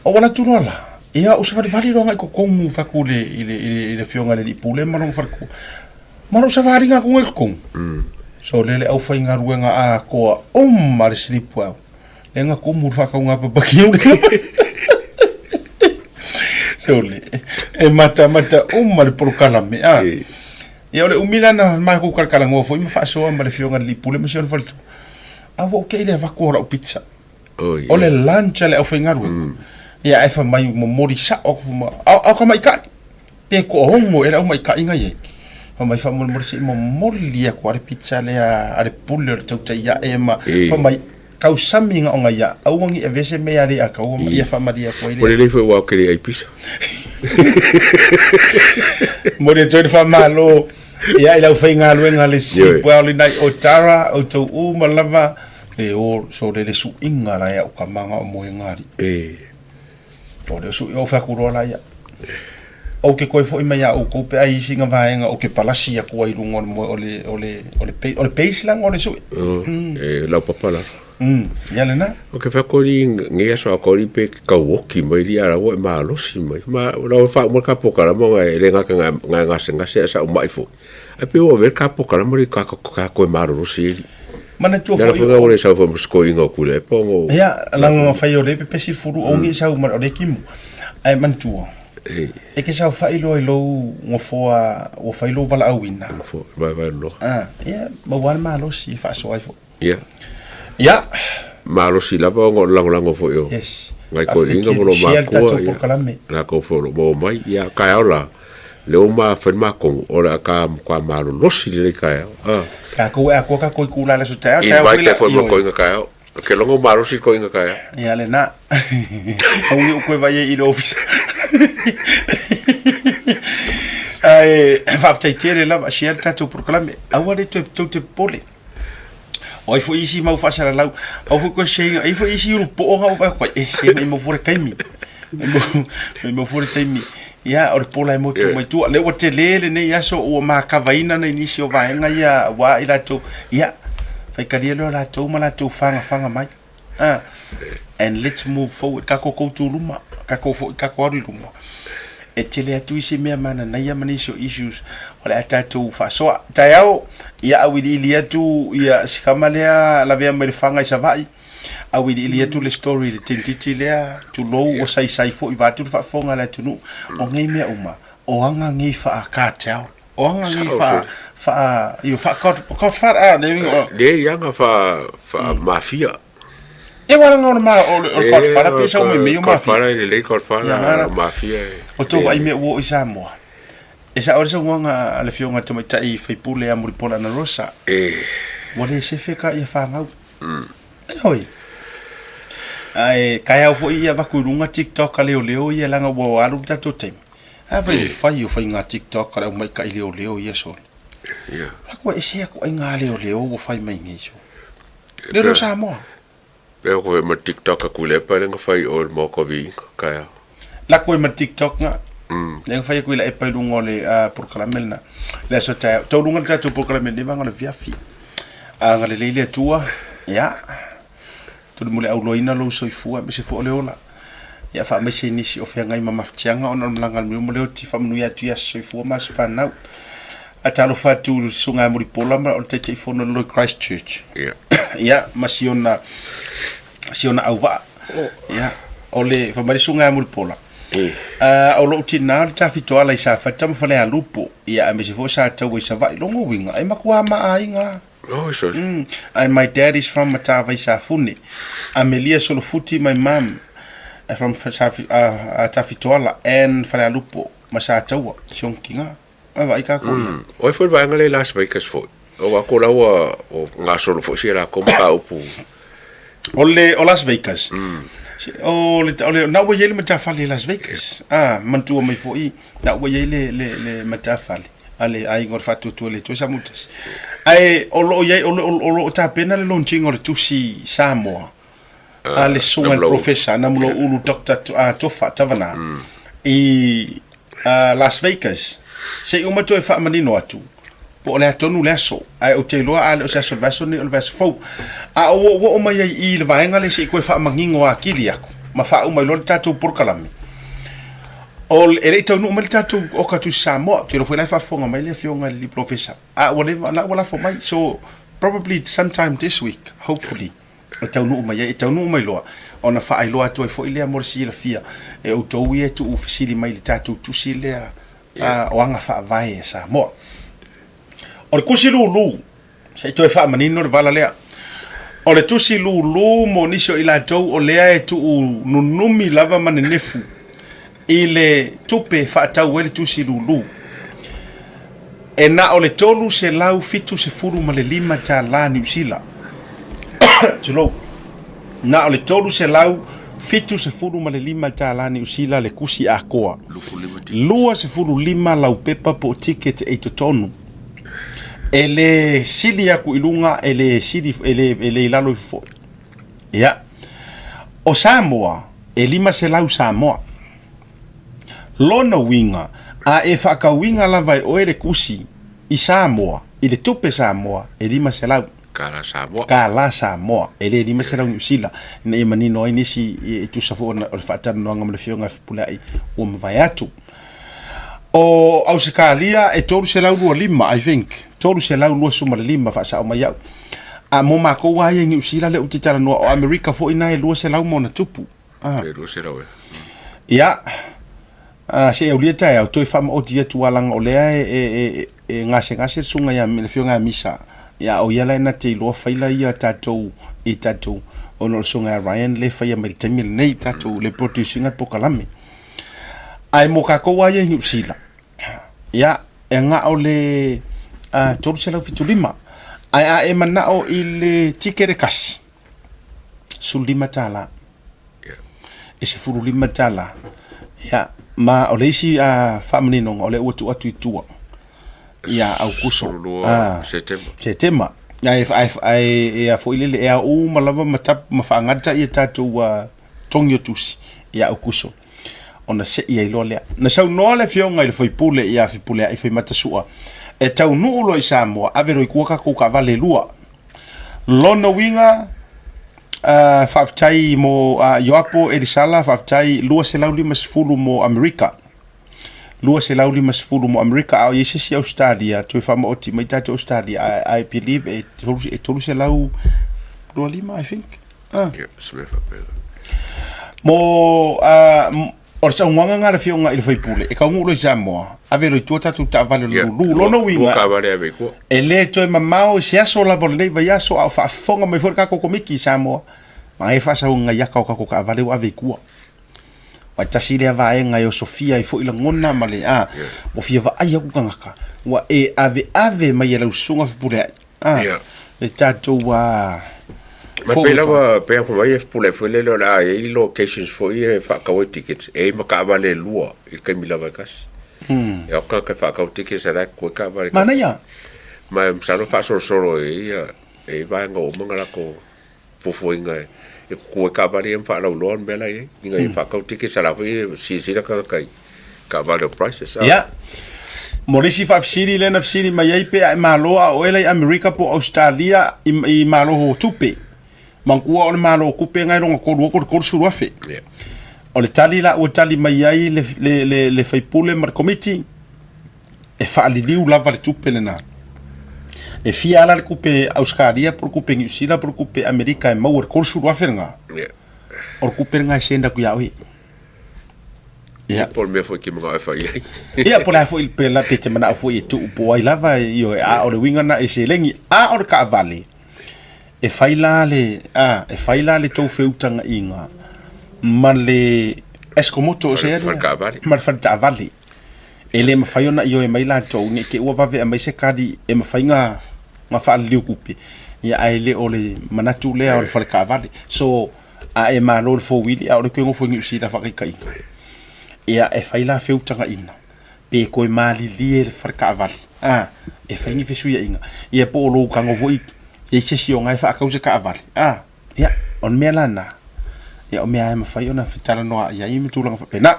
O wala tu la. Ia o se valivali roanga i kokongu faku le i le i le fionga le pule ma longa faleku. Ma lo savali nga ku ngai kokongu. So le le au whai ngaruenga a koa ma le sleep well. Le nga kumu whakau ngā papaki o So le e mata mata ma le polokalame a. Ia o le umi la na makou kalakalagoa foi ma faasoa ma le Afioga i le Alii Pule ma si ona faletua. A ua ou te i le avatu o lau pizza. O le lunch a le aufaigaluega. Ia ae fai mai momoli sao atu ma a o ka maita'i. Pe toaono ea le aumaita'i na i ai. Fai mai faamolemole se i momoli atu lava le pizza lea a le pule o le tautai ae ma fai mai tausami na ona ia aua ne i avea se mea le ataua ma ia faamalie atu ai lea. Ua lelei foi aua ou te le ai pisa. Momoli atu ai le faamalo ia i le aufaigaluega a le Sleep Well i nai Otara, outou uma lava le o so le le suiga la e au kamaga o moega alii. E. O le sui o fai atu loa la ia. Ou te toe foi mai ia outou pe a i ai sina vaega ou te palasi atu ai i luga o le moe o le o le o le o le base laga o le sui. E laupapa lava. Ia lena. O ke fai atu alii nei aso a kori pe ke kau oki mai li a ua e malosi mai. Ma lau e faauma le ka polokalame ona e le gata na e gasegase ae sa ou mai foi. Ae pei ua avea le ka polokalame le ka ka koe malolosi ai li. Manatua foi. Nala foi ua le sau foi ma se koiga o Tuilaepa ona o. Ia, laga na fai o le pepesi fulu o ngi sau ma o le kimu. Ae manatua. E ke saofai loa i lou nofoa ua fai lou valaauina. Nofoa, vaevae loa. Ah, ia, maua lava le malosi e faasoa ai foi. Ia. Ia. Malosi lava ona o le lagolago foi o. Yes. Ngai toeaiina ma lou Share le tatou polokalame. Latou foi o lo o maua mai. Ia, taeao la, lea ua ma fai le matonu, o le a ta matua malolosi lelei taeao. Ah. Tatou e atoa tatou itula i le aso taeao. Invite foi ma toeaiina taeao. Ke logo malosi koiga kaea. Ia lena. Aua ne i ou toe vaai ai i le ofisa. Ae faafetai tele lava, share le tatou polokalame. Aua le toe tou te popole. O ai foi isi mau faasalalau, au foi koe share ina, ai foi isi ulu poo nga ua vaai atu ai, eh, se mai mau fua le taimi. Mai mau fua le taimi. Ia, o le pola e motu mai tua. Lea ua tele lenei aso ua makavaina nai nisi o vaega ia aua i latou. Ia, faitalia lea o latou ma latou fagafaga mai. Ah, and let's move forward. Kako kou tūluma, kako foi, kako alu i luma. E tele atu isi mea mananaia ma nisi o issues o le a tatou faasoa. Taeao, ia auiliili atu ia si kama lea lavea mai le faga i Savaii. Auiliili atu le story i le tentiti lea, tulou ua saisai foi vaeatu le faafofoga a le atunuu. O nei mea uma, o aga nei faa-cartel, o aga nei faa, faa, io, faa-godfather, ah, le uiga o. Leai aga faa, faa-mafia. E uaga o le ma, o le godfather pe sau mai mea o mafia. Godfather e lelei godfather, o mafia e. O tou vaai mea ua oo i Samoa. E sao le saunoaga a le Afioga i le Tamaitai Faipule ia Mulipola Anarosa. Ua le sefe ka ia fanau. Oi. Ae taeao foi ia avatu i luga TikTok a leoleo ia leaga ua alu le tatou taimi. A fai e fai o faiga TikTok a le aumaikai leoleo ia sole. Ia. Aku e ese aku aiga leoleo ua fai mai nei so. Leoleo Samoa. Pe ko e ma TikTok aku le pa lenga fai o le moko vi ka. La ko e ma TikTok nga. Lenga fai aku ila e pa lunga o le polokalame lena. Le aso taeao. Taunuuga le tatou polokalame nei vanga o le fiafi. Agalelei le Atua, ia, tuli mo le auloaina lou soifua aemaise foi o le ola. Ia faamaise i nisi o feagai ma mafatiaga ona o le malaga a le miliona ma le oti, faamanuia atu i aso soifua ma aso fanau. A talofa atu i le susuga ia Mulipola ma o le Taitaifono i le Christ Church. Ia. Ia, ma si ona, si ona auvaa. Ia, o le, fai mai le susuga ia Mulipola, o lou tinā o le Tafitoala i Safata ma Falealupo, ia aemaise foi o Sataua i Savaii. Lona uiga, e matua maaiga. Oh, sorry. And my dad is from Matavai Safune. Amelia Solofuti, my mum, from Tafitoala and Falealupo ma Sataua, si ona tinā. Ai vaai kākou ia. O ai foi le vaega lea i Las Vegas foi. O ako la ua o gasolo foi sia lakou mataupu. O le o Las Vegas. O le o le na ua i ai le matafale i Las Vegas. Ah, manatua mai foi na ua i ai le le le matafale a le aiga o le Faatuatua i le Atua Samutasi. Ae o lo o i ai o lo o tapena le launching o le tusi Samoa a le susuga i le Professor Namulauulu Doctor Tofa Tavana i Las Vegas. Se i uma toe faamanino atu po o le a tonu le aso, ae ou te iloa a le o se aso o le vaiaso lenei o le vaiaso fou. A o ua oo mai ai i le vaega lea se i toe faamanino atili atu ma faauma ai loa le tatou polokalame. O le, e le i taunuu mai le tatou oka tusi Samoa, ou te iloa foi la e faafofoga mai le afioga i le Professor, a ua leva, la ua lafo mai. So, probably sometime this week, hopefully. e taunuu mai ai, e taunuu mai loa, ona faailoa atu ai foi lea mo le silafia e outou ia e tuu fesili mai i le tatou tusi lea o aga faavae a Samoa. O le tusi lulu, se i toe faamanino le vala lea, o le tusi lulu mo nisi o i latou o lea e tuu nunumi lava ma nenefu i le tupe e faatau ai le tusi lulu, e na o le $375 tala Niu Sila. Tulou. Na o le $375 tala Niu Sila le tusi atoa. 25 laupepa po o ticket e i totonu. E le sili atu i luga, e le sili, e le, e le i lalo ifo foi. Ia. O Samoa, e 500 Samoa. Lona uiga, a e faatauina lava e oe le tusi i Samoa, i le tupe Samoa, e 500. Kālā Samoa. Kālā Samoa, e le 500 Niu Sila, ina ia manino ai nisi e tusa foi o le faatalanoaga ma le Afioga ia Fepuleai ua mavae atu. O Ausetalia e 325, I think, 325 faasao mai au. A mo makou lava ia i Niu Sila lea ou te talanoa, o Amerika foi na e 200 ma ona tupu. Ah. E 200 e. Ia, ah, se i aulia taeao, toe faamaoti atu a leaga o lea e, e, e, e gasegase le susuga ia, le afioga ia Misa. Ia, o ia la e na te iloa faila ia tatou, i tatou, ona o le susuga ia Ryan le faia mai le taimi lenei, tatou, le produce ina le polokalame. Ae mo kākou lava ia i Niu Sila, ia, e na o le 375. Ae a e manao i le tikete tasi, $15. E $15. Ia, ma o le isi faamaninoga, o lea ua tuu atu i tua ia Aukuso. 12 Setema. Setema. Ae, ae, ae, e a foi lele, e ao uma lava ma, tap, ma faagata ia tatou togi o tusi ia Aukuso. Ona se'i ai loa lea. Na saunoa le Afioga i le Faipule ia Fepuleai Faimata-sua, e taunuu loa i Samoa, ave loa i tua tatou taavale e lua. Lona uiga, uh, faafetai mo uh, Ioapo Elisala, faafetai 250 mo Amerika. 250 mo Amerika, a o i ai se isi Australia, toe faamaoti mai tatou Australia, I, I believe e 325, I think. Ah. Ia, se mea faapena. Mo, uh, o le saunoaga nga le afioga i le faipule, e kaunuu loa i Samoa, ave loa i tua tatou taavale o le Ia, lulu. Lona lua uiga, taavale ave i tua. e le toe mamao i se aso lava o lenei vaiaso, a o faafofoga mai foi le tatou komiti i Samoa, ma e faasauga iaka o tatou taavale ua ave i tua. Aua e tasi lea vaega e osofia ai foi lagona ma le, a, ua fia vaai aku tagata, ua e aveave mai e lau susuga Fepuleai, a, Ia. le tatou, a, Ma pei lava, pei lava mai e pule foi lele o le a i ai locations foi e faatau ai tickets, e i ai ma taavale e lua i le taimi lava e tasi. E o tagata e faatau tickets a la e koe taavale. Manaia. Ma e masalo faasolosolo e i ai, e i ai vaega ua uma ona latou fuafuaina e tutu ai taavale ia ma faalauiloa le mea la e i ai, ina ia faatau tickets a la foi e silasila tagata i taavale o prices. Ia. Mo le isi faafesili lea na fesili mai ai pe a e malo a o oe la i Amerika po o Ausetalia i, i malo o tupe. Manatua o le malo o tupe na e lona tolu atu i le 30,000. Yeah. O le tali la ua tali mai ai le, le, le, le faipule ma le komiti, e faaliliu lava le tupe lena. E fia ala le tupe Ausetalia po o le tupe Niu Sila po o le tupe Amerika e maua i le 30,000 lena. Yeah. O le tupe lena e send atu ia oe. Ia. Po o le mea foi ke manao e fai ai. Ia, po o le a foi pe la pe te manao foi e tuu po o ai lava, ioe, a o le uiga na i seleni, a o le taavale, e fai la le, a, e fai la le tou feutagaiga ma le Escomoto o se Fale taavale. ma le fale taavale. E le mafai ona ioe mai latou ne i te i ua vave aumai se kali e mafai ona faaliliu tupe, ia ae le o le manatu lea o le fale taavale. So, a e malo le fouili a o le toe nofo i Niu Sila faataitaiga, ia e fai la feutagaina pe toe malilie le fale taavale, a, e fai ni fesuiaiga, ia po o lou tago foi i ai se isi o na e faatau se taavale, a, ia, o le mea la lena, ia o mea lava e mafai ona fetalanoa i ai ma tulaga faapena.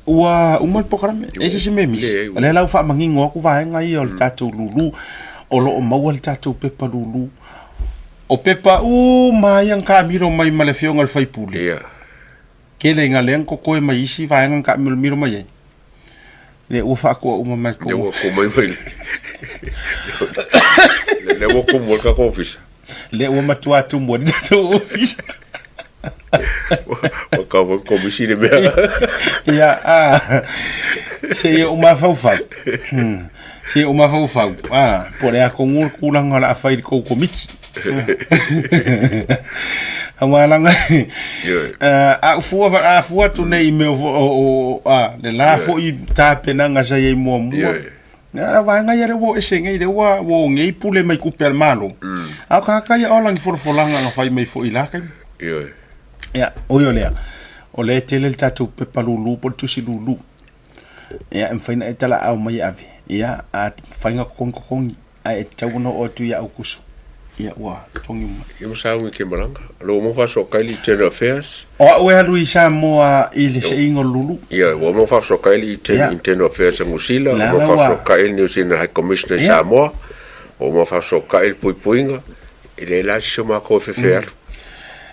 Ua uma le polokalame, e i ai se isi mea e misi? O lea la ua faamanino atu vaega ia o le tatou lulu, o lo o maua le tatou pepa lulu. O pepa uma ia na taamilo mai ma le afioga i le faipule. Ia. Tele ina lea na totoe mai isi vaega na taamilomilo mai ai. Lea ua faatoa uma mai Lea ua tuu mai mai le Lea ua tumu ai le tatou ofisa. Lea ua matua tumu ai le tatou ofisa. Ua tau foi komisi le mea. Ia, a, se i ou mafaufau. Se i ou mafaufau. A, po o le a tonu le tulaga o le a fai i le tou komiti. Aua laga, a ou fua, a fua atu nei i mea o, a, le la foi tapenaga sa i ai muamua. Ia, vaega ia lea ua o ese nei, lea ua ua o nei pule mai tupe a le Malo. A o tagata ia o lani folafolaga na fai mai foi i la taimi. Ioe. Ia, oi o lea, o lea e tele le tatou pepa lulu po o le tusi lulu. Ia, e mafai ona e talaau mai e ave. Ia, a mafai ona totogi, totogi. Ae e tatau ona oo atu ia Aukuso. Ia, ua totogi uma. Ia ma sauni ke malaga. Lo mo fasokai li Internal Affairs. O au e alu i Samoa i le seiga o le lulu. Ia, ua mo fasokai li Internal Affairs a Niu Sila, ua mo fasokai le New Zealand High Commissioner i Samoa, ua mo fasokai le puipuiga, e leai la se matou e fefe alu.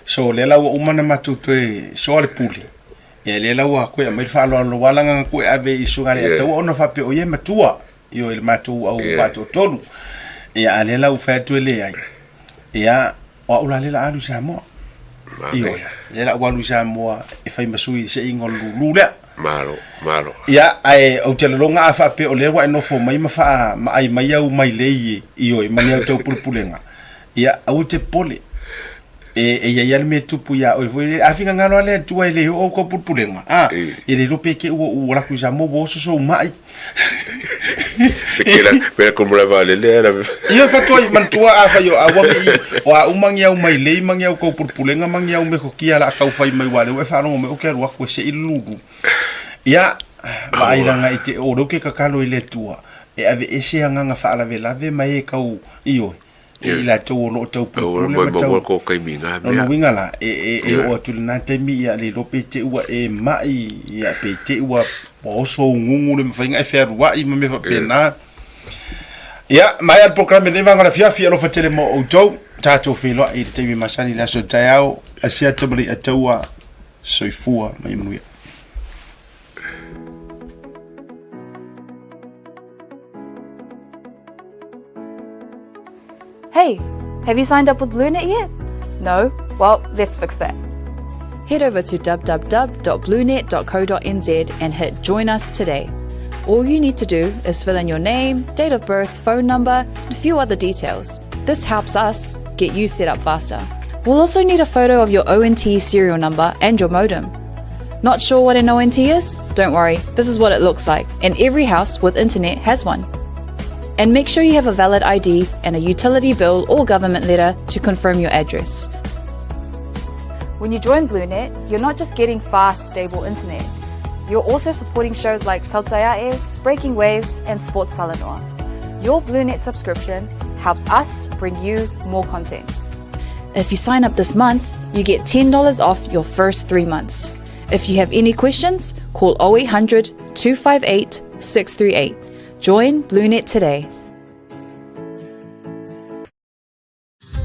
So, lea la ua uma ona matou toe soa le pule, ia lea la ua toe aumai le faaaloalo aua leaga na toe ave i susuga i le Alataua ona faapea o ia e matua. Ioe, i le matou au faatoatolu. Ia, a lea la ua fai atu e leai. Ia, o au la lea la alu i Samoa. Ioe, lea la ua alu i Samoa e fai ma sui i le seiga o le lulu lea. Malo, malo. Ia, ae ou te lagona a faapea o lea ua e nofo mai ma faa ma ai mai au mailei e, ioe, ma ni au taupulepulega. Ia, aua e te popole. E, e i ai lava le mea e tupu iā oe foi. A finagalo lava le Atua e le oo au taupulepulega, a, e le iloa pe te i ua ou alu atu i Samoa ua oso sou mai. Pe la, pe la komo la vaalele la. Ia faatoa i manatua a fai o aua ne i o a uma ni au mailei ma ni au taupulepulega ma ni au metotia o le a tau fai mai aua o lea ua e faalogo mai ou te alu atu e sei le lulu. Ia, vaai laga i te o lea ou te tatalo i le Atua e aveese agaga faalavelave ma e tau, ioe. i latou o lo o tau pulepule ma tau. Ko taimi ngā mea. Lona uiga la, e, e, e oo atu i lena taimi, ia le iloa pe te i ua e mai, ia pe te i ua oso ugugu le mafai ona e fealuai ma mea faapena. Ia, maea le polokalame lenei vaega o le afiafi, alofa tele mo outou, tatou feiloai i le taimi masani i le aso taeao, asia tamalii-a-taua, soifua ma ia manuia. Hey, have you signed up with BlueNet yet? No? Well, let's fix that. Head over to www.bluenet.co.nz and hit Join Us Today. All you need to do is fill in your name, date of birth, phone number, and a few other details. This helps us get you set up faster. We'll also need a photo of your ONT serial number and your modem. Not sure what an ONT is? Don't worry, this is what it looks like, and every house with internet has one. And make sure you have a valid ID and a utility bill or government letter to confirm your address. When you join BlueNet, you're not just getting fast, stable internet. You're also supporting shows like Tautaiae, Breaking Waves, and Sports Talanoa. Your BlueNet subscription helps us bring you more content. If you sign up this month, you get $10 off your first three months. If you have any questions, call 0800 258 638. Join BlueNet today.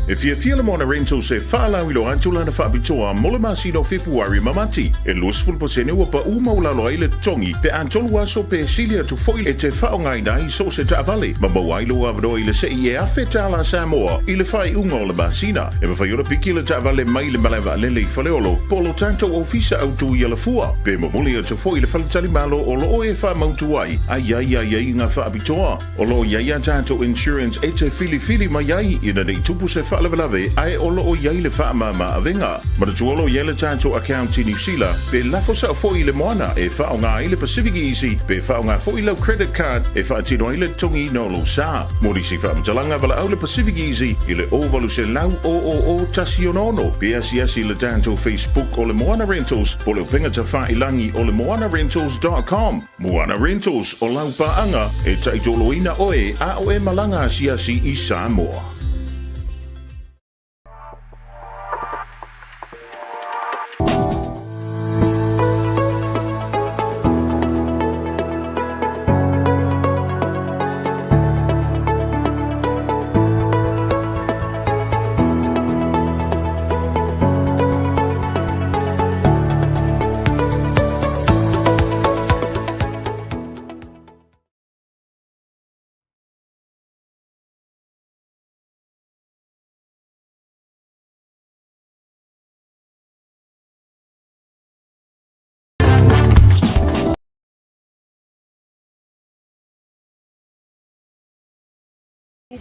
E fiafia le Moana Rentals e faalauiloa atu lana faapitoa mo le masina o Fepuari ma Mati. E 20% ua paʻu maualalo ai le totogi pe a tolu aso pe sili atu foi e te faaaogaina ai so o se taavale ma maua ai lou avanoa i le sei e $1,000 Samoa i le faaiuga o le masina. E mafai ona piki le taavale mai le malae vaalele i Faleolo po o lo tatou ofisa autu i Alafua pe momoli atu foi i le faletalimalo o lo o e faamautu ai a i ai aiaiga faapitoa. O lo o i ai a tatou insurance e te filifili mai ai ina ne i tupu se faalavelave ae o lo o i ai le faamama avega. Manatua o lo o i ai le tatou account i Niu Sila pe lafo sao foi i le moana e faaaoga ai le Pacific Easy pe faaaoga foi lau credit card e faatino ai le totogiina o lou sa. Mo nisi faamatalaga valaau le Pacific Easy i le 0800 000 166 pe asiasi i le tatou Facebook o le Moana Rentals po o le upega tafailangi o le moanarentals.com. Moana Rentals, o lau paaga e taitoloina oe a o e malaga asiasi i Samoa.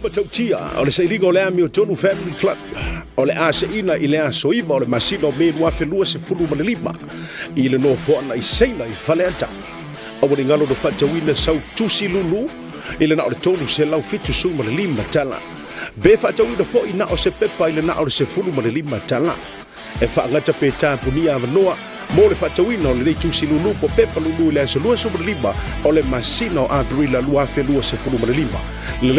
Matautia o le sailiga o le Amiotonu Family Club o le a seina i le aso 9 o le masina o Me 2025 i le nofoaga i Saina i Faleata. Aua ne i galo na faatauina sau tusi lulu i le na o le $375 tala. Be faatauina foi na o se pepa i le na o le $15 tala. E faagata pe tapunia avanoa mo le faatauina o lenei tusi lulu po pepa lulu i le aso 25 o le masina o Aperila 2025.